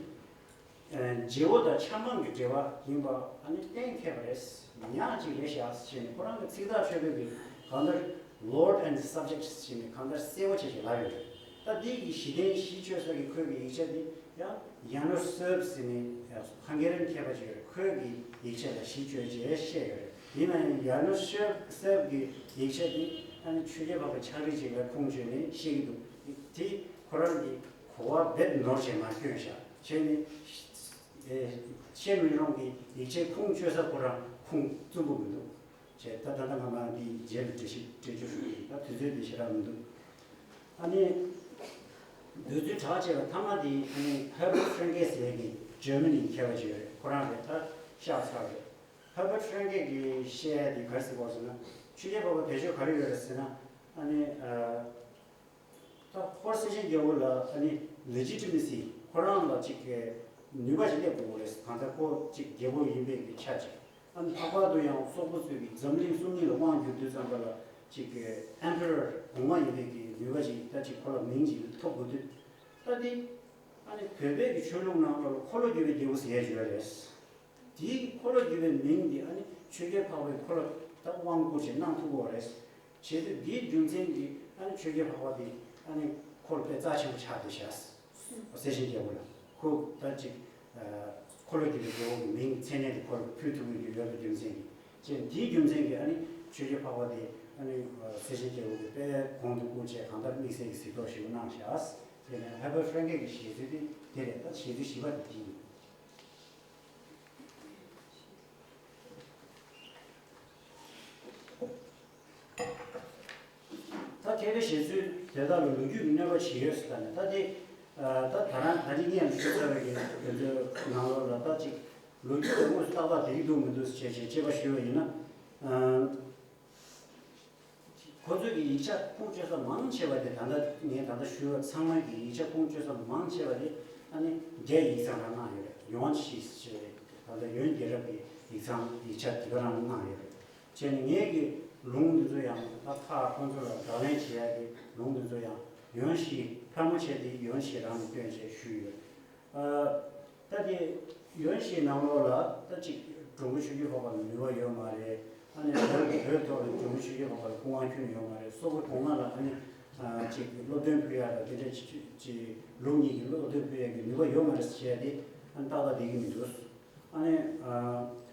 རྗེ་བོ་དང་ཆབ་འབངས་ཀྱི་འབྲེལ་བ་ཡིན་པ་ཨ་ནི་གཏན་འཁེལ་བ་རེད། ཉག་གཅིག་རེད་ཤག་ཟེར་ནས་ཁོ་རང་གི་ཚིག་ཐག་ཆོད་པོའི་གི་གང་ལྟར་Lord and Subject ཟེར་ནས་གང་ལྟར་གསལ་པོ་བྱས་བྱས་ལབ་ཡོད་རེད། ད་འདི་གི་གཞི་རྟེན་གཞི་བཅོལ་ས་གི་ཁོའི་གི་ཡིག་ཆ་འདི་ཡང་ཡ་ནོ་སེབ་ཟེར་ནི་ཧང་གེ་རན་མཁས་པ་ཅིག་ཡོད་རེད། ཁོའི་གི་ཡིག་ཆ་ལ་གཞི་བཅོལ་བྱས་བཤད་ཡོད་རེད། ཡིན་ན་ཡང་ཡ་ནོ་སེབ་སེབ་གི་ཡིག་ཆ་འདི་ཨ་ནི་ཆོས་རྒྱལ་འཕགས་པའི་ཕྱག་བྲིས་ཅིག་ལ་ཁུངས་བཅོལ་ནས་བཤད་ཀྱི་འདུག་དེ་ཁོ་རང་གི་གོ་བ་རྦད་ནོར་བྱས་མ་བསྐྱོན་བཞག་བྱས་ནས། ཨེ། བཤད་མི་རུང་གི་ཡིག་ཆའི་ཁུངས་བཅོལ་ས་ཁོ་རང་ཁུངས་བཙུན་པོ་མི་འདུག་བྱས། ད་ད་ལྟ་ང་རང་འདི་རྗེས་ལ་འགྲེལ་བཤད་སྤྲད་རྒྱུ་ཞུ་གི་ཡིན། ད་དུས་ཚོད་འདི་ཞེ་དྲག་མི་འདུག་ཨ་ནི། འདོད་ཚུལ་དྲག་ཅེས་པ་ཐ་མ་འདི་ཨ་ནི་ཧར་བར་ཧྥྲན་ཀེ་ཟེར་གི་ཇར་མ་ནི་མཁས་པ་ཅིག་ཡོད་རེད། ཁོ་རང་རེད། ད་ཤག་ཚར་རེད། ཧར་བར་ཧྥྲན་ཀེ་གི་བཤད་ཡ་འདི་ག་རེ་ཟེར་གོ་ཟེར་ན། ཆོས་རྒྱལ་འཕགས་པ་བེད་སྤྱོད་ག་རེ་ཡོད་རེད་ཟེར་ན། ཨ་ནི། ད་ཧོར་སེ་ཆེན་རྒྱལ་པོ་ལ་ཨ་ནི་ལེ་ཇི་ཊི་མེ་སི་ཁོ་རང་ལ་ཅིག་གི་ནུས་པ་ཞིག་སླེབས་དགོས་རེད། གང་ལྟར་ཁོ་ཅིག་རྒྱལ་པོ་ཡིན་པའི་གི་ཆ་ཅིག་ཨ་ནི་ལྷག་པར་དུ་ཡང་སོག་པོ་ཚོས་ཀྱི་འཛམ་གླིང་གསུམ་གཉིས་ལ་དབང་བསྒྱུར་དུས་ཙམ་པ་ལ་ཅིག་གི་ཨེམ་པེ་རར་གོང་མ་ཡིན་པའི་གི་ནུས་པ་ཅིག་ད་ཅིག་ཁོ་ལ་མིང་ཅིག་ཐོབ་དགོས་དུས། ད་འདི་ཨ་ནི་བོད་པའི་གི་ཆོས་ལུགས་ནང་ལོགས་ལ་འཁོར་ལོ་སྒྱུར་བའི་རྒྱལ་པོ་ཟེར་ཡ་ཅིག་ཡོད་རེད། དེའི་འཁོར་ལོ་སྒྱུར་བའི་མིང་འདི་ཨ་ནི་ཆོས་རྒྱལ་འཕགས་པའི་འཁོར་ལོ་ད་དབང་བསྐུར་བྱས་གནང་ཐུབ་ཀྱི་ཡོད་རེད། བྱེད་དུས་འདིའི་རྒྱུ་མཚན་གྱིས་ཨ་ནི་ཆོས་རྒྱལ་འཕགས་པ་དེ་ཨ་ནི་འཁོར་དཔེ་རྩ་ཆེན་པོ་ཆགས་བསྡད་ཤག་སེ་ཆེན་རྒྱལ་པོ་ལ་ཁོ་ད་ཅིག་འཁོར་ལོ་སྒྱུར་བའི་རྒྱལ་པོ་གི་མིང་མཚན་གནས་དེ་ཁོ་ལ་ཕུལ་ཐུབ་ཀྱི་ཡོད་པའི་རྒྱུ་མཚན་གྱིས། ཅེས་འདིའི་རྒྱུ་མཚན་གྱིས་ཨ་ནི་ཆོས་རྒྱལ་འཕགས་པ་དེ་ཨ་ནི་སེ་ཆེན་རྒྱལ་པོ་གི་དཔེ་གོང་དུ་བཀུར་བྱས་གང་ལྟར་དམིགས་བསལ་གྱི་གཟིགས་རྟོག་ཞིག་གནང་ཤག་དེ་ནས་ཧར་བར་ཧྥྲན་ཀེ་གི་བཞེད་ཚུལ་དེ་དེ་རེད། ད་བཞེད་ཚུལ་བཞི་པ་དེ་འདི་ཡིན། ད་མཁས་པའི་བཞེད་ཚུལ་དེ་དག་ལ་ལོ་རྒྱུས་ཀྱི་གནོད་པ་ཇི་ཡོད་ཟེར་ད་ནས། ད་དེ་ད་ད་རང་ད་ཅི་ངས་ཞུ་ཚར་བའི་གི་དེ་ཚོའི་ནང་ལོགས་ལ་ད་ཅིག་ལོ་རྒྱུས་ལ་དངོས་སུ་ཏག་ཏག་བསྡད་ཀྱི་འདུག་མི་འདུག་ཟེར་བྱས་བྱས་དཔྱད་པ་ཞུས་པ་ཡིན་ན། ཁོ་ཚོས་ཀྱི་ཡིག་ཆ་ཁུངས་བཅོལ་ས་མང་ཆེ་བ་དེ་ད་ལྟ་ངས་ད་ལྟ་ཞུས་པ་ཚང་མ་གི་ཡིག་ཆ་ཁུངས་བཅོལ་ས་མང་ཆེ་བ་དེ་ཨ་ནི་རྒྱའི་ཡིག་ཚང་རང་གནང་ཡོད་རེད། ཡོན་ཤིས་ཞེས་པའི་ད་ལྟ་ཡོན་རྒྱལ་རབས་ཀྱི་ཡིག་ཚང་ཡིག་ཆ་དེ་ག་རང་གནང་ཡོད་རེད། བྱས་ནས་ངས་ཀྱི་ལུང་འདི་ཚོ་ཡང་ད་ཁ་ཁོང་ཚོ་ལ་བགྲོ་གླེང་བྱེད་ཡག་གི་ལུང་འདི་ཚོ་ཡང་ཡོན་ཤིས་ཕལ་མོ་ཆེ་དེ་ཡོན་ཤིས་རང་ནས་བཏོན་བྱས་ཞུས་ཡོད། ཨ། ད་དེ་ཡོན་ཤིས་ནང་ལོགས་ལ་ད་ཅིག་འགྲོ་མགོན་ཆོས་རྒྱལ་འཕགས་པ་ལ་ནུས་པ་ཡོད་མ་རེད། ཨ་ནི་བོད་བོད་ཐོག་ལ་འགྲོ་མགོན་ཆོས་རྒྱལ་འཕགས་པ་ལ་སྐུ་དབང་ཁྱོན་ནས་ཡོད་མ་རེད། སོག་པོ་གོང་མ་ལ་ཨ་ནི་ཨ་ཅིག་སློབ་སྟོན་ཕུལ་ཡག་ལ་དེ་འདྲ་ཅིག་ཅིག་ལུགས་གཉིས་ཀྱི་སློབ་སྟོན་ཕུལ་ཡག་གི་ནུས་པ་ཡོད་མ་རེད་ཟེར་བྱས་ཏེ་ཨ་ནི་ཏག་ཏག་བསྡད་ཀྱི་མི་འདུག་ཨ་ནི་ཨ།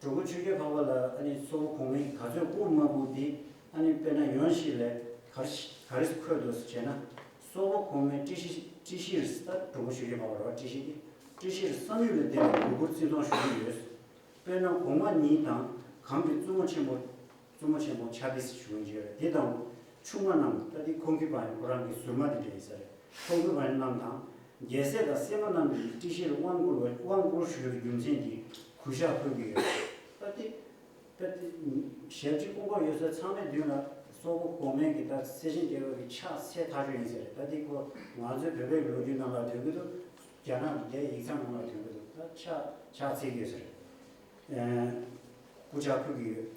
འགྲོ་མགོན་ཆོས་རྒྱལ་འཕགས་པ་ལ་ཨ་ནི་སོག་པོ་གོང་མས་ག་ཚོད་བཀུར་མ་བཀུར་དེ་ཨ་ནི་དཔེར་ན་ཡོན་ཤིས་ལ་ག་རེ་ག་རེ་འཁོད་འདུག་ཟེར་བྱས་ན། སོག་པོ་གོང་མས་ཀྲི་ཤི་ཀྲི་ཤི་རི་ད་འགྲོ་མགོན་ཆོས་རྒྱལ་འཕགས་པ་རེད་པ། ཀྲི་ཤི་ཀྲི་ཤི་རི་བསམ་ཡུལ་ལས་འདས་པའི་གུས་བཀུར་བརྩི་མཐོང་ཞུ་གི་ཡོད། དཔེར་ན་གོང་མ་ཉིད་དང་གམ་གྱི་བཙུན་མོ་ཆེན་པོ་བཙུན་མོ་ཆེན་པོ་ཆ་དེ་ཞུ་གི་ཡོད་རེད། དེ་དང་ཆུང་མ་རྣམས་ད་དེ་ཁོང་གི་བ་ཡང་ཁོ་རང་གི་ཟུར་མ་དེ་འདྲ་ཡིན་ས་རེད། ཁོང་གི་བ་ཡང་རྣམས་དང་རྒྱལ་སྲས་དང་སྲས་མོ་རྣམས་ཀྱིས་ཀྲི་ཤི་རི་དབང་བསྐུར་བ་དབང་བསྐུར་ཞུ་བའི་རྒྱུ་མཚན་གྱིས་གུས་ཕྱག་ཕུལ་གྱི་ཡོད། ད་དེ་ད་དེ་ཞབས་ཕྱི་སྐུ་འཁོར་ཡོད་ས་ཚང་མའི་མདུན་ལ་སོག་པོ་གོང་མའི་གི་ད་སེ་ཆེན་རྒྱལ་པོ་གི་ཕྱག་འཚལ་ཐག་ཆོད་ཡིན་ཟེར། ད་དེ་ཁོ་ང་ཚོའི་བོད་པའི་ལོ་རྒྱུས་ནང་ལ་ཐོན་གི་འདུག་རྒྱ་ནག་གི་ཡིག་ཚང་ནང་ལ་ཐོན་གི་འདུག་ད་ཕྱག་ཕྱག་འཚལ་གི་ཡོད་ཟེར། ཨེ། སྐུ་ཕྱག་ཕུལ་གི་ཡོད།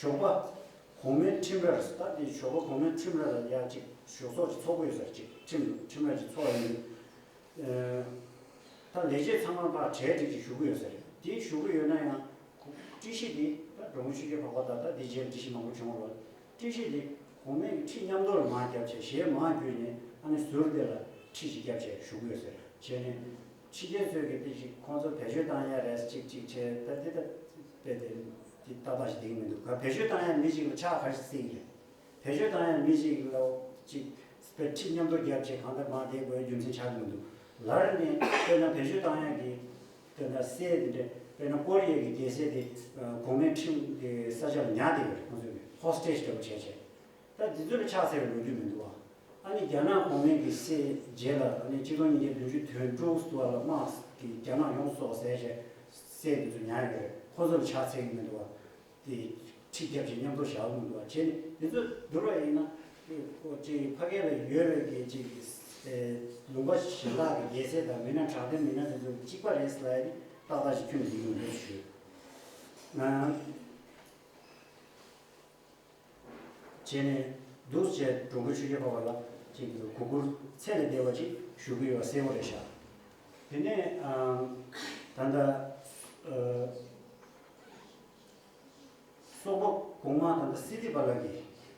ཞོགས་པ་གོང་མའི་ཁྲིམས་རར་ད་དེ་ཞོགས་པ་གོང་མའི་ཁྲིམས་ར་ལ་ཡ་གཅིག་ཞོགས་ཚོགས་ཅིག་ཚོགས་གི་ཡོད་ཟེར། གཅིག་ཁྲིམས་ཁྲིམས་ར་གཅིག་ཚོགས་ཡིན། ཨེ། ད་ལས་བྱེད་ཚང་མ་ཕར་གྲལ་སྒྲིག་ཅིག་བཞུགས་ཀྱི་ཡོད་ས་རེད། དེ་བཞུགས་ཀྱི་ཡོད་ན་ཡང་ཀྲི་ཤི་དེ་ད་འགྲོ་མགོན་ཆོས་རྒྱལ་འཕགས་པ་དང་ད་དེ་རྗེས་ཀྲི་ཤི་མང་པོ་བྱུང་བ་རེད། ཀྲི་ཤི་དེ་གོང་མའི་ཁྲི་མཉམ་དུ་ལ་མར་བརྒྱབ་བྱས་ཞལ་མར་བརྒྱུད་ནས་ཨ་ནི་ཟུར་དེ་ལ་ཁྲི་ཅིག་བརྒྱབ་བྱས་བཞུགས་ཀྱི་ཡོད་ས་རེད། བྱས་ནས་ཕྱི་རྒྱལ་ཚོས་ཀྱི་དེ་ཅིག་ཁོང་ཚོ་བེད་སྤྱོད་བཏང་ཡ་རེད་ཅིག་ཅིག་བྱས་ད་དེ་ད་དཔེ་དེ་དེ་ཏག་ཏག་ཞིག་བསྡད་ཀྱི་མི་འདུག་ག་བེད་སྤྱོད་བཏང་ཡ་མི་ཅིག་ལ་ཕྱག་ག་རེ་བསྲེགས་ཀྱི་རེད། བེད་སྤྱོད་བཏང་ཡ་མི་ཞིག་ལ་ཅིག་དཔེ་ཁྲི་མཉམ་དུ་བརྒྱབ་བྱས་གང་ལྟར་མར་བསྡད་དགོས་རྒྱུ་མཚན་ཆགས་ཀྱི་མི་འདུག་ལར་ནས་དཔེར་ན་བེད་སྤྱོད་བཏང་ཡ་གི་དཔེར་ན་སྲས་དེ་འདྲ་དཔེར་ན་ཀོ་རི་ཡའི་གི་རྒྱལ་སྲས་དེ་གོང་མའི་ཁྲིམས་ཀྱི་ས་ཆ་ལ་ཉར་བསྡད་ཡོད་རེད། ཁོང་ཚོས་གི་ཧོ་སི་ཊེཇ་འདྲ་པོ་བྱས་བྱས་ད་འདི་ཚོ་ལ་ཕྱག་འཚལ་བའི་ལོ་རྒྱུས་མི་འདུག་ཨ། ཨ་ནི་རྒྱ་ནག་གོང་མའི་གི་སྲས་རྗེས་ལ་ཨ་ནི་ཆིག་སྟོང་ཉིས་བརྒྱ་བདུན་ཅུ་དོན་དྲུག་ཙམ་ལ་དམག་གི་རྒྱ་ནག་ཡོངས་སུ་རྫོགས་བསད་བྱས་སྲས་དེ་ཚོ་ཉར་ཡོད་རེད། ཁོ་ཚོ་ལ་ཕྱག་འཚལ་གི་མི་འདུག་ཨ། དེ་ཁྲི་བརྒྱབ་ཅིག་མཉམ་དུ་བཞག་མི་འདུག་བ། བྱས་ནས་དེ་ཚོ་བསྡུར་བ་ཡིན་ན་ཁོ་ཅིག་ཕ་གི་ལ་ཡོད་པའི་གི་ཅིག་ལུང་པ་གཞན་དག་གི་རྒྱལ་སྲས་དང་མི་སྣ་དྲང་བདེན་མི་སྣ་དེ་ཚོ་གཅིག་པ་རེད་ཟེར་ལབ་ཡ་དེ་ཏག་ཏག་ཅིག་ཁྱོན་ནས་ཡིན་འདུག་ཞུ། བྱས་ནས་འདུག་བྱས་འགྲོ་མགོན་ཆོས་རྒྱལ་འཕགས་པ་ལ་ཅིག་གུས་བཀུར་ཚད་ལས་འདས་པ་ཅིག་ཞུ་གི་ཡོད་པ་གསལ་པོ་རེད་ཤག་དེ་ནས་ད་ལྟ། སོག་པོ་གོང་མ་དང་ད་སི་ཏི་པ་ལ་གི་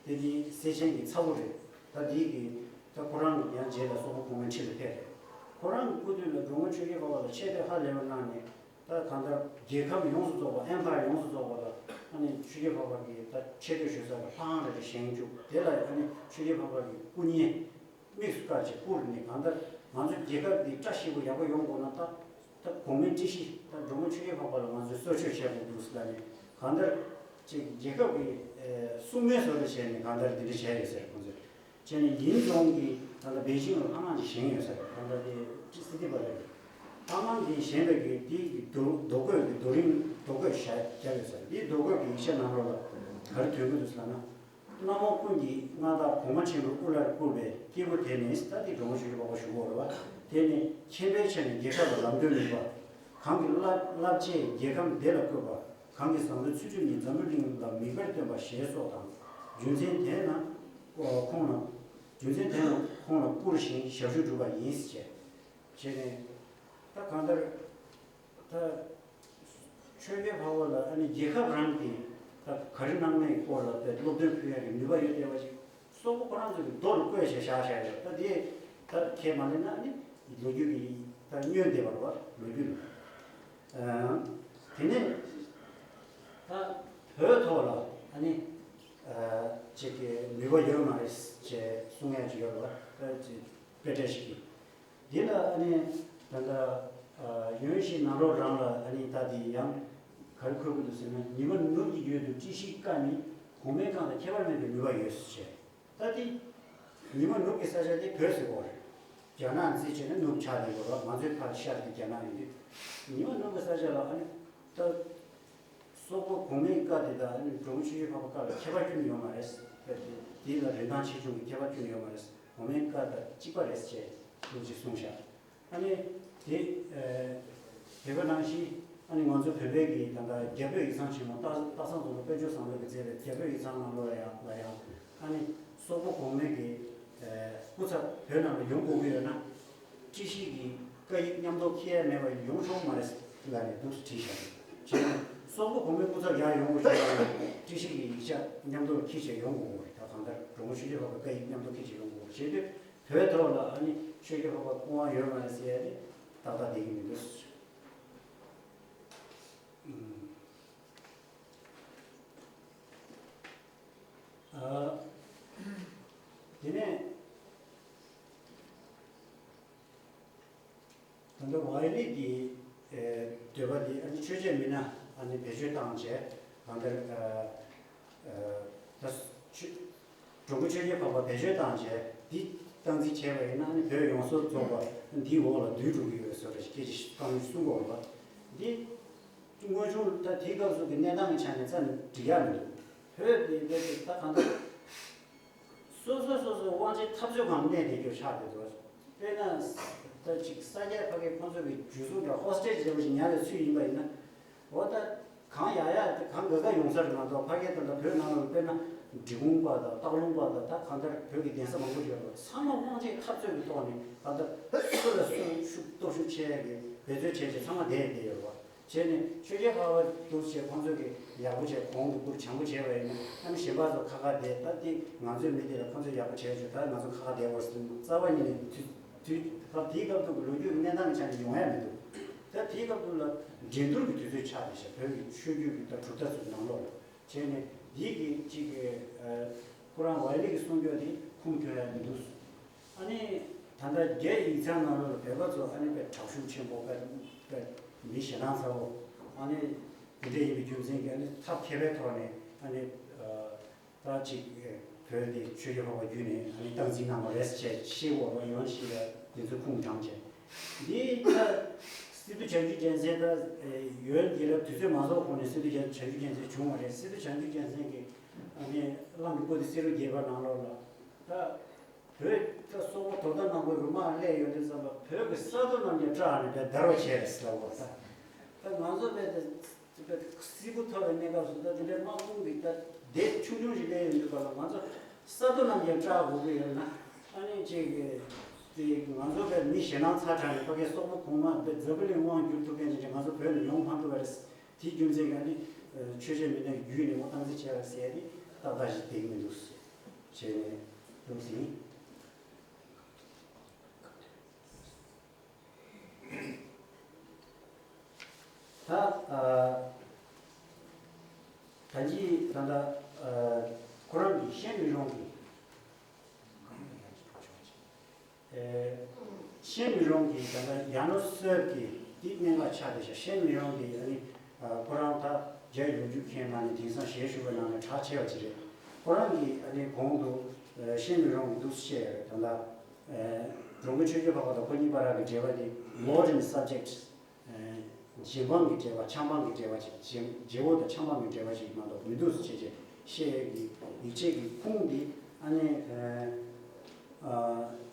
དེ་ནི་སེ་ཆེན་གྱི་ཚ་བོ་རེད། ད་འདི་གི་ ད་ཁོ་རང་ཡང་རྗེས་ལ་སོག་པོ་གོང་མའི་ཁྲི་ལ་ཕེབས་རེད། ཁོ་རང་གི་སྐུ་དུས་ལ་འགྲོ་མགོན་ཆོས་རྒྱལ་འཕགས་པ་ལ་ཆེ་བསྟོད་ཧ་ལས་པ་གནང་ནས། ད་གང་ལྟར་རྒྱལ་ཁབ་ཡོངས་སུ་རྫོགས་པ། ཨེམ་པ་ཡར་ཡོངས་སུ་རྫོགས་པ་ལ་ཨ་ནི་ཆོས་རྒྱལ་འཕགས་པ་གི་ད་ཆེ་བསྟོད་ཞུ་ས་ལ་ལྷ་ཁང་རེ་རེ་བཞེངས་བཅུག་དེ་ལ་ཨ་ནི་ཆོས་རྒྱལ་འཕགས་པ་གི་སྐུ་བརྙན་དམིགས་སུ་བཀར་བྱས་བཀུར་ནས། གང་ལྟར་ང་ཚོ་རྒྱལ་ཁབ་འདི་བཀྲ་ཤིས་པོ་ཡག་པོ་ཡོང་དགོས་ན། ད་ད་གོང་མའི་སྲིད་ཞི་ད་འགྲོ་མགོན་ཆོས་རྒྱལ་འཕགས་པ་ལ་ང་ཚོས་གསོལ་མཆོད་བྱེད་དགོས་འདུག་ཟེར་ནས། གང་ལྟར་ཅིག་རྒྱལ་ཁབ་ཀྱི་ཨེ་སྲུང་མའི་བཟོ་འདྲ་བྱས་ནས་གང་ལྟར་འདི་འདྲ་བྱས་ཡོད་ཟེར། ཁོང་ཚོས་བྱས་ནས་ཡིན་རྫོང་གི་ད་ལྟ་པེ་ཅིང་ལ་ལྷ་ཁང་ཅིག་བཞེངས་ཡོད་ཟེར། གང་ལྟར་དེ་སི་ཏི་པ་རེད། ལྷ་ཁང་འདི་བཞེངས་པའི་གི་དེའི་གི་རྡོ་རྡོ་བརྐོས་ཀྱི་རྡོ་རིང་རྡོ་བརྐོས་བཞག་བརྒྱབ་ཡོད་ཟེར། དེའི་རྡོ་བརྐོས་ཀྱི་ཡིག་ཆ་ནང་ལོགས་ལ་ག་རེ་ཐོན་གྱི་འདུག་ཟེར་ན། གནམ་འོག་ཀུན་གྱི་མངའ་བདག་གོང་མ་ཆེན་པོའི་དབུ་བླར་བཀུར་བའི་སྐྱེས་བུ་དེ་ནི། ད་དེ་འགྲོ་མགོན་ཆོས་རྒྱལ་འཕགས་པ་ཞུ་གི་ཡོད་རེད་བ། དེ་ནི་མཁྱེན་པའི་ཆ་ནས་རྒྱལ་ཁབ་ལ་ལམ་སྟོན་ནུས་པ། གང་གི་བསླབ་བསླབ་བྱའི་རྒྱལ་ཁམས་བདེ་ལ་བཀོད་པ། གང་གི་བཟང་པོའི་ཚུལ་ཁྲིམས་ཀྱིས་འཛམ་བུ་གླིང་ལ་མིག་དཔེར་སྟོན་པ་ཞེས་སོགས་དང་། རྒྱུ་མཚན་དེས་ན་ཁོང་ལ་རྒྱུ་མཚན་དེས་ན་ཁོང་ལ་བཀུར་ཞིང་ཞབས་ཞུ་བསྒྲུབས་པ་ཡིན་ཞེས། བྱས་ནས་ད་གང་ལྟར་ད། ཆོས་རྒྱལ་འཕགས་པ་ལ་ཨ་ནི་རྒྱལ་ཁབ་རང་གི་ད་ག་རེ་གནང་མིན་སྐོར་ལ་དཔེ་སློབ་སྟོན་ཕུལ་ཡག་གི་ནུས་པ་ཡོད་བསྡད་པ་ཅིག་སོག་པོ་ཁོ་རང་ཚོ་གི་རྡོ་ལ་བརྐོས་བྱས་བཞག་བཞག་ཡོད། ད་དེ་ད་ཁས་མ་ལེན་ན་ཨ་ནི་ལོ་རྒྱུས་ཀྱི་ད་བསྙོན་བསྡད་པ་རེད་བ། ལོ་རྒྱུས་ལ། ཨ་དེ་ནས་ད་བོད་ཐོག་ལ་ཨ་ནི་ཨ་ཅིག་གི་ནུས་པ་ཡོད་མ་རེད་ཅེས་གསུང་ཡག་ཅིག་ཡོད་རེད་བ། ད་ཅིག་དཔེ་ཆ་ཞིག་གིས། འདི་ལ་ཨ་ནི་ད་ལྟ་ཨ་ཡོན་ཤིང་ནཱ་རོ་རང་ལ་ཨ་ནི་ད་དེ་ཡང་ག་རེ་འཁོད་ཀྱི་འདུག་ཟེར་ན། ཉི་མ་ནུབ་ཀྱི་ཡུལ་དུ་སྲིད་ཞིའི་བཀའ་ནི། གོང་མའི་བཀའ་དང་ཁྱད་པར་མེད་པའི་ནུས་པ་ཡོད་ཟེར་བྱས། ད་དེ་ཉི་མ་ནུབ་ཀྱི་ས་ཆ་དེ་བོད་ཟེར་གོ་རེད། རྒྱ་ནག་རྩིས་བྱས་ན་ནུབ་ཆགས་དེ་གོ་རེད། ང་ཚོའི་ཕར་ཤར་དེ་རྒྱ་ནག་ཡིན་དུས། ཉི་མ་ནུབ་ཀྱི་ས་ཆ་ལ་ཨ་ནི་ད། སོག་པོ་གོང་མའི་བཀའ་དེ་དང་ཨ་ནི་འབྲོང་ཆུ་ཡི་འཕགས་པ་བཀའ་ལ་ཁྱད་པར་ཁྱོན་ནས་ཡོད་མ་རེད། དེ་ལ་རིན་ཐང་ཆེ་ཆུང་གི་ཁྱད་པར་ཁྱོན་ནས་ཡོད་མ་རེད། གོང་མའི་བཀའ་དང་གཅིག་པ་རེད་ཅེས་ཐུགས་རྗེ་གསུངས་ཤག་ཨ་ནི་དེ་ཨ་དེ་ག་ནང་བཞིན་ཨ་ནི་ང་ཚོ་བོད་པའི་གི་ད་ལྟ་རྒྱ་བོད་ཡིག་ཚང་ཆེན་མོ་སྟག་སྟག་ཚང་རྫོང་དཔལ་འབྱོར་བཟང་པོས་གི་མཛད་པའི་རྒྱ་བོད་ཡིག་ཚང་ནང་ལོགས་ལ་ཡང་ལ་ཡང་ཨ་ནི་སོག་པོ་གོང་མའི་གི་ཨ་སྐུ་ཚབ་བོད་ནང་ལ་ཡོང་དགོས་ཀྱི་ཡོད་ན། སྲིད་ཞི་གི་བཀའ་ཡིག་མཉམ་དུ་འཁྱེར་ཡ་མེད་པར་ཡོང་ཆོག་མ་རེད་ལབ་ནས་འདུག་སེ་བྲིས་བཞག་རེད། བྱས་ན་སོག་པོ་གོང་མའི་སྐུ་ཚབ་ཡར་ཡོང་དགོས་ཞེས་པ་ཡིན་ན། སྲིད་ཞི་གི་ཡིག་ཆ་མཉམ་དུ་འཁྱེར་བྱས་ཡོང་དགོས་རེད། ད་གང་ལྟར་འབྲོང་ཆུ་ཡོད་པ་བཀའ་ཡིག་མཉམ་དུ་འཁྱེར་བྱས་ཡོང་དགོས་རེད། བྱས་དུས་བོད་ཐོག་ལ་ཨ་ནི་ཆོས་རྒྱལ་འཕགས་པ་སྐུ་དབང་ཡོད་མ་རེད་ཟེར་ཡ་དེ་ཏག་ཏག་བསྡད་ཀྱི་མི་འདུག་ཨ། དེ་ནས། ད་ལྟ་ཝའི་ལི་གི་ཨེ་འདོད་པ་འདི་ཨ་ནི་ཆོས་བྱེད་མི་སྣ་ཨ་ནི་བེད་སྤྱོད་བཏང་བྱས། གང་ལྟར་ཨ་ཨ་ད་ཆོས་འགྲོ་མགོན་ཆོས་རྒྱལ་འཕགས་པ་བེད་སྤྱོད་བཏང་བྱས། འདི་སྟངས་འཛིན་བྱས་པ་ཡིན་ན་ཨ་ནི་བོད་ཡོངས་སུ་རྫོགས་པ་འདིའི་འོག་ལ་འདུས་འགྲོ་གི་ཡོད་བཟོ་འདྲ་ཞིག་སྐད་ཆ་ཞིག་བཏང་ནས་གསུང་གི་ཡོད་རེད་པ། འདི་དངོས་བྱུང་ད་དེའི་སྐབས་སུ་གི་གནས་སྟངས་ཀྱི་ཆ་ནས་རྩ་ནས་འགྲིག་ཡག་མི་འདུག་བོད་འདི་བོད་འདི་ད་གང་ལྟར། སོ་སོ་སོ་སོའི་དབང་ཆའི་འཐབ་རྩོད་སྒང་གནས་བསྡད་རྒྱུ་ཆགས་བསྡད་འདུག་དཔེར་ན། ད་ཅིག་ས་སྐྱ་ཕ་གི་ཁོང་ཚོ་གི་འཇུ་བཟུང་དང་ཧོ་སི་ཊེཇ་བྱས་པ་ཞིག་ཉར་བའི་ཚུལ་ཡིན་པ་ཡིན་ན། འོ་ད་གང་ཡག་ཡག་དེ་གང་དགའ་དགའ་ཡོང་ས་རེད་མ་གཏོགས། ཕ་གི་ད་ལྟ་བོད་ནང་ལ་དཔེར་ན་འབྲི་གུང་པ་དང་སྟག་ལུང་པ་དང་། ད་གང་ལྟར་བོད་ཀྱི་གདན་ས་མང་པོ་ཡོད་རེད། ཚང་མ་དབང་ཆའི་འཐབ་རྩོད་ཀྱི་ཐོག་ནས་ད་ལྟ་སུ་ལ་སུ་ཤུགས་སྟོབས་ཤུགས་ཆེ་ཡག་གི་འབད་རྩོལ་བྱས་བྱས་ཚང་མ་བསྡད་བསྡད་ཡོད་རེད་པ། བྱས་ནས་ཆོས་རྒྱལ་འཕགས་པ་འདུག་བྱས་ཁོང་ཚོས་ཀྱི་ཡག་པོ་བྱས། གོང་དུ་བཀུར་བྱང་པོ་བྱས་པ་ཡིན་ན། ཨ་ནི་གཞན་པ་ཚོ་ཁ་ཁ་བསྡད། ད་དེ་ང་ཚོའི་མི་དེ་ལ་ཁོང་ཚོས་ཡག་པོ་བྱས་བྱུང་། ད་ང་ཚོ་ཁ་ཁ་བསྡད་དགོས་ཟེར་རྩ་བ་ཉིད་ནས་དུས་དུས་སྐབས་དེའི་སྐབས་དུ་གི་ལོ་རྒྱུས་ཀྱི་གནས་སྟངས་ཀྱི་ཆ་ནས་ཡོང་ཡ་མི་འདུག་ད་དེའི་སྐབས་དུ་ལ་འགྲན་བསྡུར་གྱི་དུས་ཚོད་ཆགས་བསྡད་ཤག་བོད་ཀྱི་ཆོས་བརྒྱུད་ཀྱི་ད་གྲུབ་མཐའ་ཚོའི་ནང་ལོགས་ལ། བྱས་ནས་འདི་གི་གཅིག་གི་ཨ་ཁོ་རང་ཝའི་ལི་གི་གསུང་སྐྱོར་དེ་ཁུངས་འཁྱོལ་ཡ་མི་འདུག་ཨ་ནི་ད་ལྟ་རྒྱའི་ཡིག་ཚང་ནང་ལོགས་ལ་བོད་པ་ཚོ་ཨ་ནི་དཔེ་དྲག་ཤུགས་ཆེན་པོ། དཔེ་དཔེ་མི་ཞེད་སྣང་ཚ་བོ། ཨ་ནི་འདི་འདྲ་ཡིན་པའི་རྒྱུ་མཚན་གྱིས་ཨ་ནི་ཐབས་མཁས་པའི་ཐོག་ནས་ཨ་ནི་ཨ་ད་ཅིག་བོད་དེ་ཆོས་རྒྱལ་འཕགས་པ་བརྒྱུད་ནས་ཨ་ནི་སྟངས་འཛིན་གནང་བ་རེད་ཅེས་ཤེས་དགོས་པ། ཡོང་ཞིག་ལ་དེ་ཚོ་ཁུངས་དྲངས་བྱས། འདི་ད་སི་ཏུ་བྱང་ཆུབ་རྒྱལ་མཚན། ད་ཡོན་རྒྱལ་རབས་དུས་ཚོད་མ་རྫོགས་གོང་ནས་སི་ཏུ་བྱང་ཆུབ་རྒྱལ་མཚན་བྱུང་བ་རེད། སི་ཏུ་བྱང་ཆུབ་རྒྱལ་མཚན་གྱི་ཨ་ནི་གླང་གི་སྐུ་དེ་བསེ་རུ་རྒྱལ་པོའི་ནང་ལོགས་ལ། ད་བོད་ད་སོག་པོ་དོ་ཟླ་ནག་པོའི་རུ་དམག་སླེབས་ཡོང་དུས་ཙམ་པ་བོད་ཀྱི་ས་རྡོ་རྣམས་ཀྱང་བཀྲག་ནས་བསྡད་རོགས་བྱས་ཟེར་བ། ད་ད་ང་ཚོ་བས་ད་སིལ་བུ་འཐོར་བའི་གནས་སྐབས་སུ་ད་དེ་འདྲའི་དམག་དཔུང་གི་ད་སྡེ་ཆུང་ཆུང་ཞིག་སླེབས་ཡོང་དུས་སྐབས་ལ་ང་ཚོ་ས་རྡོ་རྣམས་ཀྱང་བཀྲག་དགོས་ཀྱི་ཡོད་ན། ཨ་ནི་ཅིག་དེ་ང་ཚོ་བས་མི་ཞེད་སྣང་ཚ་དྲགས་ནས་ཕ་གིའི་སོག་པོ་གོང་མ་བས་འཛམ་བུ་གླིང་དབང་བསྒྱུར་ཐུབ་མཁན་དེ་འདྲ་ང་ཚོ་བོད་ནས་ཡོང་མ་ཐུབ་པ་རེད། དེའི་རྒྱུ་མཚན་གྱིས་ཨ་ནི་ཆོས་བྱེད་མི་སྣ་བརྒྱུད་ནས་འོ་སྟངས་འཛིན་བྱས་པ་ཟེར་ཏེ་ཏག་ཏག་ཞིག་བསྡད་ཀྱི་མི་འདུག་ཟེར་བྱས་ནས་འདུག་ཟིན། ད་ལྟ་ཁོ་རང་གི་ཤེས་མི་རུང་གི་ཤེས་མི་རུང་གི་ད་ལྟ་ཡ་ནོ་སོབ་ཀྱི་འདི་གནད་འགག་ཆགས་བསྡད་ཤག་ཤེས་མི་རུང་གི་ཨ་ནི་ཁོ་རང་ད་རྒྱ་ཡོངས་རྒྱུག་མཁན་ནང་ནས་དེང་སང་ཞལ་བཞུགས་པའི་ནང་ནས་གྲགས་ཆེ་བ་ཅིག་རེད། ཁོ་རང་གི་ཨ་ནི་གོང་དུ་ཤེས་མི་རུང་གི་འདུག་བཤད་ཡོད་རེད། ད་ལྟ་འགྲོ་མགོན་ཆོས་རྒྱལ་འཕགས་པ་དང་ཁོ་གཉིས་བར་གྱི་འབྲེལ་བ་དེ་modern subject རྗེ་འབངས་ཀྱི་འབྲེལ་བ་ཆབ་འབངས་ཀྱི་འབྲེལ་བ་ཅིག་རྗེ་རྗེ་བོ་དང་ཆབ་འབངས་ཀྱི་འབྲེལ་བ་ཅིག་མ་གཏོགས་མི་འདུག་ཟེར་བྱས་བྱས་བཤད་ཡས་ཀྱི་ཡིག་ཆའི་གི་ཁུངས་འདི་ཨ་ནི་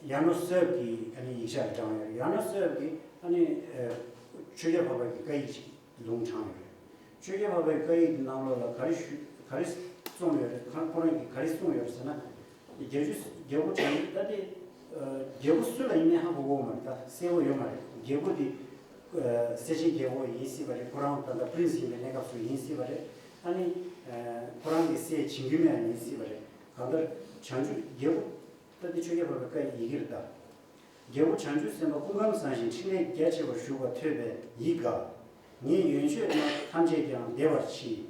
ཡ་ནོ་སོབ་ཀྱི་ཨ་ནི་ཡིག་ཆ་ལ་དྲངས་ཡོད་རེད། ཡ་ནོ་སོབ་ཀྱི་ཨ་ནི་ཆོས་རྒྱལ་འཕགས་པ་གི་བཀའ་ཡིག་ཅིག་ལུང་དྲངས་ཡོད་རེད། ཆོས་རྒྱལ་འཕགས་པའི་བཀའ་ཡིག་གི་ནང་ལོགས་ལ་ག་རེ་ཞུ་ག་རེ་གསུངས་ཡོད་རེད། ཁོ་རང་གིས་ག་རེ་གསུངས་ཡོད་རེད་ཟེར་ན། རྒྱལ་བུ་རྒྱལ་བུ་བྱང་ཆུབ་ད་དེ་རྒྱལ་པོ་སུ་ལ་ཡིན་མིན་ཧ་གོ་གི་མ་རེད། ད་གསལ་པོ་ཡོད་མ་རེད། རྒྱལ་པོ་དེ་སེར་ཆེན་རྒྱལ་པོ་ཡིན་སྲིད་པ་རེད། ཁོ་རང་ད་ལྟ་པི་རིན་སི་ཡིན་པའི་གནས་སྐབས་སུ་ཡིན་སྲིད་པ་རེད། ཨ་ནི་ཁོ་རང་གི་སྲས་བྱིན་རྒྱུ་མེད་ཡིན་སྲིད་པ་རེད། གང་ལྟར་བྱང་ཆུབ་རྒྱལ་པོ་ད་དེ་ཆོས་རྒྱལ་འཕགས་པའི་བཀའ་ཡི་ཡི་གེ་རེད་ད། རྒྱལ་པོ་བྱང་ཆུབ་སེམས་དཔའ་སྐུ་ཁམས་བཟང་ཞིང་ཕྲིན་ལས་རྒྱ་ཆེ་བར་བཞུགས་པ་ཐོས་པས་ཡིད་དགའ། ངས་ཡོན་མཆོད་རྣམས་ཐམས་ཅད་ཀྱང་བདེ་བར་མཆིས།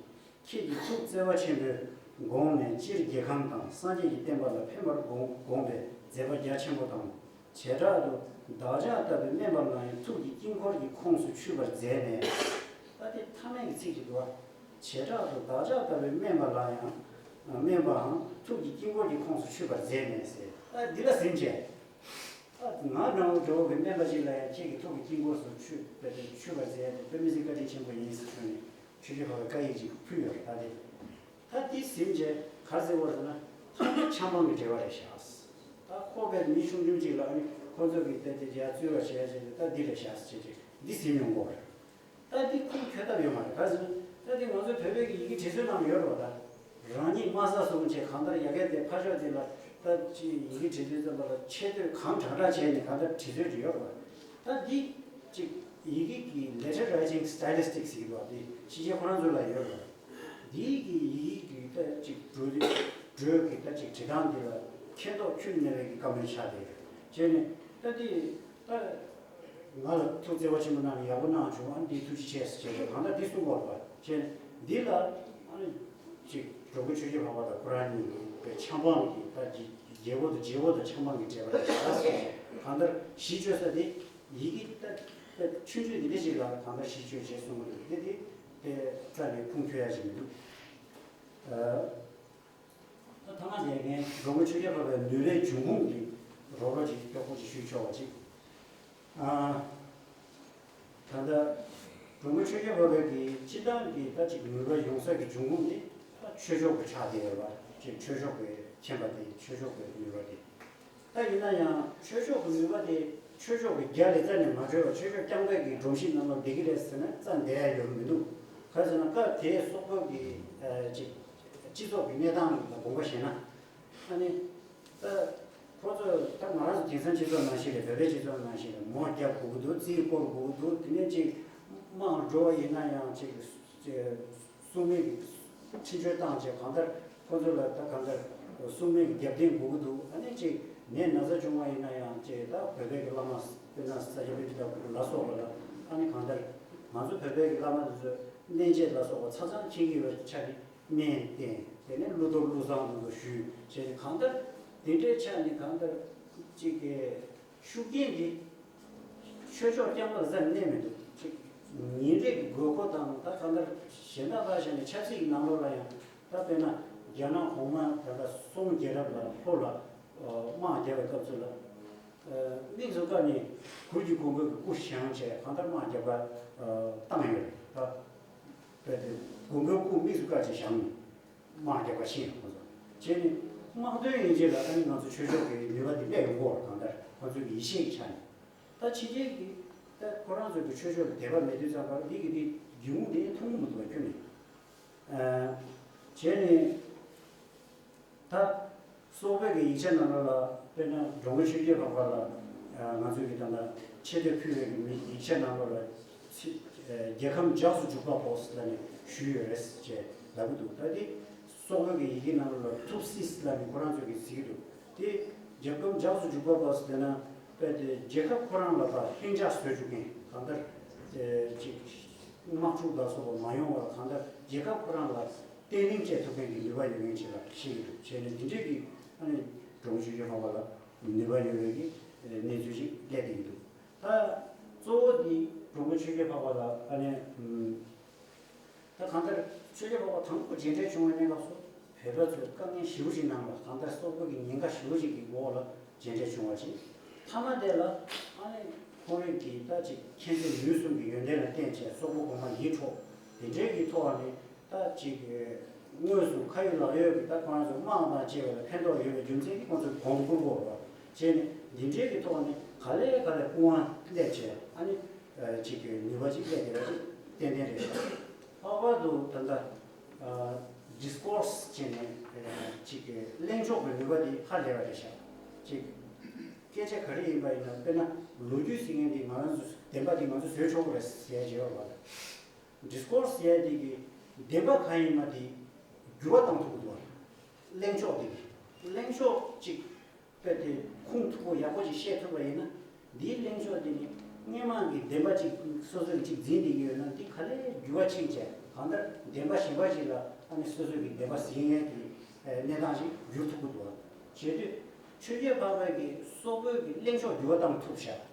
ཁྱེད་ཀྱི་ཐུགས་བརྩེ་བ་ཆེན་པོས་དགོངས་ནས་སྤྱིར་རྒྱལ་ཁམས་དང་སངས་རྒྱས་ཀྱི་བསྟན་པ་ལ་ཕན་པར་དགོངས་དགོངས་པའི་མཛད་པ་རྒྱ་ཆེན་པོ་དང་། བྱེ་བྲག་ཏུ་བདག་ཅག་ལྟ་བུའི་དམན་པ་ལ་ཡང་ཐུགས་ཀྱི་དཀྱིལ་འཁོར་གྱི་ཁོངས་སུ་ཆུད་པར་མཛད་ནས། ད་དེ་ཐ་མལ་གྱི་ཚིག་ཅིག་འདུག་བ། བྱེ་བྲག་ཏུ་བདག་ཅག་ལྟ་བུའི་དམན་པ་ལ་ཡང་དམན་པའང་ཐུགས་ཀྱི་དཀྱིལ་འཁོར་གྱི་ཁོངས་སུ་ཆུད་པར་མཛད་ནས་ཟེར། ད་འདི་ལ་ཟིན་བྱས། ད་ང་འདྲ་བོ་འདྲ་བོ་གི་དམན་པ་ཅིག་ལ་ཡང་ཁྱེད་ཀྱི་ཐུགས་ཀྱི་དཀྱིལ་འཁོར་སུ་ཆུད་པ་དེ་ཆུད་པར་མཛད་དེ་དཔེ་མི་སྲིད་བཀའ་དྲིན་ཆེན་པོ་ཡིན་ཟེར་ཞུས་ནས་ཆོས་རྒྱལ་འཕགས་པའི་བཀའ་ཡིག་ཅིག་ཕུལ་ཡོད་རེད། ད་དེ་ད་དེ་ཟིན་བྱས་ག་རེ་ཟེར་བ་རེད་ན། ཐམས་ཅད་ཆབ་འབངས་ཀྱི་འབྲེལ་བ་རེད་ཤག་ད་ཁོ་བས་མི་ཆུང་ཆུང་ཅིག་ལ་ཨ་ནི་ཁོ་ཚོ་གི་ད་དེ་རྒྱ་བཙུལ་བ་བྱས་བྱས་ད་འདི་རེད་ཤག་ཟེར་བྱས་འདི་ཟིན་ཡོང་གི་རེད། ད་འདི་ཁུངས་འཁྱོལ་ཐབས་ཡོད་མ་རེད། ག་ཟེར་ན་ད་འདི་ང་ཚོ་བོད་པའི་གི་ཡི་གེ་བྲིས་སྲོལ་ནང་ཡོད་རེད་བ། ད་རང་ཉིད་དམའ་ས་བཟུང་བྱས་གང་ལྟར་ཡ་གི་དེ་ཕར་ཕྱོགས་དེ་ལ་ད་ཅི་ཡི་གེ་བྲིས་དུས་ཙམ་པ་ལ་ཆེ་བསྟོད་གང་དྲག་དྲག་བྱས་ནས་གང་ལྟར་བྲིས་སྲོལ་ཅིག་ཡོད་རེད་བ། ད་འདི་ཅིག་ཡི་གེ་གི་letter writing stylistics ཟེར་གྱི་འདུག་བ། དེ་ཕྱི་རྒྱལ་ཁོ་རང་ཚོ་ལ་ཡོད་རེད་བ། འདི་གི་ཡི་གེ་གི་ད་ཅིག་འགྲོས་འགྲོས་ཀྱི་ད་ཅིག་བྲིས་སྟངས་འདི་ལ་མཁྱེན་རྟོགས་ཁྱོན་ནས་མེད་པའི་གི་བཀའ་མོལ་ཆགས་བསྡད་ཡོད་རེད། བྱས་ནས་ད་འདི་ད། ང་ལ་ཐུགས་བརྩེ་བ་ཆེན་པོ་གནང་ནས་ཡག་པོ་གནང་བྱུང་། ཨ་ནི་འདི་ཐུགས་རྗེ་ཆེ་ཟེར་བྱས་གང་ལྟར་འདི་གསུང་དགོས་པ་བྱས་ནས་འདི་ལ་ཨ་ནི་ཅིག་འགྲོ་མགོན་ཆོས་རྒྱལ་འཕགས་པ་དང་ཁོ་རང་གཉིས་ཀྱི་ཆབ་འབངས་ཀྱི་ད་ཅིག་རྒྱལ་པོ་དང་རྗེ་བོ་དང་ཆབ་འབངས་ཀྱི་འབྲེལ་བ་ཞིག་ཟེར་བྱས་གང་ལྟར་གཞི་བཅོལ་ས་དེ་ཡི་གེ་ད་ད་ཆུང་ཆུང་འདི་འདྲ་ཞིག་ལ་གང་ལྟར་གཞི་བཅོལ་བྱས་གསུང་གི་འདུག་དེ་དེ་དེ་རྩ་ནས་ཁུངས་འཁྱོལ་ཡ་ཞིག་མི་འདུག་ཨ། ད་ཐ་མ་དེ་ངས་འགྲོ་མགོན་ཆོས་རྒྱལ་འཕགས་པའི་ནུས་པའི་འབྱུང་ཁུངས་ཀྱི་རོབ་རོབ་ཅིག་ཀྱོག་པོ་ཅིག་ཞུས་ཆོག་པ་ཅིག་ཨ། ད་ལྟ་འགྲོ་མགོན་ཆོས་རྒྱལ་འཕགས་པའི་གི་སྤྱི་བཏང་གི་ད་ཅིག་ནུས་པ་ཡོང་ས་གི་འབྱུང་ཁུངས་དེ་ད་ཆོས་ཕྱོགས་ཀྱི་ཆགས་བསྡད་ཡོད་པ་ཅིག་ཆོས་ཕྱོགས་ཀྱི་མཁྱེན་པ་དེ་ཆོས་ཕྱོགས་ཀྱི་ནུས་པ་དེ། ད་ཡིན་ན་ཡང་ཆོས་ཕྱོགས་ཀྱི་ནུས་པ་དེ་ཆོས་ཕྱོགས་ཀྱི་རྒྱ་ལས་རྩ་ནས་མ་གྲོལ་བར་ཆོས་ཕྱོགས་རྐྱང་པའི་གི་སྒྲོམ་གཞི་ནང་ལ་བསྡད་ཀྱི་རེད་ཟེར་ན་རྩ་འདེད་ཡ་ཡོད་མི་འདུག་ག་རེ་ཟེར་ན་སྐབས་དེའི་སོག་པོ་གི་ཅིག་སྤྱི་ཚོགས་ཀྱི་གནས་སྟངས་ལ་དགོངས་པ་བཞེས་ན། ཨ་ནི་ད་ཁོ་ཚོ་ད་ང་རང་ཚོ་དེང་སང་སྤྱི་ཚོགས་ནང་བཞིན་རེད། བོད་པའི་སྤྱི་ཚོགས་ནང་བཞིན་རེད། མོ་རྒྱབ་དགོས་ཀྱི་འདུག་རྩིས་སྐོར་དགོས་ཀྱི་འདུག་དེ་ནས་ཅིག་དམངས་འགྲོ་བ་ཡིན་ན་ཡང་ཅིག་སྲུང་མའི་འཕྲིན་བཅོལ་བཏང་བྱས་གང་ལྟར་ཁོ་ཚོ་ལ་ད་གང་ལྟར་སྲུང་མའི་རྒྱབ་རྟེན་དགོས་ཀྱི་འདུག་ཨ་ནི་ཅིག་ནད་ན་ཚ་བྱུང་བ་ཡིན་ན་ཡང་ཅིག་ད་བོད་པའི་གི་བླ་མ་དཔེར་ན་ས་སྐྱ་པཎྜི་ཏ་ལ་སོགས་པ་ལ་ཨ་ནི་གང་ལྟར་ང་ཚོ་བོད་པའི་གི་བླ་མ་དེ་ཚོས་སྨན་དཔྱད་ལ་སོགས་པ་ཚང་ཚང་མཁྱེན་གྱི་ཡོད་པའི་ཆ་ནས་སྨན་བསྟེན། དེ་ནས་ཀླུ་གཏོར་ཀླུ་བསང་དེ་ཚོ་ཞུས་བྱས་ནས་གང་ལྟར་དེ་འདྲའི་ཆ་ནས་གང་ལྟར་ཅིག་གི་ཤུགས་རྐྱེན་འདི་ཆོས་ཕྱོགས་རྐྱང་པར་ཟད་གནས་མི་འདུག་ཅིག་ཉིན་རེ་གི་དགོས་མཁོ་དང་ད་གང་ལྟར་གཞན་དག་ལ་བཞག་ནས་ཆབ་སྲིད་ཀྱི་ནང་ལོགས་ལ་ཡང་ད་དཔེར་ན་རྒྱ་ནག་གོང་མ་ད་ལྟ་སྲོང་རྒྱལ་རབས་ལ་ལྷོ་ལ་དམག་རྒྱག་པའི་སྐབས་སུ་ལ་དམིགས་སུ་བཀར་ནས་གུར་གྱི་མགོན་པོ་གི་སྐུ་བཞེངས་བྱས་གང་ལྟར་དམག་རྒྱག་པ་བཏང་ཡོད་རེད། ད་དཔེ་དེ་མགོན་པོའི་སྐུ་དམིགས་སུ་བཀར་བྱས་བཞེངས་ནས། དམག་རྒྱག་པ་ཤེས་ཡོང་ཁོ་ཚོ། བྱས་ནས་དམག་དོན་ཡན་ཆད་ལ་ཨ་ནི་ང་ཚོ་ཆོས་ཕྱོགས་ཀྱི་ནུས་པ་འདི་སླེབས་ཡོང་གི་ཡོད་རེད། གང་ལྟར་ཁོ་ཚོའི་ཡིད་ཆེས་ཀྱི་ཆ་ནས། ད་ཕྱི་རྒྱལ་གྱི་ད་ཁོ་རང་ཚོ་གི་ཆོས་ཕྱོགས་ལ་དད་པ་མེད་དུས་ཙམ་པར་འདི་གི་འདི་འབྱུང་ཁུངས་འདི་མཐོང་གི་མི་འདུག་པ་ཁྱོན་ནས། ཨ། བྱས་ནས་ད་སོག་པོའི་གི་ཡིག་ཆ་ནང་ལོགས་ལ་དཔེར་ན་འགྲོ་མགོན་ཆོས་རྒྱལ་འཕགས་པ་ལ་ང་ཚོས་ཀྱི་ད་ལྟ་ཆེ་བསྟོད་ཕུལ་བའི་གི་མི་ཡིག་ཆ་ནང་ལོགས་ལ་ཚི་རྒྱལ་ཁམས་འཇགས་སུ་འཇུག་པ་པོ་ཟེར་ལབ་ནས་ཞུས་ཡོད་རེད་ཅེས་ལབ་ཀྱི་འདུག་ད་དེ་སོག་པོའི་གི་ཡི་གེ་ནང་ལོགས་ལ་ཐུབ་སིས་ལབ་ནས་ཁོ་རང་ཚོས་གི་གཟིགས་ཀྱི་འདུག་དེ་རྒྱལ་ཁམས་འཇགས་སུ་འཇུག་པ་པོ་ཟེར་ན་དཔེ་དེ་རྒྱལ་ཁབ་ཁོ་རང་ལ་ཕར་ལྷིང་འཇགས་བཟོ་བཅུག་མཁན་གང་ལྟར་ཅིག་དམག་འཁྲུག་ལ་སོགས་པ་མ་ཡོང་བར་གང་ལྟར་རྒྱལ་ཁབ་ཁོ་རང་ལ། བརྟན་ལྷིང་བཅས་ཐུབ་མཁན་གྱི་ནུས་པ་ཡོད་མཁན་ཅིག་ལ་བཤད་ཀྱི་འདུག་བྱས་ནས་འདི་འདྲས་ཀྱི་ཨ་ནི་འགྲོ་མགོན་ཆོས་རྒྱལ་འཕགས་པ་ལ་ནུས་པ་ཡོད་པའི་གི་གནས་ཚུལ་ཅིག་སླེབས་བསྡད་ཀྱི་འདུག་ད་གཙོ་བོ་འདི་འགྲོ་མགོན་ཆོས་རྒྱལ་འཕགས་པ་ལ་ཨ་ནི་ད་གང་ལྟར་ཆོས་རྒྱལ་འཕགས་པ་དང་པོ་མཇལ་འཕྲད་བྱུང་བའི་གནས་སྐབས་སུ་བོད་པ་ཚོས་དཀའ་ངལ་ཞེ་པོ་ཅིག་ནང་ལ་གང་ལྟར་སོག་པོ་གི་ཉེན་ཁ་ཞེ་པོ་ཅིག་གི་འོག་ལ་མཇལ་འཕྲད་བྱུང་བ་ཅིག་མཐའ་མ་དེ་ལ་ཨ་ནི་ཁོང་རང་གིས་ད་ཅིག་མཁྱེན་བརྩེ་ནུས་གསུམ་གྱི་ཡོན་ཏན་ལ་བརྟེན་བྱས་སོག་པོ་གོང་མ་ཡིད་འཕྲོག་དེ་འདྲའི་གི་ཐོག་ནས་ད་ཅིག་དངོས་སུ་ཁ་ཡོད་ལག་ཡོད་ཀྱི་ད་ཁོང་རང་ཚོ་དམངས་དང་བཅས་པ་ལ་ཕན་ཐོགས་ཡོད་པའི་རྒྱུ་མཚན་གྱིས་ཁོང་ཚོས་གོང་བཀུར་དགོས་པ་བྱས་ནས་འདི་འདྲའི་གི་ཐོག་ནས་ག་ལེ་ག་ལེ་སྐུ་དབང་སླེབས་བྱས་ཨ་ནི་ཅིག་གི་ནུས་པ་ཅིག་སླེབས་བསྡད་པ་ཅིག་ཏན་ཏན་རེད་ཤག་ལྷག་པར་དུ་ད་ལྟ་ཌིས་ཀོར་སི་བྱས་ནས་ཅིག་གི་གླེང་ཕྱོགས་ཀྱི་ནུས་པ་དེ་ཧ་ལས་པ་རེད་ཤག་ཅིག་སྐད་ཆ་ག་རེ་ཡིན་པ་ཡིན་ན་དཔེར་ན་ལོ་རྒྱུས་ཟེར་མཁན་དེ་ང་རང་ཚོ་བདེན་པ་དེ་ང་ཚོ་བཟོས་ཆོག་གི་རེད་ཟེར་བྱས་ཡོད་པ། ཌིས་ཀོར་སི་ཟེར་ཡ་དེ་གི་བདེན་པ་གང་ཡིན་མ་དེ་འགྱུར་བ་གཏང་ཐུབ་ཀྱི་འདུག་བ། གླེང་ཕྱོགས་དེ་གི་གླེང་ཕྱོགས་གཅིག་དཔེ་དེ་ཁུངས་ཐུག་པོ་ཡག་པོ་ཅིག་བཤད་ཐུབ་པ་ཡིན་ན་འདིའི་གླེང་ཕྱོགས་དེ་ནི་སྔོན་མ་གི་བདེན་པ་གཅིག་སོ་སོས་གཅིག་འཛིན་བསྡད་ཀྱི་ཡོད་ན་འདི་ག་ལེར་འགྱུར་བ་ཕྱིན་བྱས་གང་ལྟར་བདེན་པ་གཞན་པ་ཞིག་ལ་ཨ་ནི་སོ་སོ་གི་བདེན་པ་ཟིན་ཡས་ཀྱི་གནས་སྟངས་ཤིག་འགྱུར་ཐུབ་ཀྱི་འདུག་བ། བྱེད་དུས་ཆོས་རྒྱལ་འཕགས་པ་གིས་སོག་པོའི་གི་གླེང་ཕྱོགས་འགྱུར་བ་བཏང་ཐུབ་ཤག་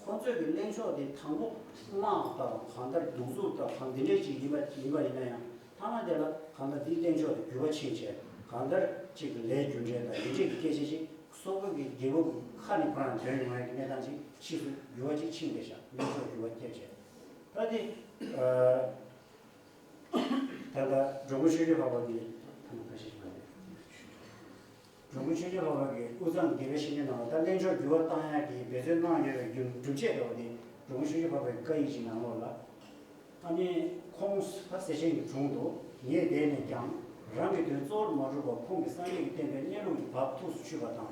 ཁོ་ཚོས་ཀྱི་གླེང་ཕྱོགས་དེ་དང་པོ་དམག་དང་གང་ལྟར་གདུག་རྩུབ་དང་གང་འདི་འདྲས་ཅིག་ཡིན་པ་ཡིན་པ་ཡིན་ན་ཡང་མཐའ་མ་དེ་ལ་གང་ལྟར་འདིའི་གླེང་ཕྱོགས་དེ་འགྱུར་བ་ཕྱིན་བྱས་གང་ལྟར་ཅིག་ལས་རྒྱུ་འབྲས་དང་འདི་འདྲས་ཀྱི་སྐད་ཆ་ཅིག་སོག་པོ་གི་རྒྱལ་པོ་གི་ཁ་ནས་ཁོ་རང་ཐོན་ཡོང་ཡ་གི་གནས་སྟངས་ཅིག་ཕྱིས་སུ་འགྱུར་བ་ཅིག་ཕྱིན་པས་ཤག་གླེང་ཕྱོགས་འགྱུར་བ་སྐྱེས་བྱས་ད་དེ་ད་ལྟ་འགྲོ་མགོན་ཆོས་རྒྱལ་འཕགས་པ་གི་ཐ་མ་ཁ་ཤས་ཤིག་མ་རེད། འགྲོ་མགོན་ཆོས་རྒྱལ་འཕགས་པ་གིས་དབུས་གཙང་དགེ་བའི་བཤེས་གཉེན་རྣམས་ལ་ད་གླེང་ཕྱོགས་འགྱུར་བ་བཏང་ཡག་གི་འབད་བརྩོན་གནང་ཡོད་པའི་རྒྱུ་སྒྲུབ་བྱེད་འདྲ་བོ་དེ་འགྲོ་མགོན་ཆོས་རྒྱལ་འཕགས་པའི་བཀའ་ཡིག་ཅིག་ནང་ལོགས་ལ། ཨ་ནི་ཁོང་ད་སེར་ཆེན་གྱི་དྲུང་དུ་ངས་བསྡད་ནས་ཀྱང་རང་གི་དོན་གཙོ་བོར་མ་གྲུབ་པར་ཁོང་གིས་སངས་རྒྱས་ཀྱི་བསྟན་པའི་གནས་ལུགས་ཀྱི་བབ་ཐུགས་སུ་ཆུད་པ་དང་།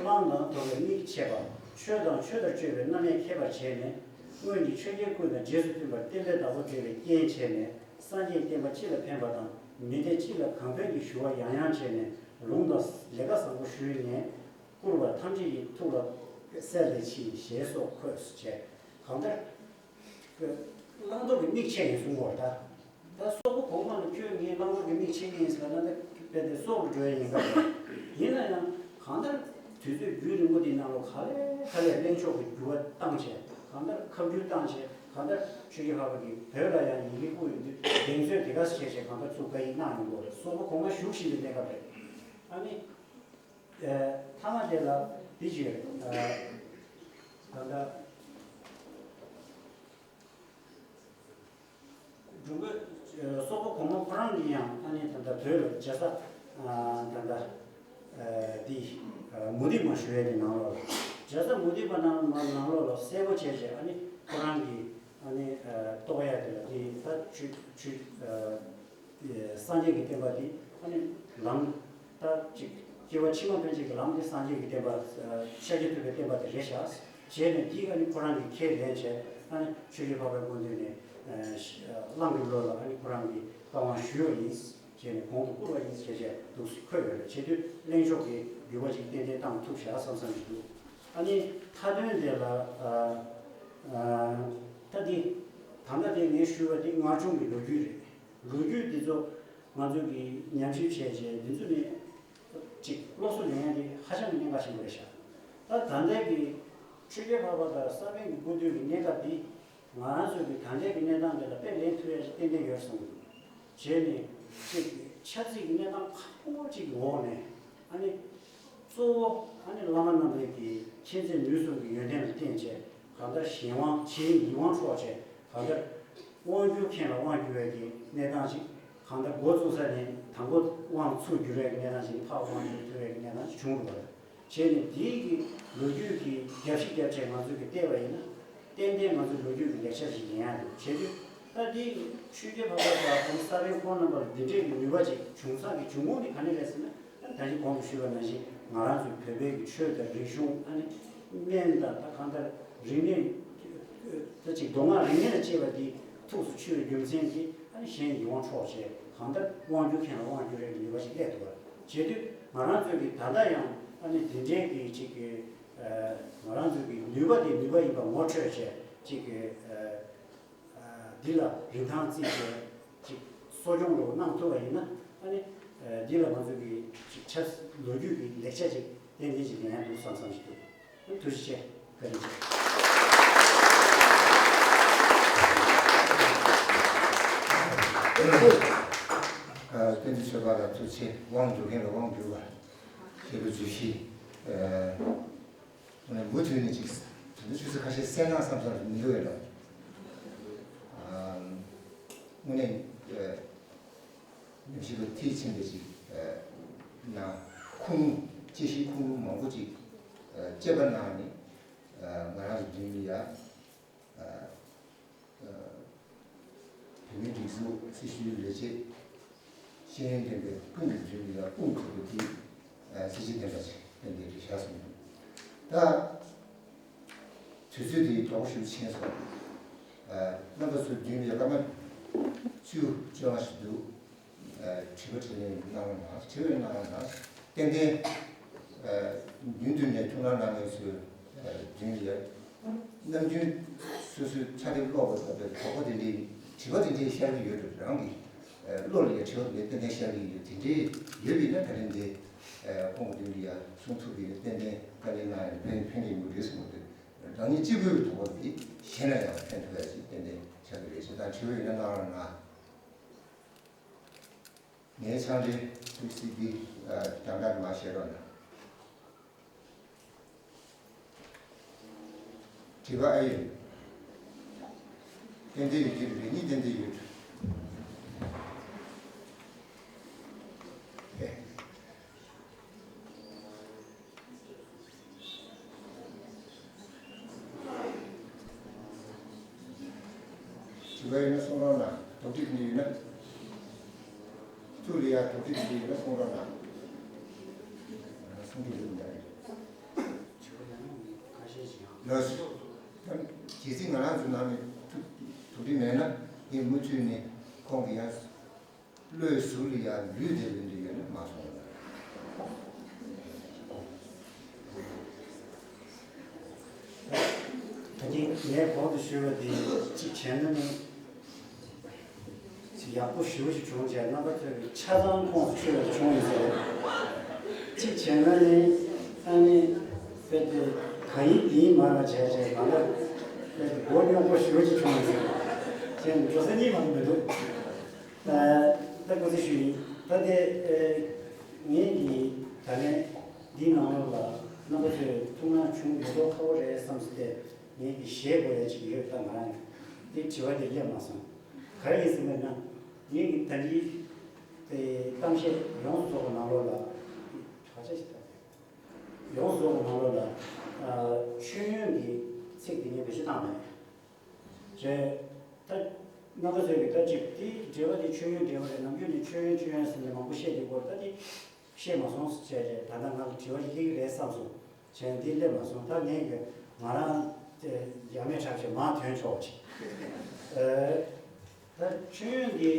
བླང་དང་དོར་བའི་མིག་ཕྱེ་བ། ཆོས་དང་ཆོས་ལྟར་དཔྱོད་པའི་རྣམ་དབྱེ་མཁས་པར་བྱས་ནས་སྔོན་གྱི་ཆོས་རྒྱལ་ཀུན་དང་རྗེས་སུ་མཐུན་པར་བསྟན་པའི་བདག་པོ་འབྲེལ་བའི་རྐྱེན་བྱས་ནས་སངས་རྒྱས་བསྟན་པ་སྤྱི་ལ་ཕན་པ་དང་མི་སྡེ་སྤྱི་ལ་གང་ཕན་གྱི་ཞུ་བ་ཡང་ཡང་བྱས་ནས། ལུང་དང་ལས་ཀ་བཟང་པོ་ཞུས་ནས་བཀུར་བ་ཐམས་ཅད་ཀྱི་ཐུགས་ལ་གསལ་ཏེ་མཆིས་ཞེས་སོགས་འཁོད་སོ་བྱས། གང་ལྟར་བླང་དོར་གྱི་མིག་ཕྱེ་ཡིན་གསུང་གོ་ད། ད་སོག་པོ་གོང་མ་ལ་ཁྱོད་ངས་བླང་དོར་གྱི་མིག་ཕྱེ་གི་ཡིན་ཟེར་ན་ད་དཔེ་དེ་སྲོག་ལ་འགྲོ་ཡ་ཡིན་པ་རེད། ཡིན་ན་ཡང་གང་ལྟར་དུས་ཚོད་རྒྱུན་རིང་པོ་དེའི་ནང་ལ་ག་ལེ་ག་ལེ་གླེང་ཕྱོགས་ཀྱི་འགྱུར་བ་བཏང་བྱས་གང་ལྟར་ཁ་བསྒྱུར་བཏང་བྱས་གང་ལྟར་ཆོས་རྒྱལ་འཕགས་པ་གིས་བོད་ལ་ཡང་ཡི་གེ་བཀོད་ཡོང་དུས་གདེང་ཚོད་དེ་ག་ཟེ་བྱས་བྱས་གང་ལྟར་ཚུར་བཀའ་ཡིག་གནང་ཡོང་གོ་རེད། སོག་པོ་གོང་མ་བཞུགས་བཞིན་པའི་གནས་སྐབས་རེད། ཨ་ནི། མཐའ་མ་དེ་ལ་འདི་ཅི་ཡོད། ད་ལྟ་འགྲོ་མགོན་སོག་པོ་གོང་མ་ཁོ་རང་གིས་ཡང་ཨ་ནི་ད་ལྟ་བོད་ལ་རྒྱལ་ས་ད་ལྟ་འདི་མུ་སྟེགས་པ་ཞུ་ཡས་ཀྱི་ནང་ལོགས་ལ་རྒྱལ་ས་མུ་སྟེགས་པ་ནང་ནང་ལོགས་ལ་གསལ་པོ་བྱས་བྱས་ཨ་ནི་ཁོ་རང་གིས་ཨ་ནི་རྟོགས་ཡས་དེ་ལ་འདི་ད་ཆུ་ཆུ། སངས་རྒྱས་ཀྱི་བསྟན་པ་འདི་ཨ་ནི་ལམ་ད་ཅིག་སྐྱེ་བ་ཕྱི་མ་ཕན་ཆད་ཀྱི་ལམ་འདི་སངས་རྒྱས་ཀྱི་བསྟན་པ་ཤཱཀྱ་ཐུབ་པའི་བསྟན་པ་དེ་རེད་ཤག་བྱས་ནས་འདི་ཨ་ནི་ཁོ་རང་གིས་ཁས་ལེན་བྱས་ཨ་ནི་ཆོས་རྗེ་འཕགས་པའི་སྐུ་མདུན་ནས་གླང་གི་ལོ་ལ་ཨ་ནི་ཁོ་རང་གིས་བཀའ་དབང་ཞུས་པ་ཡིན་བྱས་ནས་གོང་དུ་བཀུར་བ་ཡིན་བྱས་བྱས་འདུག་འཁོད་ཡོད་རེད། བྱེད་དུས་གླེང་ཕྱོགས་ཀྱི་འགྱུར་བ་ཅིག་ཏན་ཏན་བཏང་ཐུབ་ཤག་བསམ་བསམ་ཞིག་འདུག་ཨ་ནི་མཐའ་དོན་དེ་ལ་ད་འདི་ད་ལྟ་དེ་ངས་ཞུས་པ་འདི་སྔར་བྱུང་གི་ལོ་རྒྱུས་རེད། ལོ་རྒྱུས་འདི་ཚོ་ང་ཚོ་གིས་ཉམས་ཞིབ་བྱས་རྗེས་འདི་ཚོ་ནི་ཅིག་སློབ་གསོ་ལེན་ཡ་དེ་ཧ་ཅང་གི་གནད་འགག་ཆེན་པོ་རེད་ཤག་ད་ད་ལྟའི་གི་ཆོས་རྒྱལ་འཕགས་པ་དང་ས་པཎ་གྱི་སྐུ་དུས་ཀྱི་གནས་སྐབས་འདི་ང་རང་ཚོ་གི་ད་ལྟའི་གི་གནས་སྟངས་འདི་ལ་དཔེ་ལེན་ཐུབ་ཡ་ཞིག་ཏན་ཏན་ཡོད་བསམ་གྱི་འདུག་བྱས་ནས་ཅིག་ཆབ་སྲིད་ཀྱི་གནས་སྟངས་ཁག་པོ་ཅིག་གི་འོག་ནས་ཨ་ནི། གཙོ་བོ་ཨ་ནི་བླ་མ་རྣམ་པའི་གི་མཁྱེན་བརྩེ་ནུས་གསུམ་གྱི་ཡོན་ཏན་ལ་བརྟེན་བྱས་གང་ལྟར་གཞན་དབང་གཞན་ཡིད་དབང་འཕྲོག་བྱས་གང་ལྟར་དབང་སྒྱུར་མཁན་ལ་དབང་བསྒྱུར་བའི་གི་གནས་སྟངས་ཤིག་གང་ལྟར་འགོ་བཙུགས་ས་ནས་དང་པོ་དབང་ཚུར་བསྒྱུར་བའི་གི་གནས་སྟངས་ཤིག་ཕར་དབང་བསྒྱུར་ཐུབ་པའི་གི་གནས་སྟངས་ཤིག་བྱུང་འདུག་པ། བྱས་ནས་དེའི་གི་ལོ་རྒྱུས་ཀྱི་རྒྱབ་བཤིག་རྒྱབ་བྱས་ང་ཚོས་གི་བལྟས་པ་ཡིན་ན་ཏན་ཏན་ང་ཚོའི་ལོ་རྒྱུས་ཀྱི་ལེགས་ཆ་ཞིག་ལེན་ཡ་འདུག་བྱས་དུས་ད་འདི་ཆོས་རྒྱལ་འཕགས་པ་དང་ཨ་ནི་ས་པཎ་ཁོང་རྣམ་པ་ལ་འདི་འདྲའི་གི་ནུས་པ་ཅིག་བྱུང་ས་གི་འབྱུང་ཁུངས་དེ་ག་ནས་རེད་ཟེར་ན། ད་གིན་གོང་དུ་ཞུས་པ་ནང་བཞིན་ང་རང་ཚོའི་བོད་པའི་གི་ཆོས་དང་རིག་གཞུང་ཨ་ནི་སྨན་དང་ད་གང་ལྟར་རིག་གནས་ད་ཅིག་མདོ་སྔགས་རིག་གནས་ལ་གཅེས་པ་འདི་ཐུགས་སུ་ཆུད་པའི་རྒྱུ་མཚན་གྱིས་ཨ་ནི་གཞན་ཡིད་དབང་འཕྲོག་བྱས་གང་ལྟར་དབང་སྒྱུར་མཁན་ལ་དབང་སྒྱུར་རེས་ཀྱི་ནུས་པ་ཞིག་སླེབས་འདུག་བ། བྱེད་དུས་ང་རང་ཚོའི་གི་ད་ལྟ་ཡང་ཨ་ནི་འདི་འདྲའི་གི་ཅིག་གི་ང་རང་ཚོའི་གི་ནུས་པ་དེ་ནུས་པ་ཡིན་པ་ངོ་འཕྲོད་བྱས་ཅིག་གི་འདི་ལ་རིན་ཐང་བརྩིས་བྱས་ཅིག་ གསོ་སྐྱོང་འདྲ་བོ་གནང་ཐུབ་པ་ཡིན་ན། ཨ་ནི་འདི་ལ་ང་ཚོ་གི་ཆབ་ལོ་རྒྱུས་ཀྱི་ལེགས་ཆ་ཅིག་ཏན་ཏན་ཅིག་ལེན་ཡ་འདུག་བསམ་བསམ་ཞིག་འདུག་ཐུགས་རྗེ་ཆེ། བཀའ་དྲིན་ཆེ། བསྟན་འཛིན་ཆོས་འཕེལ་ལགས་ཐུགས་རྗེ་ཆེ། དབང་སྒྱུར་མཁན་ལ་དབང་སྒྱུར་བ། ཞེས་པའི་བརྗོད་གཞི། ཨ་ནི་མུ་མཐུད་ནས་ཅིག་དེ་འདྲ་ཆུ་ཚོད་ཁ་ཤས་གསན་ན་བསམ་བསམ་མི་འདུག་ཡོད་ལ། ཨ་དངོས་གནས་ཨ་ཉམས་ཞིབ་པ་མཐིལ་ཕྱིན་པའི་ཅིག་ཨ་ན་ཁུངས་དཔྱད་གཞིའི་ཁུངས་ལུང་མང་པོ་ཅིག་ཨ་དཔྱད་པ་གནང་ནས། ཨ་ང་རང་ཚོ་མདུན་ལ་ཡ། ཨ་ཨ་བོད་མིའི་སྒྲིག་འཛུགས་སྲི་ཞུའི་ལས་བྱེད་ཤེས་ཡོན་ལྡན་པའི་དཔུང་གི་མདུན་ལ་ཡ་དཔུང་གྲོགས་པོ་དེ་ཨ་སྲིད་ཇུས་དེ་འདྲ་ཞིག་ཏན་ཏན་རེད་བཞག་སོང་། ད་དུས་ཚོད་དེ་མགྱོགས་པོ་ཞིག་ཕྱིན་སོང་། ཨ་རྣམ་པ་ཚོའི་མདུན་ལ་ཡ་སྐར་མ་བཅུ་བཅོ་ལྔ་ཞིག་འདུག་ཨ་དྲི་བ་དྲིས་ལན་གནང་རོགས་གནང་། དྲི་བ་གནང་རོགས་གནང་། ཏན་ཏན་ཨ་མདུན་དུ་ནས་ཐུགས་སྣང་གནང་མཁན་ཚོའི་ཨ་མདུན་ལ་ཡ་ནམ་རྒྱུན་སོ་སོའི་ཕྲ་དེབ་ཀློག་པ་ལྟ་བུའི་གྲོགས་པོ་དེ་འདྲའི་དྲི་བ་དེ་འདྲའི་ཤར་གྱི་ཡོད་འགྲོ། རང་གི་ཨ་བློ་ལ་ཡ་དྲི་བ་དེ་འདྲའི་ཏན་ཏན་ཤར་གྱི་ཡོད། དེ་འདྲའི་ཡོད་པས་ན་ད་རིང་འདི་ཨ་ཁོང་གི་མདུན་ལ་ཡ་གསུང་ཐུབ་ཀྱི་ཡོད། ཏན་ཏན་བཀའ་ལན་གནང་ཡ་ཕན་ཕན་གྱི་ཡོད་རེད་བསམ་གྱི་འདུག་རང་ཉིད་གཅིག་པུའི་གྲོགས་པོ་དེ་གཞན་ལ་ཡང་ཕན་ཐོགས་ཡ་ཞིག་ཏན་ཏན་ཆགས་ཀྱི་རེད་ཟེར། ད་དྲི་བ་ཡོད་ན་གནང་རོགས་གནང་། ངའི་ཆང་རེ་ཐུགས་སྲིད་འདི་རྒྱང་བསྒྲགས་མ་བཤད་རོགས་གནང་། དྲི་བ་ཨེ་ཡོད། ཏན་ཏན་ཡོད་ཀྱི་རེད། ངས་ཏན་ཏན་ཡོད། དྲི་བ་ཡོད་ན་གསུང་རོགས་གནང་། དོགས་གཅོད་དེ་འདྲ་ཡོད་ན། ཐུགས་ལ་ཡ་དོགས་གཅོད་དེ་འདྲ་ཡོད་ན་གསུང་རོགས་གནང་། གསུང་གི་ཡོད་མ་རེད། ལགས་སོ། ད་གལ་སྲིད་ང་རང་ཚོ་ནང་ནས་ཐུགས་དོགས་གཅོད་མེད་ན། ངས་མུ་མཐུད་ནས་ཁོང་གི་ཡང་བློའི་ཟུར་ལ་ཡང་ལུས་བསྡད་པའི་འདྲ་ཡོད་ན་མ་སོང་ལ། ད་གིན་ངས་གོང་དུ་ཞུས་པ་དེ་གཅིག་བྱས་ན་ནི། ཅིག་ཡག་པོ་ཞེ་པོ་ཅིག་བྱུང་བྱས། རྣམ་པ་ཚོས་ཀྱི་ཆ་ཚང་ཁོངས་སུ་ཆུད་པ་བྱུང་ཡིན་ཟེར། གཅིག་བྱས་ན་ནི་ཨ་ནི་དཔེ་དེ་ག་ཡིན་འདི་ཡིན་མ་ར་བྱས་བྱས་གང་ལྟར་དཔེ་དེ་མགོ་རྙོག་པོ་ཞེ་པོ་ཅིག་བྱུང་ཡིན་ཟེར། བྱས་ནས་འགྲོ་ས་གཉིས་མ་མི་འདུག་ད་ད་ཁོ་ཚོས་ཞུས་ཡིན། ད་དེ་ངས་ཀྱི་ད་ནས་འདི་ནང་ལོགས་ལ་རྣམ་པ་ཚོས་ཐུགས་སྣང་བྱུང་ཡོད་མདོག་ཁ་པོ་རེད་བསམ་སོང་སྟེ། ངས་ཀྱི་བཞེས་དགོས་ཡ་ཅིག་ཡོད། ད་ང་རང་འདི་དྲི་བ་དེ་སླེབས་མ་སོང་། ག་རེ་ཡིན་ཟེར་ན། ངས་ཀྱི་ད་ལྟའི་དེ་གཏམ་བཤད་ཡོངས་སུ་རྫོགས་པ་ནང་ལོགས་ལ་དྲ་རྒྱ་ཞིག་ད་ཡོངས་སུ་རྫོགས་པ་ནང་ལོགས་ལ་ཨ་མཆོད་ཡོན་གྱི་ཚིག་དེ་ངས་བེད་སྤྱོད་བཏང་མེད། རེད། ད་རྣམ་པ་ཚོས་ཀྱི་ད་ཅིག་དེའི་འགྲེལ་པ་དེ་མཆོད་ཡོན་འགྲེལ་པ་རེད། ནམ་རྒྱུན་ནས་མཆོད་ཡོན་མཆོད་ཡོན་ཟེར་ནས་མང་པོ་བཤད་དེ་སྐོར་ད་དེ་བཤད་མ་སོང་ཟེར་བྱས་རེད། ད་ལྟ་ང་ལ་དྲི་བ་ཞིག་སླེབས་ཀྱི་རེད་བསམ་སོང་། བྱས་ནས་འདི་སླེབས་མ་སོང་། ད་ངས་ཀྱི་ང་རང་དེ་ཡ་མེད་ཁྲག་ཆེ་མར་ཐོན་ཆོག་ཅིག་ཨ་ད་མཆོད་ཡོན་འདི་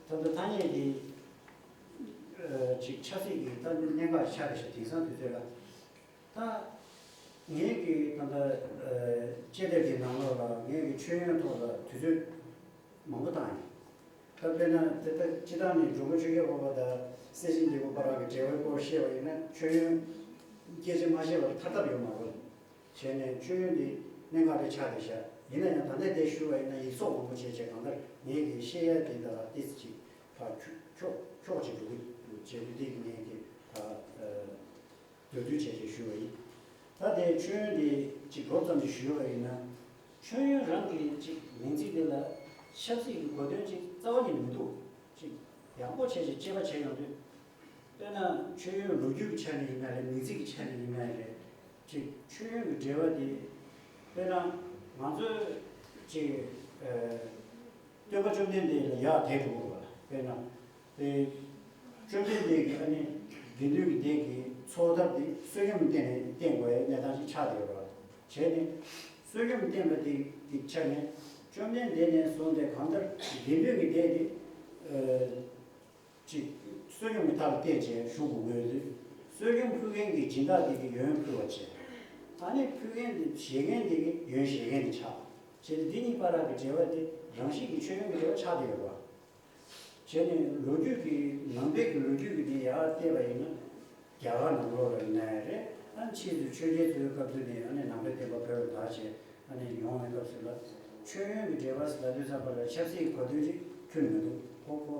ད་ལྟ་ཐ་སྙད་འདི་ཨ་ཅིག་ཆབ་སྲིད་ཀྱི་ད་གནད་འགག་ཆགས་བསྡད་ཤག་དེང་སང་དུས་ཚོད་ལ། ད་ངས་ཀྱི་ད་ལྟ་ཨ་དཔྱད་དེབ་ཀྱི་ནང་ལོགས་ལ་ངས་ཀྱི་མཆོད་ཡོན་ཐོག་ལ་དུས་ཚོད་མང་པོ་བཏང་ཡིན། ད་དཔེར་ན་དེ་ལྟར་སྤྱི་བཏང་ནས་འབྲུག་པ་ཆོས་རྒྱལ་འཕགས་པ་དང་སྲས་བཅས་འདི་ཀོ་བར་གྱི་འབྲེལ་བའི་སྐོར་བཤད་པ་ཡིན་ན། མཆོད་ཡོན་སྐད་ཆ་མ་བཤད་པར་ཐར་ཐབས་ཡོད་མ་རེད། བྱས་ནས་མཆོད་ཡོན་འདི་གནད་འགག་རེ་ཆགས་བསྡད་ཤག་ཡིན་ན་ཡང་ད་ལྟ་དེ་ཞུ་བ་ཡིན་ན་ཡིག་ཚོགས་མང་པོ་བྱས་བྱས་གང་ལྟར་ངས་ཀྱི་བཤད་ཡ་དེ་དང་ཏོག་ཙམ་ཅིག་ཕར་འཁྱོག་འཁྱོག་འཁྱོག་ཅིག་འགྲོ་གི་འདུག་བྱས་དུས་དེ་གི་ངས་ཀྱི་ད་ཨ། མདོར་བསྡུས་བྱས་བྱས་ཞུས་པ་ཡིན། ད་དེ་མཆོད་ཡོན་དེ་གཅིག་མདོར་ཙམ་ཞིག་ཞུས་པ་ཡིན་ན། མཆོད་ཡོན་རང་གི་གཅིག་མིང་ཚིག་དེ་ལ་ཆབ་སྲིད་ཀྱི་གོ་དོན་གཅིག་རྩ་བ་ཉིད་ནས་མི་འདུག་གཅིག་ཡག་པོ་བྱས་བྱས་དཔྱད་པ་བྱས་ཡོང་དུས། དཔེར་ན་མཆོད་ཡོན་ལོ་རྒྱུས་ཀྱི་ཆ་ནས་ཡིན་ན་རེད། མིང་ཚིག་གི་ཆ་ནས་ཡིན་ན་རེད། གཅིག་མཆོད་ཡོན་གྱི་འབྲེལ་བ་དེ་དཔེར་ན་ང་ཚོས་གཅིག་ཨ། སྟོན་པ་བཅོམ་ལྡན་འདས་ལ་ཡར་དེད་འགྲོ་དགོས་པ་ལ། དཔེར་ན། དེ་བཅོམ་ལྡན་འདས་ཀྱི་ཨ་ནི་དགེ་འདུན་གྱི་སྡེ་གི་ཚོགས་ཐབས་དེ་བསོད་སྙོམས་བསྟེན་ནས་བསྟེན་དགོས་པའི་གནས་སྟངས་ཤིག་ཆགས་བསྡད་ཡོད་རེད། བྱས་ནས་བསོད་སྙོམས་བསྟེན་པ་དེ་དེ་ཆ་ནས་བཅོམ་ལྡན་འདས་ནས་བཟུང་སྟེ་གང་ལྟར་དགེ་འདུན་གྱི་སྡེ་དེ་ཨ་ཅིག་བསོད་སྙོམས་ཀྱི་ཐབས་ལ་བརྟེན་བྱས་བཞུགས་དགོས་དགོས་དུས། བསོད་སྙོམས་ཕུལ་མཁན་གྱི་སྦྱིན་བདག་དེ་གིས་ཡོན་ཕུལ་བ་བྱས། ཨ་ནི་ཕུལ་མཁན་དེ་བཞེས་མཁན་དེ་གིས་ཡོན་བཞེས་མཁན་དེ་ཆགས། བྱས་ཏེ་འདི་གཉིས་བར་གྱི་འབྲེལ་བ་དེ་རང་བཞིན་གྱིས་མཆོད་ཡོན་གྱི་འབྲེལ་བ་ཆགས་བསྡད་ཡོད་རེད་བ། བྱས་ནས་ལོ་རྒྱུས་ཀྱི་ནང་པའི་གི་ལོ་རྒྱུས་ཀྱི་དེ་ཡར་བལྟས་པ་ཡིན་ན། རྒྱ་གར་ནང་ལོགས་ལ་ཡིན་ན་ཡང་རེད། ཨ་ནི་ཕྱིས་སུ་ཆོས་རྒྱལ་ཚོའི་སྐབས་དུས་ནས་ཨ་ནི་ནང་པའི་བསྟན་པ་བོད་ལ་དར་བྱས་ཨ་ནི་ཡོང་བའི་སྐབས་སུ་ལ། མཆོད་ཡོན་གྱི་འབྲེལ་བ་ཟེར་ལབ་དུས་ཙམ་པ་ལ་ཆབ་སྲིད་ཀྱི་གོ་དོན་ཅིག་ཁྱོན་མི་འདུག་ཁོ་ཁོ་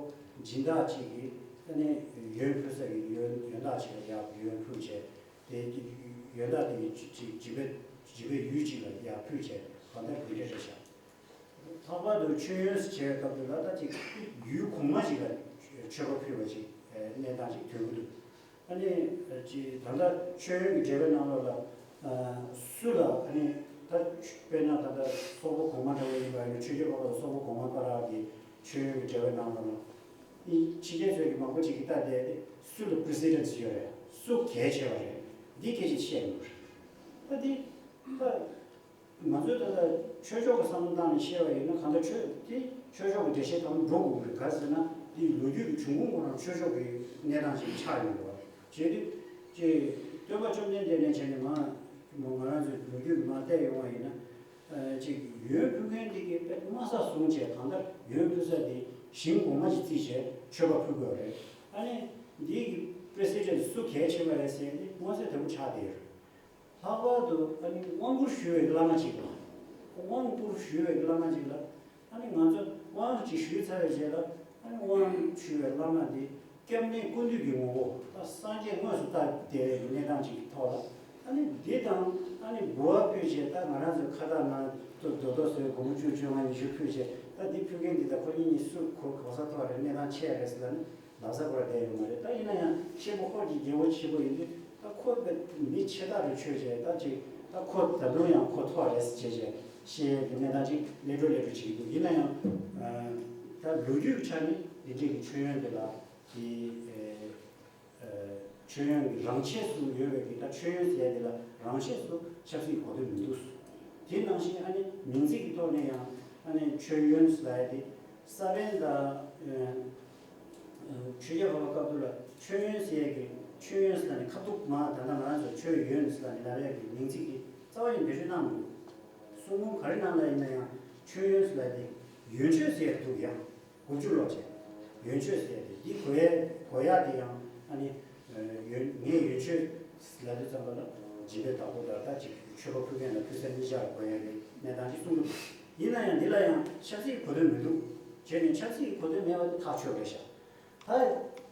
སྦྱིན་བདག་ཅིག་གིས་ཨ་ནི་ཡོན་ཕུལ་ས་ཀྱི་ཡོན་ཡོན་བདག་ཅིག་ལ་ཡར་ཡོན་ཕུལ་བྱས། དེ་ཡོན་བདག་དེ་གི་ཅིག་སྦྱིན་པའི་སྦྱིན་པའི་ཡུལ་ཅིག་ལ་ཡར་ཕུལ་བྱས་གང་ལྟར་དེ་འདྲ་རེད་ཤག་ལྷག་པར་དུ་མཆོད་ཡོན་ཟེར་བྱས་པའི་སྐབས་དུ་ལ་ད་ཅིག་ཡུལ་གོང་མ་ཞིག་ལ་མཆོད་པ་ཕུལ་བ་ཅིག་གནས་སྟངས་ཅིག་ཐོན་གྱི་འདུག་ཨ་ནི་ཅིག་ད་ལྟ་མཆོད་ཡོན་གྱི་འབྲེལ་བའི་ནང་ལོགས་ལ་སུ་ལ་ཨ་ནི་ད་དཔེར་ན་ད་ལྟ་སོག་པོ་གོང་མ་འདྲ་བོ་ཡིན་པ་ཡིན་ན་ཆོས་རྒྱལ་འཕགས་པ་དང་སོག་པོ་གོང་མ་བར་གྱི་མཆོད་ཡོན་གྱི་འབྲེལ་བའི་ནང་ལོགས་ལ། ཕྱི་རྒྱལ་ཚོས་ཀྱི་མང་པོ་ཅིག་གིས་ལྟ་བསྡད་དེ་སུ་ལ་precedence་ཡོད་རེད། སུ་གལ་ཆེ་བ་རེད། འདི་སྐད་ཆ་བཤད་ཡོང་གི་རེད། ད་འདི་ད་ང་ཚོས་ད་ལྟ་ཆོས་ཕྱོགས་ཀྱི་བསམ་བློ་བཏང་ནས་བཤད་པ་ཡིན་ན་གང་ལྟར་ཆོས་དེ་ཆོས་ཕྱོགས་ཀྱི་འགྲེལ་བཤད་དང་འགྲོ་དགོས་ཀྱི་རེད། ག་རེ་ཟེར་ན་འདི་ལོ་རྒྱུས་ཀྱི་འབྱུང་ཁུངས་ཁོ་རང་ཆོས་ཕྱོགས་ཀྱི་གནས་སྟངས་ཤིག་ཆགས་ཡོང་གི་རེད། བྱས་དུས་ཀྱི་སྟོན་པ་བཅོམ་ལྡན་འདས་ནས་བྱས་ནས་མ་མ་ང་རང་ཚོའི་ལོ་རྒྱུས་ཀྱི་མར་བལྟས་ཡོང་བ་ཡིན་ན། ཅིག་ཡོན་ཕུལ་མཁན་དེ་གིས་དཔེ་དམའ་ས་བཟུང་བྱས་གང་ལྟར་ཡོན་ཕུལ་ས་དེ་ཞིང་གོང་མ་ཞིག་བརྩིས་བྱས་མཆོད་པ་ཕུལ་དགོས་རེད། ཨ་ནི་འདི་གི་president་སུ་གལ་ཆེ་བ་རེད་ཟེར་ནས་མངོན་གསལ་དོད་པོ་ཆགས་བསྡད་ཡོད་རེད། ལྷག་པར་དུ་ཨ་ནི་དབང་བསྐུར་ཞུ་བའི་བླ་མ་ཅིག་ལ། དབང་བསྐུར་ཞུ་བའི་བླ་མ་ཅིག་ལ། ཨ་ནི་ང་ཚོ་དབང་ཅིག་ཞུས་ཚར་བའི་རྗེས་ལ་ཨ་ནི་དབང་ཞུ་བའི་བླ་མ་འདི་སྐྱབས་གནས་ཀུན་འདུས་ཀྱི་ངོ་བོ་ད་སངས་རྒྱས་དངོས་སུ་བལྟ་བསྡད་པའི་གནས་སྟངས་ཅིག་གི་ཐོག་ལ། ཨ་ནི་འདི་དང་ཨ་ནི་འབུལ་བ་ཕུལ་བྱས་ད་ང་རང་ཚོའི་ཁ་བཏགས་ནང་དུ་རྡོ་རྡོ་བཟོས་སྒོར་མོ་བཅུ་བཅོ་ལྔ་ཉི་ཤུ་ཕུལ་བྱས་ད་འདི་ཕུལ་མཁན་འདི་དང་ཁོ་གཉིས་གཉིས་སུ་གོ་གོ་ས་མཐོ་རེད། གནས་སྟངས་ཆེ་རེད་ཟེར་ལབ་ན་ལབ་ས་ཁོ་ར་བསྡད་ཡོད་མ་རེད། ད་ཡིན་ན་ཡང་ཆེན་པོ་ཧོར་གྱི་རྒྱལ་པོ་ཆེན་པོ་ཡིན་དུས་ད་ཁོ་དཔེ་མི་ཆེ་ཐག་རེད་ཆོས་བྱས་ད་ཅིག་ད་ཁོ་ད་དུང་ཡང་ཁོ་མཐོ་རེད་ཟེར་བྱས་བྱས་བཤད་ཡས་ཀྱི་གནས་སྟངས་ཅིག་ལས་འགྲོ་ལས་འགྲོ་བྱེད་ཀྱི་འདུག་ཡིན་ན་ཡང་ད་ལོ་རྒྱུས་ཀྱི་ཆ་ནས་འདི་འདྲས་ཀྱི་མཆོད་ཡོན་དེ་ལ་དེ། མཆོད་ཡོན་གྱི་རང་ཆས་སུ་ཡོད་པའི་གི་ད་མཆོད་ཡོན་ཟེར་ཡ་དེ་ལ་རང་ཆས་སུ་ཆབ་སྲིད་གོ་དོན་མི་འདུག་དེ་ནང་བཞིན་ཨ་ནི་མིང་ཚིག་གི་ཐོག་ནས་ཡང་ཨ་ནི་མཆོད་ཡོན་ཟེར་ཡ་དེ་ས་པཎ་དང་ཆོས་རྒྱལ་འཕགས་པ་སྐབས་དུས་ལ་མཆོད་ཡོན་ཟེར་ཡ་གི་མཆོད་ཡོན་ཟེར་ནས་ཁ་ཐུག་མ་ད་ལྟ་ང་རང་ཚོ་མཆོད་ཡོན་ཟེར་ནས་ལབ་ཡ་གི་མིང་ཚིག་དེ་རྩ་བ་ནས་བེད་སྤྱོད་གནང་མི་འདུག་གསུང་འབུམ་ག་རེ་ནང་ལ་ཡིན་ན་ཡང་མཆོད་ཡོན་ཟེར་ཡ་དེ་ཡོན་མཆོད་ཟེར་ཡ་འདུག་ཡང་། དགུ་བཅུ་ལོ་བྱས། ཡོན་མཆོད་ཟེར་ཏེ་འདི་གོ་ཡ་གོ་ཡ་དེ་ཡང་ཨ་ནི། ཡོན་ངས་ཡོན་མཆོད་ལབ་དུས་ཙམ་པ་ལ་སྦྱིན་པའི་བདག་པོ་དང་ད་ཅིག་མཆོད་པ་ཕུལ་མཁན་ལ་ཕུལ་ས་གཉིས་ཆར་གོ་ཡ་གི་གནས་སྟངས་ཅིག་གསུང་གི་འདུག་ཡིན་ན་ཡང་འདི་ལ་ཡང་ཆབ་སྲིད་གོ་དོན་མི་འདུག་བྱས་ནས་ཆབ་སྲིད་གོ་དོན་མེད་པ་དེ་ཐག་ཆོད་རེད་ཤག་ད་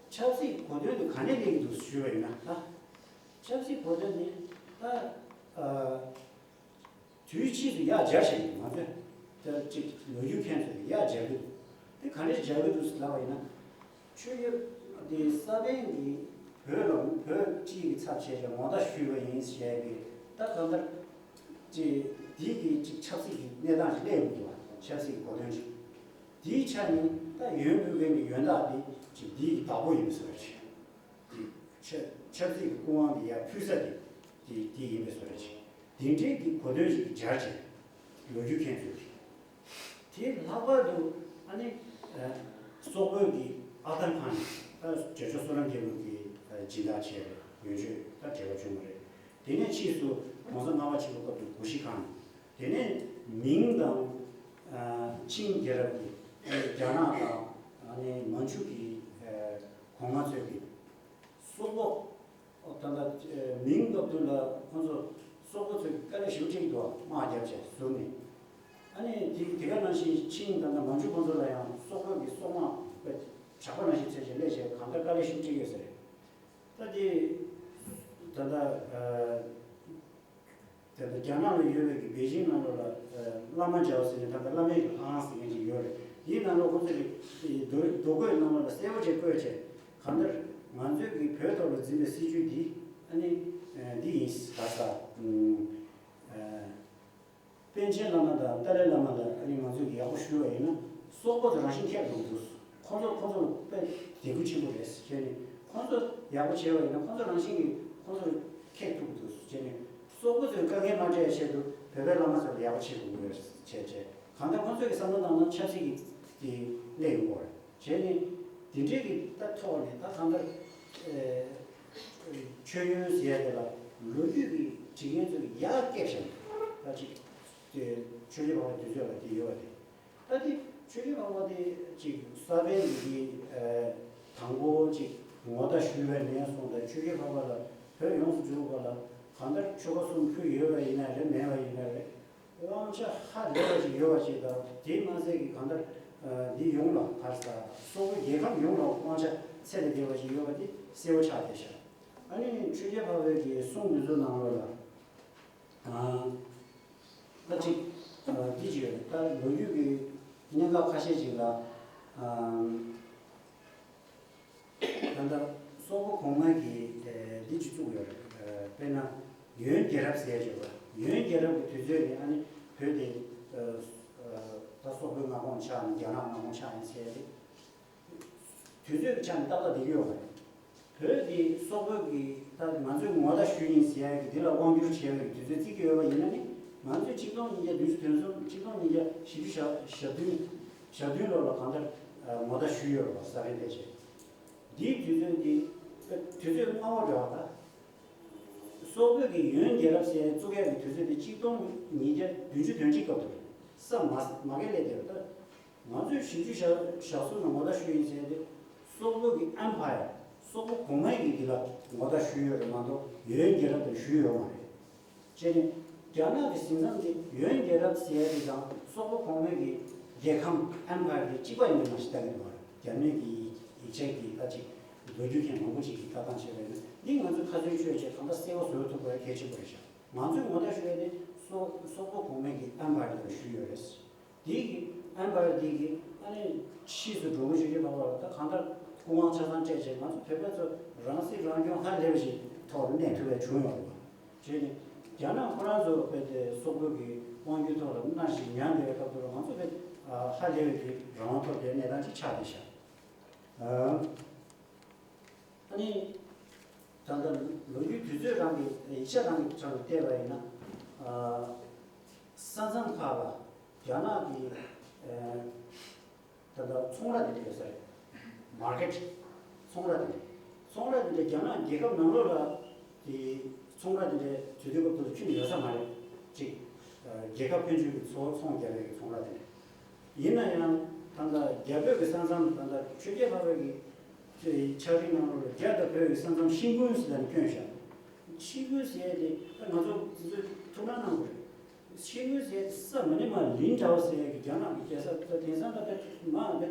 ཆབ་སྲིད་གོ་དོན་དེ་ག་ནས་སླེབས་ཀྱི་འདུག་ཞུས་པ་ཡིན་ན་ད་ཆབ་སྲིད་གོ་དོན་དེ་ད། དུས་ཕྱིས་སུ་ཡར་སྦྱར་བཞིན་འདུག་ང་ཚོས་ད་ཅིག་ལོ་རྒྱུས་མཁན་ཚོས་ཡར་སྦྱར་གྱི་འདུག་དེ་ག་འདྲས་སྦྱར་གྱི་འདུག་ཟེར་ལབ་པ་ཡིན་ན། ཆོས་རྒྱལ་དེ་ས་པཎ་གྱིས་བོད་ལ་བོད་སྤྱི་ཡི་ཚབ་བྱས་ཀྱང་ངོ་རྟགས་ཞུས་པ་ཡིན་ཞེས་ཀྱི་ད་གང་ལྟར་ཅིག་འདི་གི་ཅིག་ཆབ་སྲིད་ཀྱི་གནས་སྟངས་ཤིག་སླེབས་མི་འདུག་བ། ཆབ་སྲིད་ཀྱི་གོ་དོན་ཞིག་དེའི་ཆ་ནས་ད་ཡོན་ཕུལ་མཁན་གྱི་ཡོན་བདག་དེ་ཅིག་འདི་ཡི་བདག་པོ་ཡིན་པའི་བཟོ་འདྲ་ཞིག་དེ་ཆབ་ཆབ་སྲིད་ཀྱི་སྐུ་དབང་དེ་ཡར་ཕུལ་ས་དེ་དེ་དེ་ཡིན་པའི་བཟོ་འདྲ་ཅིག་དེ་འདྲའི་གི་གོ་དོན་ཞིག་སྦྱར་བྱས་ལོ་རྒྱུས་མཁན་ཚོས་ཀྱིས། དེ་ལྷག་པར་དུ་ཨ་ནི་སོག་པོའི་གི་ཨ་ཏར་ཁཱན་ཨ་རྗེ་བཙུན་བསོད་ནམས་རྒྱལ་པོ་གི་སྦྱིན་བདག་བྱས་པའི་ཡོན་མཆོད་ད་འབྲེལ་བ་བྱུང་བ་རེད། དེ་ནས་ཕྱིས་སུ་༸གོང་ས་ལྔ་པ་ཆེན་པོ་སྐབས་དུ་གུ་ཤྲི་ཁཱན། དེ་ནས་མིང་དང་ཨ་ཆིང་རྒྱལ་རབས་ཀྱི་ཨ་ནི་རྒྱ་ནག་དང་ཨ་ནི་མན་ཇུ་གི་ཨ་གོང་མ་ཚོས་ཀྱིས་སོག་པོ་ད་ལྟ་མིང་སྐབས་དུ་ལ་ཁོང་ཚོ་སོག་པོ་ཚོས་དཀའ་ལས་ཞེ་པོ་སྤྲད་ཀྱི་འདུག་དམག་བརྒྱབ་བྱས་ཟུར་ནས། ཨ་ནི་དེ་དེ་ག་ནང་བཞིན་ཆིང་ད་ལྟ་མན་ཇུ་ཁོང་ཚོ་ལ་ཡང་སོག་པོ་གི་སོག་དམག་དཔེ་ཇག་པ་ནང་བཞིན་བྱས་བྱས་སླེབས་བྱས་གང་ལྟར་དཀའ་ལས་ཞེ་པོ་སྤྲད་ཡོད་ས་རེད། ད་དེ་ད་ལྟ། དེ་ལྟར་རྒྱ་ནག་ལ་ཡོད་པའི་གི་པེ་ཅིང་ནང་ལོགས་ལ་བླ་མ་མཇལ་ཟེར་ནས་ད་ལྟ་བླ་མའི་གི་ལྷ་ཁང་ཟེར་མཁན་ཅིག་ཡོད་རེད། དེའི་ནང་ལོགས་ཁོ་ཚོ་གི་རྡོ་རྡོ་བརྐོས་ནང་ལོགས་ལ་གསལ་པོ་བྱས་བརྐོས་བྱས་གང་ལྟར་ང་ཚོའི་གི་བོད་ཐོག་ལ་འཛིན་པའི་སྲིད་བྱུས་འདི་ཨ་ནི་འདི་ཡིན་ད་ས། པཎ་ཆེན་བླ་མ་དང་ཏཱ་ལའི་བླ་མ་ལ་ཨ་ནི་ང་ཚོས་ཀྱི་ཡག་པོ་ཞུས་པ་ཡིན་ན་སོག་པོ་ཚོ་རང་བཞིན་ཁེགས་འགྲོ་གི་འདུག་ཁོང་ཚོ་ཁོང་ཚོ་དཔེ་དད་གུས་ཆེན་པོ་རེད་ཟེར་བྱས་ནས་ཁོང་ཚོ་ཡག་པོ་བྱས་པ་ཡིན་ན་ཁོང་ཚོ་རང་བཞིན་གྱིས་ཁོང་ཚོ་ཁེགས་ཐུབ་ཀྱི་འདུག་ཟེར་བྱས་ནས་སོག་པོ་ཚོས་དཀའ་ངལ་མ་སྤྲད་ཆེད་དུ་བོད་པའི་བླ་མ་ཚོ་ལ་ཡག་པོ་བྱེད་དགོས་ཀྱི་ཡོད་བྱས་བྱས་གང་ལྟར་ཁོང་ཚོས་ཀྱི་བསམ་བློ་བཏང་ན་ཆབ་སྲིད་ཀྱི་དེ་སླེབས་ཡོང་གི་རེད། བྱས་ནས་དེ་འདྲའི་གི་ད་ཐོག་ནས་ད་གང་ལྟར་མཆོད་ཡོན་ཟེར་ཡ་དེ་ལ་ལོ་རྒྱུས་ཀྱི་བྲིས་མཁན་ཚོས་ཡར་བསྐྱལ་བཞག་ད་ཅིག་དེ་ཆོས་རྒྱལ་འཕགས་པ་དུས་ཚོད་ལ་དེ་ཡོད་པ་དེ། ད་དེ་ ཆོས་རྒྱལ་འཕགས་པ་དེ་ཅིག་ས་པཎ་གྱིས་ཨ་དང་པོ་ཅིག་ངོ་བརྡ་ཞུས་པའི་ནས་བཟུང་སྟེ་ཆོས་རྒྱལ་འཕགས་པ་ལ་བོད་ཡོངས་སུ་གྱུར་པ་ལ་གང་ལྟར་ཆོལ་ཁ་གསུམ་ཕུལ་ཡོད་པ་ཡིན་ན་རེད། མེད་པ་ཡིན་ན་རེད། དབང་ཆ་ཧ་ལས་པ་ཞིག་ཡོད་པ་ཞིག་དང་། དེ་མ་ཟད་ཀྱི་གང་ལྟར་ཨ་འདི་ཡོངས་ལ་ག་རེ་ཟེར། སོག་པོའི་རྒྱལ་ཁམས་ཡོངས་ལ་དབང་ཆ་ཚད་ལས་འདས་པ་ཞིག་ཡོད་པ་དེ་གསལ་པོ་ཆགས་བསྡད་ཤག་ཨ་ནི་ཆོས་རྒྱལ་འཕགས་པའི་གི་གསུང་འདི་ཚོ་ནང་ལོགས་ལ་ཨ་ད་ཅིག་ཨ་འདི་ཅིག་ཡོད་རེད། ད་ལོ་རྒྱུས་ཀྱི་གནད་འགག་ཁ་ཤས་ཅིག་ལ་ཨ། ད་ལྟ་སོག་པོ་གོང་མ་གིས་ཨ་འདི་ཅིག་བཙུགས་ཡོད་རེད། ཨ་དཔེར་ན་ཡོན་རྒྱལ་རབས་ཟེར་ཡ་ཅིག་ཡོད་རེད། ཡོན་རྒྱལ་རབས་ཀྱི་དུས་ཚོད་ནས་ཨ་ནི་བོད་དེ་ཨ་ཨ་ད་སོག་པོའི་མངའ་ཁོངས་ཆགས་ནས་རྒྱ་ནག་མངའ་ཁོངས་ཆགས་ཡིན་ཟེར་ཡ་དེ་དུས་ཚོད་ཀྱི་ཆ་ནས་ཏག་ཏག་བསྡད་ཀྱི་ཡོད་མ་རེད། བོད་དེ་སོག་པོ་གིས་ད་ང་ཚོས་ངོ་བརྡ་ཞུས་ཡིན་ཟེར་ཡ་གི་དེ་ལ་དབང་བསྒྱུར་བྱས་པའི་དུས་ཚོད་བརྩི་གི་ཡོད་པ་ཡིན་ན་ནི། ང་ཚོས་ཆིག་སྟོང་ཉིས་བརྒྱ་བདུན་ཅུ་དོན་གསུམ། ཆིག་སྟོང་ཉིས་བརྒྱ་བཞི་བཅུ་ཞེ་བདུན། ཞེ་བདུན་ལོ་ལ་གང་ལྟར་ཨ་ངོ་བརྡ་ཞུས་ཡོད་རེད་བ། ས་པཎ་བསྟན་བཅོས་འདིའི་དུས་ཚོད་འདི་དུས་ཚོད་སྔ་བོ་འདྲ་བ། ད་སོག་པོ་གིས་ཡོན་རྒྱལ་རབས་ཟེར་བཙུགས་ཡག་གི་དུས་ཚོད་དེ་ཆིག་སྟོང་ཉིས་བརྒྱ་བདུན་ཅུ་དོན་གཅིག་སྐབས་དུ་རེད། ས་མ་མ་གི་ལས་དེ་རེད། ད་ང་ཚོས་བཞི་བཅུ་ཞེ་གསུམ་ལ་ངོ་བརྡ་ཞུས་ཡིན་ཟེར་ཏེ། སོག་པོ་གི་ཨེམ་པ་ཡར། སོག་པོ་གོང་མ་གིས་འདི་ལ་ངོ་བརྡ་ཞུས་ཡོད་རེད་མ་གཏོགས་ཡོན་རྒྱལ་རབས་དེ་ཞུས་ཡོད་མ་རེད། བྱས་ནས་རྒྱ་ནག་གི་ཟིན་མཚམས་དེ་ཡོན་རྒྱལ་རབས་ཟེར་ཡ་དེ་དང་སོག་པོ་གོང་མ་གི་རྒྱལ་ཁམས་ཨེམ་པ་ཡར་དེ་གཅིག་པ་ཡིན་པ་ནང་བཞིན་ལྟ་གི་འདུག་བ། རྒྱ་མིའི་གི་ཡིག་ཆ་གི་ད་ཅིག་ལོ་རྒྱུས་མཁན་མང་པོ་ཅིག་གིས་ལྟ་སྟངས་བྱས་པ་ཡིན་ན། འདི་ང་ཚོས་ཁ་ཚོན་གཅོད་བྱས་གང་ལྟར་གསལ་པོ་བཟོ་ཐུབ་པ་གལ་ཆེན་པོ་རེད་ཤག་ང་ཚོས་ངོ་བརྡ་ཞུ་ཡ་དེ་སོག་སོག་པོ་གོང་མ་གི་ཨེམ་པ་ཡར་དེ་ལ་ཞུས་ཡོད་རེད། དེ་གི་ཨེམ་པ་ཡར་དེ་གི་ཨ་ནི་ཕྱིས་སུ་འགྲོ་གི་ཆོས་རྒྱལ་འཕགས་པ་ལ་ད་གང་ལྟར་སྐུ་དབང་ཆ་ཚང་སྤྲད་བྱས། ང་ཚོ་བོད་པ་ཚོ་རང་སྲིད་རང་སྐྱོང་ཧ་ལས་པ་ཞིག་ཐོག་ལ་གནས་ཐུབ་པ་བྱུང་ཡོད་རེད་བ། བྱས་ནས་རྒྱ་ནག་ཁོ་རང་ཚོ་བོད་དེ་སོག་པོ་གི་དབང་སྒྱུར་ཐོག་ལ་སྣང་ཞིག་མྱངས་བསྡད་པའི་སྐབས་དུ་ལ་ང་ཚོ་བོད་ཧ་ལས་པའི་གི་རང་དབང་ཐོབ་པའི་གནས་སྟངས་ཅིག་ཆགས་བསྡད་ཤག་ཨ་ནི། ད་ལྟ་ལོ་རྒྱུས་དུས་ཚོད་རང་གི་ཡིག་ཆ་རང་གི་ཆ་ནས་བལྟས་པ་ཡིན་ན། ཨ་ས་མཚམས་ཁག་ལ་རྒྱ་ནག་གི་ཨ་ད་ལྟ་ཚོང་ར་དེ་འདྲ་ཡོད་ས་རེད། མར་ཀེ་ཊི། ཚོང་ར་དེ་འདྲ། ཚོང་ར་དེ་འདྲ་རྒྱ་ནག་རྒྱལ་ཁབ་ནང་ལོགས་ལ་དེ་ཚོང་ར་དེ་འདྲ་དུས་དུས་སྐབས་དུ་ཁྱོན་ཡོད་ས་མ་རེད། གཅིག་ཨ་རྒྱལ་ཁབ་ཕན་ཚུན་གྱི་ཚོང་ཚོང་རྒྱག་ཡག་གི་ཚོང་ར་དེ་འདྲ། ཡིན་ན་ཡང་ད་ལྟ་རྒྱ་བོད་ཀྱི་ས་མཚམས། ད་ལྟ་ཆོས་རྒྱལ་འཕགས་པ་གི་ཕྱག་བྲིས་ནང་ལོགས་ལ་རྒྱ་དང་བོད་ཀྱི་ས་མཚམས་ཤིན་ཀུན་ཟེར་ནས་བསྐྱོན་བཞག་ཤིན་ཀུན་ཟེར་ཡས་དེ་ད་ང་ཚོ་ཚོས་ཐུགས་སྣང་གནང་དགོས་རེད། ཤིན་ཀུན་ཟེར་ས་མ་ནི་མ་ལིན་ཀྲའོ་ཟེར་ཡས་ཀྱི་རྒྱ་ནག་གི་རྒྱལ་ས། ད་དེང་སང་ད་དཔེ་མ་དཔེ་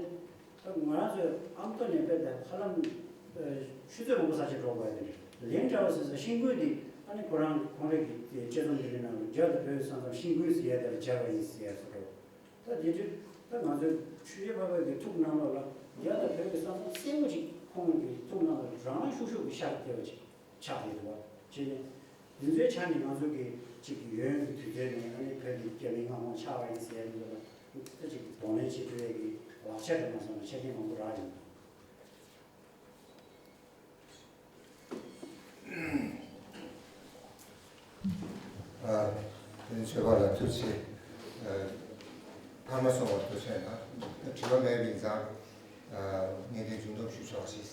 ད་ང་རང་ཚོའི་ཨ་མདོ་ནས་དཔེ་ད་ཧ་ལམ་ཆུ་ཚོད་མང་པོ་ས་ཆ་འགྲོ་དགོས་ཡ་དེ་རེད། ལིན་ཀྲའོ་ཟེར་ས་ཤིན་ཀུན་དེ་ཨ་ནི་ཁོ་རང་ཁོང་རང་གི་དཔྱད་རྩོམ་དེ་འདྲའི་ནང་ལ་རྒྱ་དང་བོད་ཀྱི་ས་མཚམས་ཤིན་ཀུན་ཟེར་ཡས་དེ་ལ་སྦྱར་བ་ཡིན་ཟེར་ཡས་སོགས་རེད། ད་དེ་དུས་ད་ང་ཚོའི་ཆོས་རྒྱལ་འཕགས་པ་གི་ཐུགས་ནང་ལོགས་ལ་རྒྱ་དང་བོད་ཀྱི་ས་མཚམས་གསལ་པོ་ཅིག་ཁོང་གི་ཐུགས་ནང་ལ་རང་རང་ཤུགས་ཤུགས་ཀྱིས་ཤར་བསྡད་པ་ཅིག་ཆགས་བསྡད་འདུག་བ། བྱས་ནས་འདི་ཚོའི་ཆ་ནས་ང་ཚོ་གི་ཅིག་ཡོན་གྱི་དུས་ཚོད་ནས་ཨ་ནི་བོད་འདི་རྒྱ་མིའི་མངའ་ཁོངས་ཆགས་པ་ཡིན་ཟེར་ཡ་འདི་ཚོ་ལ་ད་ཅིག་གདོང་ལེན་བྱེད་ཐུབ་ཡས་ཀྱི་ལག་ཆ་རེད་མ་སོང་ན་ཆ་རྐྱེན་མང་པོ་རག་ཡོང་། ཨ། དེ་ནི་ཆོས་པ་ལ་ཐུགས་རྗེ་ཆེ། ཨ། ཐ་མ་སོང་བར་ཐུགས་རྗེ་གནང་། དྲི་བ་མེད་པ་ཡིན་ཙང་། ཨ། ངས་འདི་མཇུག་སྡོམ་ཞུ་ཆོག་ཅིག་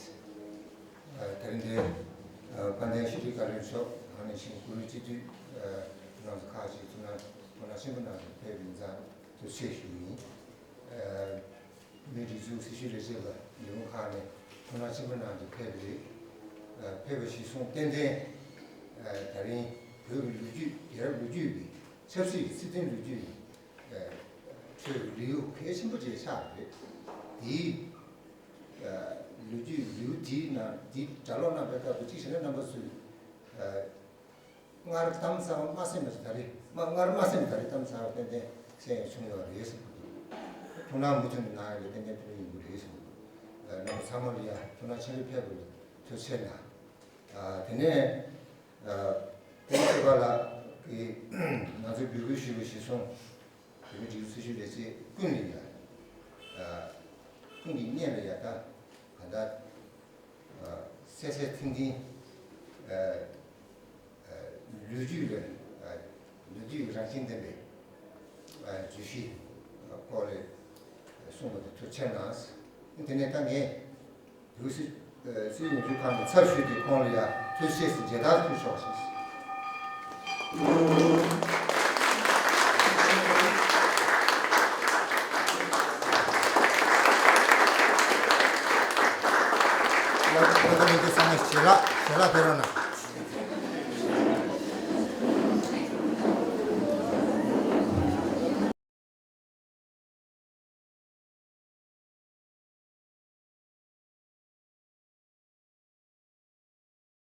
ཨ། དེ་རིང་འདིར། ཨ། དཔལ་ལྡན་ཤེས་རིག་བཀའ་བློན་མཆོག་ཨ་ནི་ཆིང་བཀུར་འོས་སྤྱི་འཐུས། ཨ། རྣམ་པ་ཁག་ཅིག་ཐུགས་སྣང་ཐུགས་སྣང་ཆེན་པོ་གནང་ནས་ཕེབས་པ་ཡིན་ཙང་ཐུགས་རྗེ་ཆེ་ཞུ་གི་ཡིན། ཨ། བོད་མིའི་སྒྲིག་འཛུགས་སྲི་ཞུ་ལས་བྱེད་པ་ལས་ཁུངས་ཁག་ནས་ཐུགས་སྣང་ཆེན་པོ་གནང་སྟེ་ཕེབས་པ་རེད། ཨ། ཕེབས་པ་གཞིར་བཟུང་ཏན་ཏན། ཨ། ད་རིང་བོད་ཀྱི་ལོ་རྒྱུས། རྒྱལ་རབས་ལོ་རྒྱུས་ཀྱི་ཆབ་སྲིད་ཀྱི་སྲིད་དོན་ལོ་རྒྱུས་ཀྱི། ཨ། ཁྲོད་ཀྱི་ལེའུ་གལ་ཆེན་པོ་ཅིག་ཆགས་པ་རེད། དེའི། ཨ། ལོ་རྒྱུས་ལེའུ་དེའི་ནང་དེའི་གྲྭ་ལོག་གནང་བའི་སྐབས་སུ་གཅིག་བྱས་ན་རྣམ་པ་ཚོས། ཨ། སྔར་གཏམ་ཚར་བ་མ་ཟིན་པ་ཞིག་ད་རེས། མ་སྔར་མ་ཟིན་པ་ད་རེས་གཏམ་ཚར་བ་ཏན་ཏན་གསན་ཡག་བྱུང་ཡོད་རེད་བསམ་གྱི་འདུག་ཐུགས་སྣང་མུ་མཐུད་ནས་གནང་ཡག་ལ་ཏན་ཏན་ཕན་ཐོགས་ཡོང་གི་རེད་བསམ་གྱི་འདུག་རྣམ་པ་ཚང་མ་ལ་ཡ་ཐུགས་སྣང་ཆེན་པོས་ཕེབས་དགོས་ལ་ཐུགས་རྗེ་ཆེ་གནང་། ཨ། དེ་ནས། ཨ། དེ་ནས་ཆོས་པ་ལགས་ཀྱིས་ང་ཚོས་འབོད་སྐུལ་ཞུས་པ་གཞིར་བཟུང་། བོད་མིའི་སྒྲིག་འཛུགས་སྲི་ཞུ་ལས་བྱེད་ཀུན་ལ་ཡ། ཨ། ཀུན་གྱི་སྙན་ལ་ཡ་ད་གང་ལྟར། ཨ། གསལ་གསལ་ཐིང་ཐིང་། ཨ། ཨ། ལོ་རྒྱུས་ལ། ཨ། ལོ་རྒྱུས་རང་བཞིན་ལྡན་པའི། ཨ། བརྗོད་གཞི། ཨ། སྐོར་ལ་གསུངས་པ་དེ་ཐུགས་རྗེ་ཆེ་གནང་། དེ་ནས་ད་ངས་བོད་སྲིད། ཨ། སྲིད་ཉམས་ཞུ་ཁང་གི་ཚབ་ཞུས་ཏེ་ཁོང་ལ་ཡ་ཐུགས་རྗེ་ཆེ་ཞེས་མཇལ་དར་ཕུལ་ཆོག་ཅིག་ད་ལྟ་ལས་དེ་ཚང་མ་ཞལ་ལག་ཞལ་ལག་ཕེབས་རོགས་གནང་།